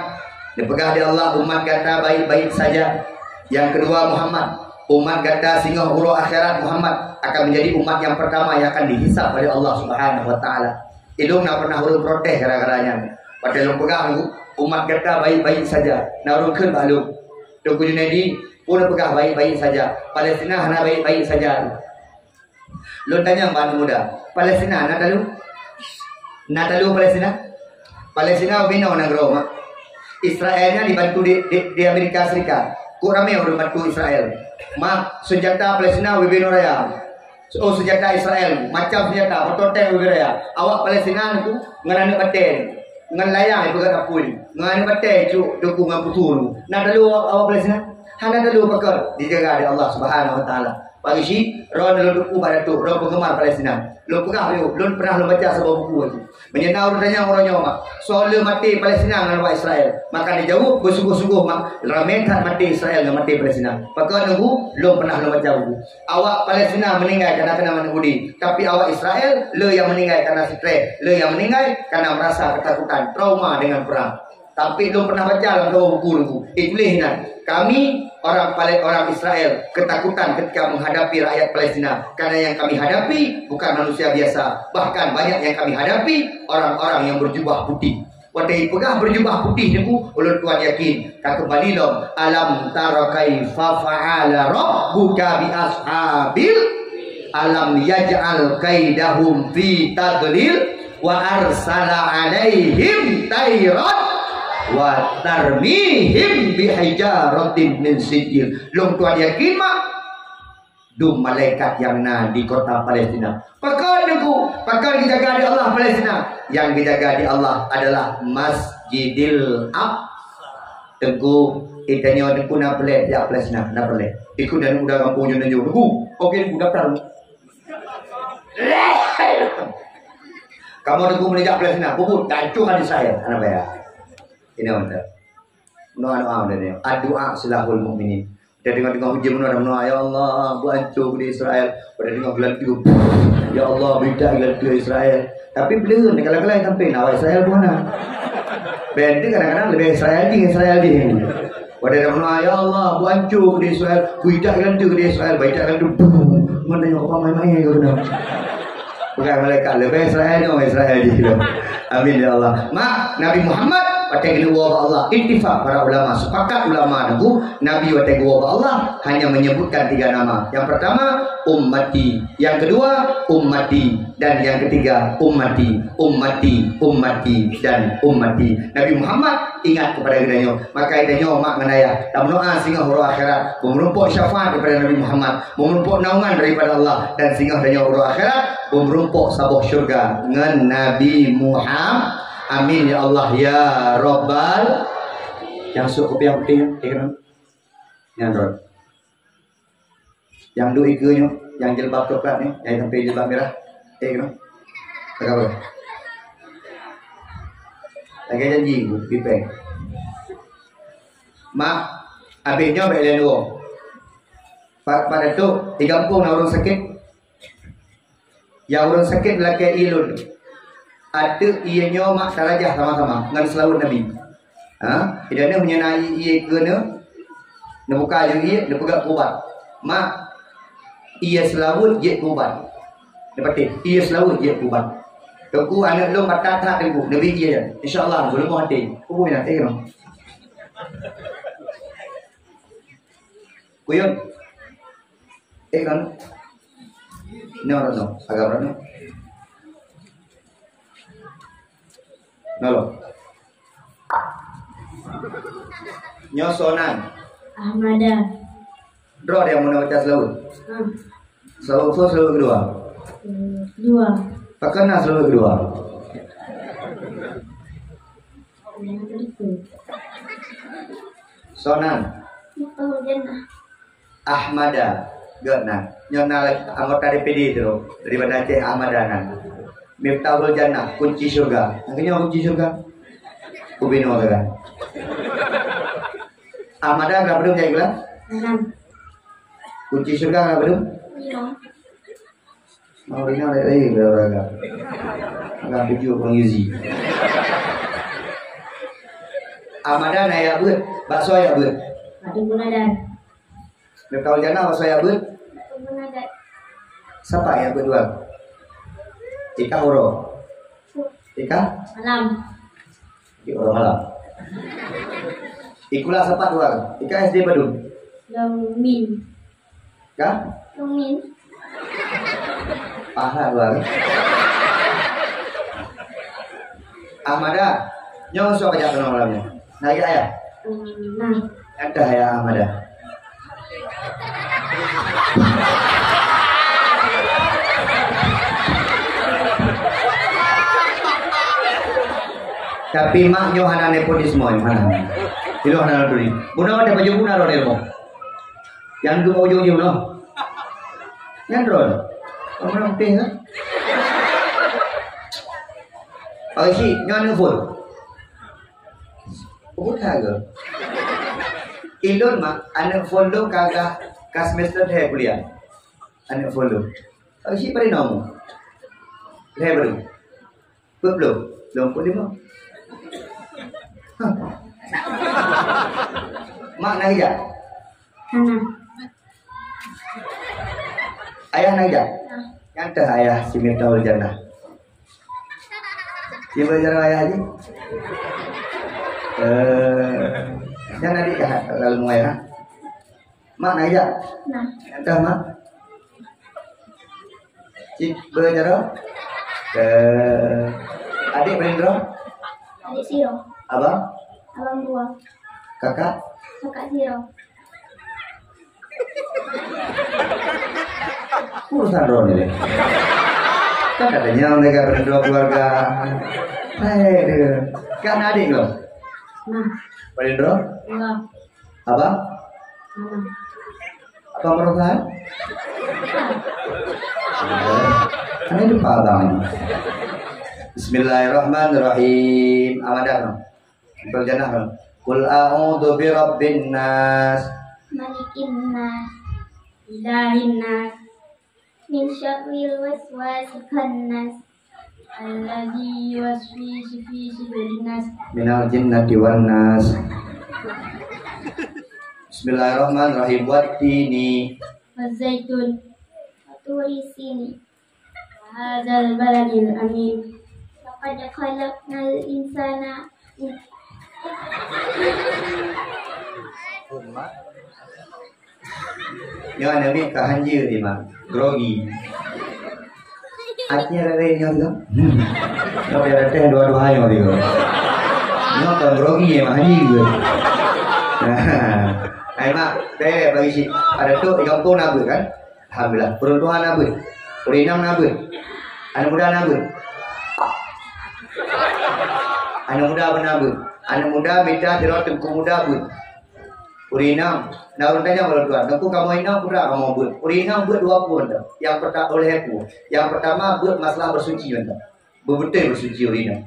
neupeugah di Allah, umat gata baik-baik saja. Nyang keudua, Muhammad, umat gata singoh uroe akhirat, Muhammad, akan menjadi umat yang pertama yang akan dihisab oleh Allah Subhanahu wa Taala." Ilong na pernah ureueng protes gara-gara nyan. Watèe lôn peugah, "Umat gata baik-baik saja." Na ureueng kheun bak lôn, "Teungku Junaidi, peue neupeugah baik-baik saja? Palestina hana baik-baik saja." Lôn tanyong bak aneuk muda, Palestina na talu? Na talu Palestina? Palestina ubé noe nanggroe, mak. Israel nyan dibantu di, di, di Amerika Serikat. Kok ramé ureueng bantu Israel. Mak, senjata Palestina ubé noe raya. Oh, senjata Israel, macam senjata, motor tank ubé raya. Awak Palestina tu ngon aneuk batèe, ngon layang ipeugöt apui, ngon aneuk batèe cuk duku ngon pusu tu. Na talu awak, awak Palestina? Hana talu, pakon? Dijaga di Allah Subhanahu wa Taala. Pagi syiek, droeneuh lôn teupeue bak Datuk, droeneuh penggemar Palestina. Lôn peugah lé, lôn pernah lôn baca saboh buku lagi. Meunyoe na ureueng tanyong uroe nyoe, mak, soe le maté Palestina ngon awak Israel? Maka dijaweueb beusungguh-sungguh, mak, ramé that maté Israel ngon maté Palestina. Pakon Teungku? Lôn pernah lôn baca buku. Awak Palestina meninggai karena kena aneuk Yahudi, tapi awak Israel le nyang meninggai karena stres, le nyang meninggai karena merasa ketakutan, trauma dengan perang. Tapi lôn pernah baca lam saboh buku Teungku. Ituléh nyan, kami orang Pale-, orang Israel ketakutan ketika menghadapi rakyat Palestina. Karena yang kami hadapi bukan manusia biasa. Bahkan banyak yang kami hadapi orang-orang yang berjubah putih. Watèe ipeugah berjubah putih Teungku, ulôn tuan yakin ka keumbali lom. Alam tara kaifa fa'ala rabbuka bi ashabil Alam yaj'al kaidahum fi tadlil wa arsala alaihim tairan wa tarmihim bihijaratin min sijil. Lôn tuan yakin mak, dum malaikat nyang na di kota Palestina. Pakon Teungku? Pakon geujaga di Allah Palestina? Nyang geujaga di Allah adalah Masjidil Aqsa. Teungku, eh, tanyoe Teungku na peureulèe jak Palestina, na peureulèe. Ikut dan udah kampung nyoe nyoe. Teungku, oke, Teungku daftar. Kamoe Teungku meunijak Palestina, bubut gantung hadis saya, anak saya. Ini mantap. Doa-doa udah ni. Doa silahul mukminin. Kita dengar-dengar hujan mana mana, "Ya Allah, buat hancur di Israel." Pada dengar gelantu, "Ya Allah, berita gelantu Israel." Tapi belum, kalau-kalau sampai, nah, Israel pun mana? Benda kadang-kadang lebih Israel di Israel di. Pada dengar, "Ya Allah, buat hancur di Israel." Berita gelantu di Israel, berita gelantu. Mana yang orang main-main ke benar? Bukan malaikat, lebih Israel ni, orang Israel di. Amin ya Allah. Mak, Nabi Muhammad Watèe geuleuwoe bak Allah, ittifak para ulama, sepakat ulama nunggu, Nabi watèe geuwoe bak Allah hanya menyebutkan tiga nama. Yang pertama, ummati. Yang kedua, ummati. Dan yang ketiga, ummati, ummati, ummati, dan ummati. Nabi Muhammad ingat kepada kita nyoe. Maka kita nyoe mak ngon ayah, tameudoa singoh uroe akhirat, beumeurumpok syafaat daripada Nabi Muhammad, beumeurumpok naungan daripada Allah, dan singoh tanyoe uroe akhirat, beumeurumpok saboh syurga ngon Nabi Muhammad. Amin ya Allah ya Rabbal. Nyang sôk kupiah putéh, eh, keunoe. Nyan rot. Nyang duek ikeue nyoe, nyang jilbab coklat nyoe, nyang sampai jilbab mirah. Eh, keunoe. Lagèe apa? Lagèe janji, pipèng. Mak, abéh nyoe bèk lé lôn. Pa-, pada tu, di gampông na ureueng sakét. Nyang ureueng sakét lakèe ié lôn. Ateueh ié nyoe mak tarajah sama-sama ngon seulaweuet Nabi. Ha? Idan meunyoe na ié, ié keu neu, neubuka aju ié, neupeugah keu ubat. Mak, ié seulaweuet jeuet keu ubat. Neupatéh, ié seulaweuet jeuet keu ubat. Teungku, aneuk lôn batat that teungku, neubi ié. Insya Allah, beuleumoh até. Peue na até nyoe? Kuyun. Eh, kan? Ini orang tu, agak orang ni. Nalo. Nyoe soe nan. Ahmada. Droe nyang meunan baca seulaweuet. Hmm. Seulaweuet first, seulaweuet kedua. Hmm, dua. Pakon na seulaweuet kedua. Soe nan. Miftahul Jannah. Ahmada, geuh nan. Nyoe na lagèe anggota D P D tu, daripada Aceh Ahmada nan. Miftahul Jannah, kunci syurga. Nyang keunyoe kunci syurga. Ubin orang kan. Ahmada berapa dong jai gula? Enam. Kunci syurga berapa dong? Lima. Mau ringan lagi, lagi, lagi. Agak tujuh orang gizi. Ahmada na jak beuet, bakso jak beuet. Batu Penadan. Miftahul Jannah, bakso jak beuet. Batu Penadan. Sapa jak beuet dua? Ika Horo. Ika? Malam. Di orang malam. Ikula sapa dua? Ika S D padum? Longmin. Ka? Longmin. Paha dua. Ahmada, nyoe soe jak keunoe malam nyoe? Nah, ya, ya. Nah. Ada ya, Ahmada. Tapi mak nyoe hana nepotisme, hana. Itu hana turi. Bunoe ada baju guna roh ilmu. Nyang dua ujong jih noh. Nyan droe. Kamu nampak kan? Pak Rashid, nyoe aneuk phôn. Phôn hareuga. Ilôn mak, aneuk phôn lôn ka, ka, ka semester lhèe kuliah. Aneuk phôn lôn. Pak Rashid pada nombor. Lhèe baru. Peuet ploh, lom peuet limong. Hah. Mak na ijak? Hana. Ayah na ijak? Nah. Nyang teuh ayah si Miftahul Jannah. Siapa cara ayah ji? Eh, nyan adik kah lalu ayah? Mak na ijak? Nah. Entah, Mak. Cit, berapa cara? Eh, adik paling droe? Adik siro. Abang? Abang dua. Kakak? Kakak siro. Urusan droe ni. Kan katanya mereka paling droe keluarga. Hai, dia. Kan adik lo? Nah. Paling droe? Dua. Apa? Mana? Apa merupakan? Ini lupa abang ini. Bismillahirrahmanirrahim. Amadan. Betul jannah. Qul a'udzu birabbin nas. Malikin nas. Ilahin nas. Min syarril waswasil khannas. Alladzi yuwaswisu fi sudurin nas. Minal jinnati wan nas. Bismillahirrahmanirrahim. Wattini. Wazaitun. Waturi sini. Wa hadzal baladil amin. Laqad khalaqnal insana. Nyoe aneuk miet ka hanjeuet, Mak. Grogi. Aci ada lain nyoe tu. Tapi ada teh dua-dua nyoe tu. Nyoe kan grogi ya, Mak, hanjeuet. Hai, Mak, teh bagi si. Ada tu, di kampung nak buat kan? Alhamdulillah. Ureueng tuha na beuet? Ureueng inong na beuet? Aneuk muda na beuet? Aneuk muda pun na beuet? Aneuk muda mita sidroe teungku muda beuet. Ureueng inong, na ureueng tanyong lôn tuan, "Teungku, kamoe inong peue kamoe beuet?" Ureueng inong beuet dua peue teuh. Nyang peurta-, uleh aku. Nyang peurtama beuet masalah beusuci mantong. Beubeutôi beusuci ureueng inong.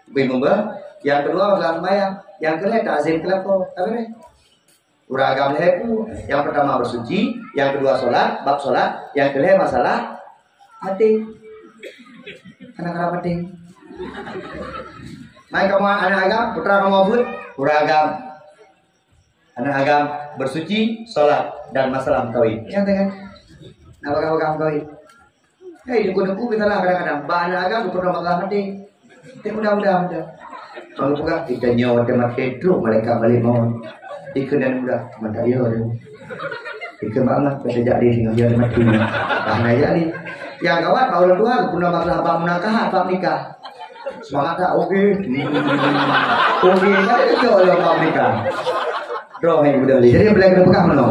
Beuet meuba. Nyang keudua masalah seumayang. Nyang keulhèe takzim keu lakoe. Ka beureh. Ureueng agam lhèe peue. Nyang peurtama beusuci, nyang keudua solat, bab solat, nyang keulhèe masalah até. Hana karap até. Mai kamoe aneuk agam, putra kamoe beuet, ureueng agam. Aneuk agam beusuci, solat, dan masalah meukawen. Nyan teuh kan? Na bagah-bagah meukawen. Hei, teungku-teungku, kita lah kadang-kadang. Bak aneuk agam, geupeudong masalah maté. Tapi mudah-mudahan, mudah. Kalau peugah, kita nyoe watèe maté, trok malaikat malakul maut. Ikheun dan mudah, mantap yo tu. Ikheun bangat, kata jadi, tinggal dia mati. Ah, na jadi. Nyang gawat, bak ureueng tuha, geupeudong masalah bab munakahat, bab nikah. Semangat tak? Oke. Hmm. Oke, kan? Itu oleh bab nikah. Roh yang mudah. Jadi, boleh kena pegang mana?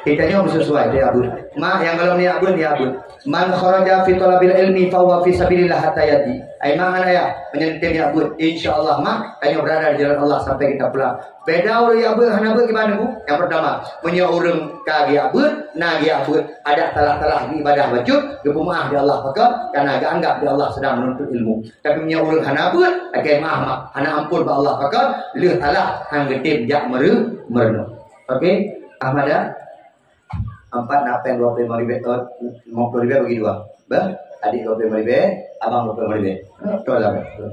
Kita nyoe sesuai, dia abut. Mak, nyang golom ni abut, dia abut. "Man kharaja fi talabil ilmi fahuwa fi sabilillah hatta ya'ti." Ai mak ngon ayah, meunyoe tem jak beuet, insya Allah mak, tanyoe berada di jalan Allah sampai kita pulang. Beda ureueng jak beuet hana beuet gimana, Bu? Yang pertama, meunyoe ureueng ka jak beuet, na jak beuet, adak talah-talah ibadah bacut, geupeumaah di Allah pakon, karena geuanggap di Allah sedang menuntut ilmu. Tapi meunyoe ureueng hana beuet, akai maah mak, hana ampôn bak Allah pakon, lheueh talah han geutem jak meure-, meurunoe. Oke, Ahmada? Empat na péng dua puluh lima ribèe, eh, lima puluh ribèe bagi dua. Bah, adik dua puluh lima ribèe, abang dua puluh lima ribèe. Eh, betul lah, betul.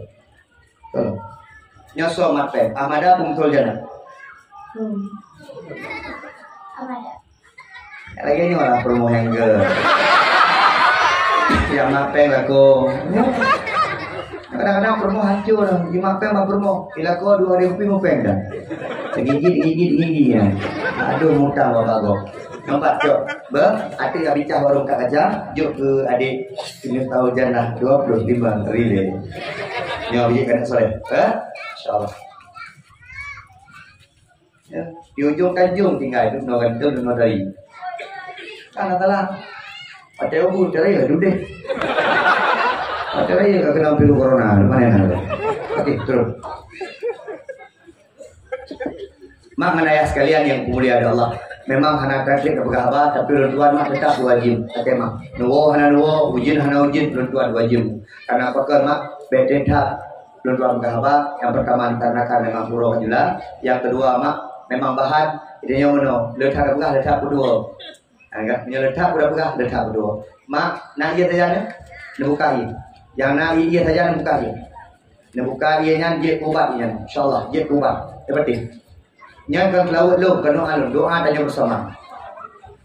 Betul. Nyoe soe mat péng? Ahmada atau Muthol Jana? Hmm. Ahmada. Lagèe nyoe lah promo nyang ke. Nyang mat péng lakoe. Kadang-kadang promo hancô lah. Lima péng mah promo. Ilako dua hari kopi mau péng dah. Gigit, gigit, gigit ya. Aduh, mutang bak bagoe. Nampak, cok. Bah, até ka bicah warong kat kaca, jok keu adik tujuh tahun jannah dua puluh lima rilé. Nyoe bijak kan soleh. Ha? Insyaallah. Ya, di ujung Tanjung tinggai tu, nyoe kan tu, nyoe tadi. Kan salah. Pakai ubu, cara ya, duduk. Pakai raya ka kena pilu corona, mana yang ada? Oke, terus. Mak ngon ayah sekalian yang dimuliakan Allah, memang hana taklit tapeugah haba, tapi ulôn tuan mak tetap wajib. Kata mak, neuwoe hana neuwoe, ujeuen hana ujeuen, ulôn tuan wajib. Karena apa kan mak, bèk that ulôn tuan peugah haba, yang pertama dikarenakan memang uroe ka jeulaih, yang kedua mak, memang bahan, idenya meunoe, le that peugah, le that peuduo. Anggap nyoe le that udah peugah, le that peuduo. Mak, na ié saja nyoe? Neubuka ié. Nyang na ié, ié saja neubuka ié. Neubuka ié nyan, jeuet keu ubat ié nyan. Insyaallah, jeuet keu ubat. Teupeuteh. Nyan kan seulaweuet lôn, keunoe alun. Doa tanyoe bersama.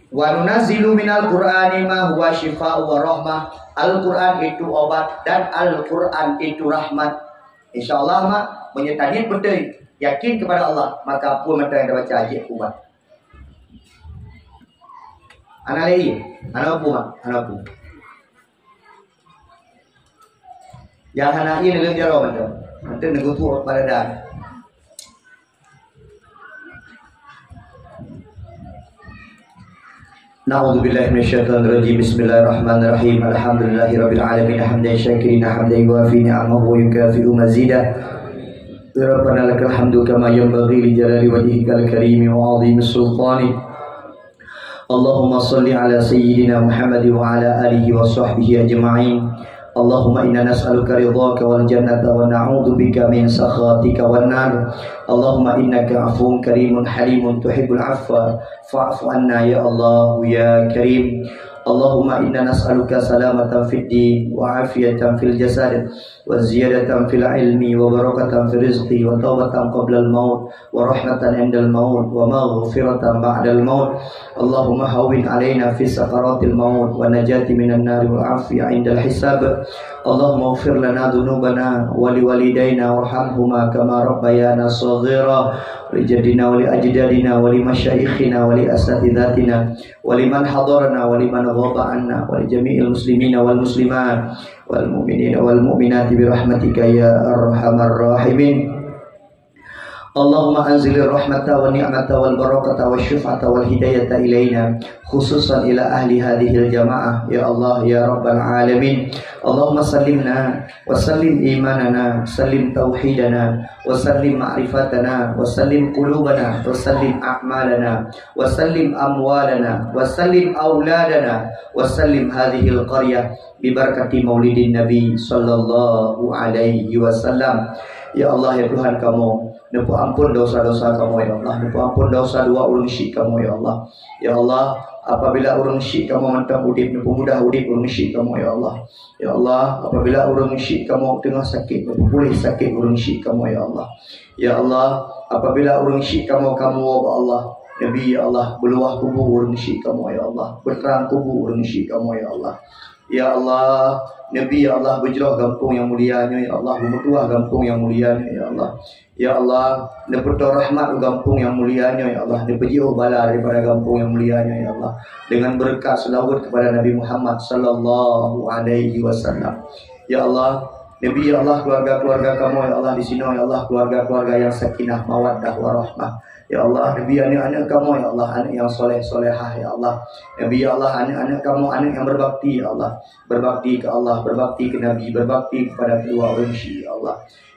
"Wa nunazzilu minal Qur'ani ma huwa syifaa'u wa rahmah." Al-Quran itu obat dan Al-Quran itu rahmat. Insyaallah, mak, meunyoe taniet beutôi, yakin kepada Allah, maka peue mantong nyang tabaca jeuet keu ubat. Hana lé ié, hana peue mak, hana peue. Nyang hana ié neulheueh jaroe mantong. Mantong neugeutuek bak dada. Na'udzubillahi minasyaitonirrajim. Bismillahirrahmanirrahim. Alhamdulillahirabbil alamin. Hamdan syakirin, hamdan yuwafi ni'amahu wa yukafi'u mazidah. Rabbana lakal hamdu kama yanbaghi li jalali wajhikal karimi wa 'azimi sultanik. Allahumma shalli ala sayyidina Muhammad wa ala alihi wa sahbihi ajma'in. Allahumma inna nas'aluka ridhaka wal jannata wa na'udzubika min sakhatika wan nar. Allahumma innaka 'afuwun karimun halimun tuhibbul 'afwa fa'fu anna ya Allah ya Karim. Allahumma inna nas'aluka salamatan fid din wa 'afiyatan fil jasad wa ziyadatan fil ilmi wa barakatan fil rizqi wa taubatan qablal maut wa rahmatan indal maut wa maghfiratan ba'dal maut. Allahumma hawwin alaina fi sakaratil maut wa najati minan nari wal afiya indal hisab. اللهم اغفر لنا ذنوبنا ولوالدينا وارحمهما كما ربيانا صغيرا، ولجدنا ولأجدادنا ولمشايخنا ولأساتذتنا ولمن حضرنا ولمن غاب عنا ولجميع المسلمين والمسلمات والمؤمنين والمؤمنات برحمتك يا أرحم الراحمين. اللهم أنزل الرحمة والنعمة والبركة والشفعة والهداية إلينا، خصوصا إلى أهل هذه الجماعة، يا الله يا رب العالمين. اللهم سلمنا وسلم إيماننا، سلم توحيدنا، وسلم معرفتنا، وسلم قلوبنا، وسلم أعمالنا، وسلم أموالنا، وسلم أولادنا، وسلم هذه القرية ببركة مولد النبي صلى الله عليه وسلم. Ya Allah, ya Tuhan kamoe, neupeuampon desya-desya kamoe, ya Allah. Neupeuampon desya dua ureuëng syik kamoe, ya Allah. Ya Allah, apabila ureuëng syik kamoe mantong udeb, neupeumudah udeb ureuëng syik kamoe, ya Allah. Ya Allah, apabila ureuëng syik kamoe teungoh sakét, neupeupuléh sakét ureuëng syik kamoe, ya Allah. Ya Allah, apabila ureuëng syik kamoe ka meuwoe bak Allah, Nabi, ya Allah, beuluwah kubu ureuëng syik kamoe, ya Allah. Beutrang kubu ureuëng syik kamoe, ya Allah. Ya Allah, Nabi, ya Allah, beujroh gampông nyang mulia nyoe, ya Allah, beumeutuwah gampông nyang mulia nyoe, ya Allah. Ya Allah, neupeutoe rahmat u gampông nyang mulia nyoe, ya Allah, neupeujiôh bala daripada gampông nyang mulia nyoe, ya Allah, dengan beureukat seulaweuet kepada Nabi Muhammad sallallahu alaihi wasallam. Ya Allah, Nabi, ya Allah, keluarga-keluarga kamoe, ya Allah, di sinoe, ya Allah, keluarga-keluarga nyang sakinah, mawaddah, warahmah. Ya Allah, Nabi, aneuëk-aneuëk kamoe, ya Allah, aneuëk nyang soleh, solehah, ya Allah. Nabi, ya Allah, aneuëk-aneuëk kamoe, aneuëk nyang berbakti, ya Allah. Berbakti ke Allah, berbakti ke Nabi, berbakti kepada kedua ureuëng syik, ya Allah.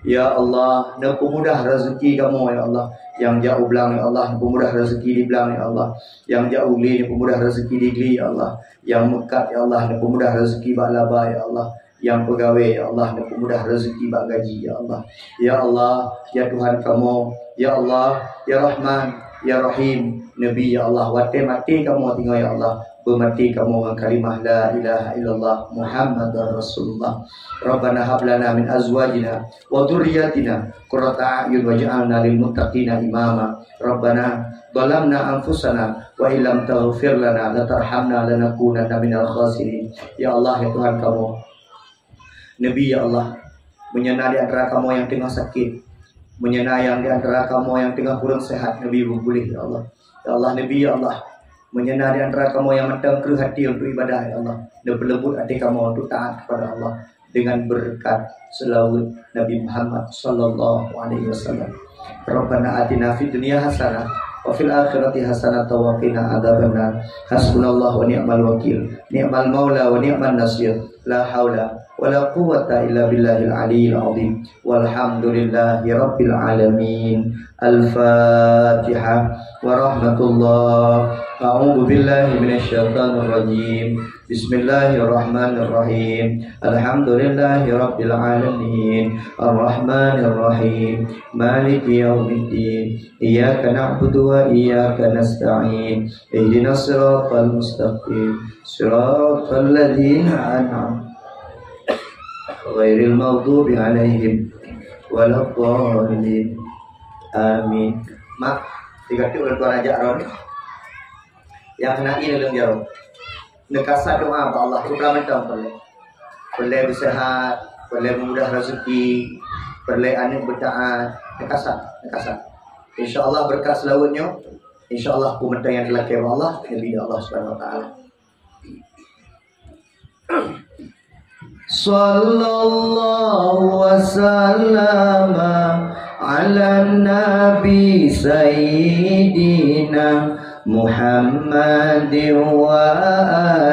Ya Allah, neupeumudah rezeki kamoe, ya Allah. Nyang jak u blang, ya Allah, neupeumudah rezeki di blang, ya Allah. Nyang jak u glé, neupeumudah rezeki di glé, ya Allah. Nyang meukat, ya Allah, neupeumudah rezeki bak laba, ya Allah. Nyang peugawée, ya Allah, neupeumudah rezeki bak gaji, ya Allah. Ya Allah, ya Tuhan kamoe, ya Allah, ya Rahman, ya Rahim, Nabi, ya Allah, watée maté kamoe teungoh, ya Allah, beumaté kamoe ngon kalimah la ilaha illallah Muhammadar Rasulullah. Rabbana hab lana min azwajina wa dzurriyyatina qurrata a'yun waj'alna lil muttaqina imama. Rabbana zalamna anfusana wa illam taghfir lana wa tarhamna lanakunanna minal khasirin. Ya Allah, ya Tuhan kamoe, Nabi, ya Allah, meunyoe na di antara kamoe nyang teungoh sakét, meunyoe na nyang di antara kamoe nyang teungoh kurang sehat, Nabi, beupuléh, ya Allah. Ya Allah, Nabi, ya Allah, meunyoe na di antara kamoe nyang mantong kreueh até untuk ibadah, ya Allah, neupeuleumbot até kamoe untuk taat kepada Allah dengan beureukat seulaweuet Nabi Muhammad sallallahu alaihi wasallam. Rabbana atina fid dunya hasanah wa fil akhirati hasanah wa qina adzabannar. Hasbunallahu wa ni'mal wakil, ni'mal maula wa ni'man nasir. La haula wa la quwwata illa billahil aliyyil azim. Walhamdulillahi rabbil alamin. Al-Fatihah. Warahmatullah. A'udzu billahi minasy syaithanir rajim. Bismillahirrahmanirrahim. Alhamdulillahi rabbil alamin. Arrahmanirrahim. Maliki yaumiddin. Iyyaka na'budu wa iyyaka nasta'in. Ihdinas siratal mustaqim. Siratal ladzina an'amta ghairil maghdubi alaihim waladdallin. Amin. Mak, tiga tu orang tuan ajak ron. Yang kena ini dalam jarum. Neukasat doa bak Allah, tu mantong peureulée. Peureulée beusehat, peureulée meumudah rezeki, peureulée aneuëk beutaat, neukasat, neukasat. Insya Allah beureukat seulaweuet nyoe, insya Allah peue mantong nyang teulakée bak Allah, neubi lé Allah Subhanahu wa Taala. Sallallahu wa sallama ala nabi sayyidina Muhammadin wa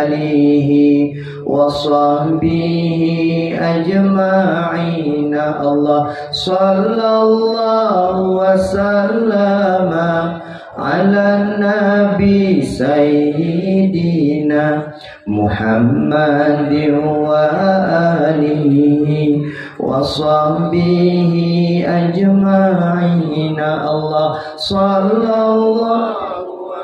alihi wa sahbihi ajma'in. Allah, sallallahu wa sallama ala nabi sayyidina Muhammadin wa alihi wa sahbihi ajma'in. Allah, sallallahu wa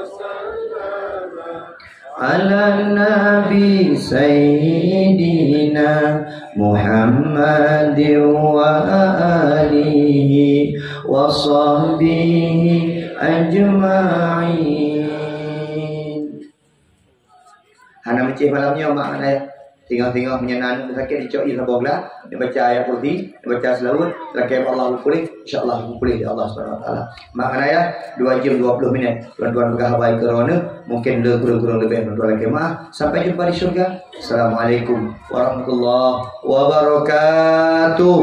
sallama ala nabi sayyidina Muhammadin wa alihi wa sahbihi ajma'in. Hana meucéh malam nyoe, mak, hana, ya? Singoh-singoh meunyoe na aneuk sakét, dicok ie saboh glah, dibaca ayat kursi, dibaca seulaweuet, lakée bak Allah, puléh, insya Allah puléh lé Allah Subhanahu Wa Taala. Makna ya, dua jam dua puluh minit, tuan-tuan peugah haba keu droeneuh, mungkin le kurang-kurang leubeh tuan-tuan lakée meu'ah. Sampai jumpa di syurga. Assalamualaikum warahmatullahi wabarakatuh.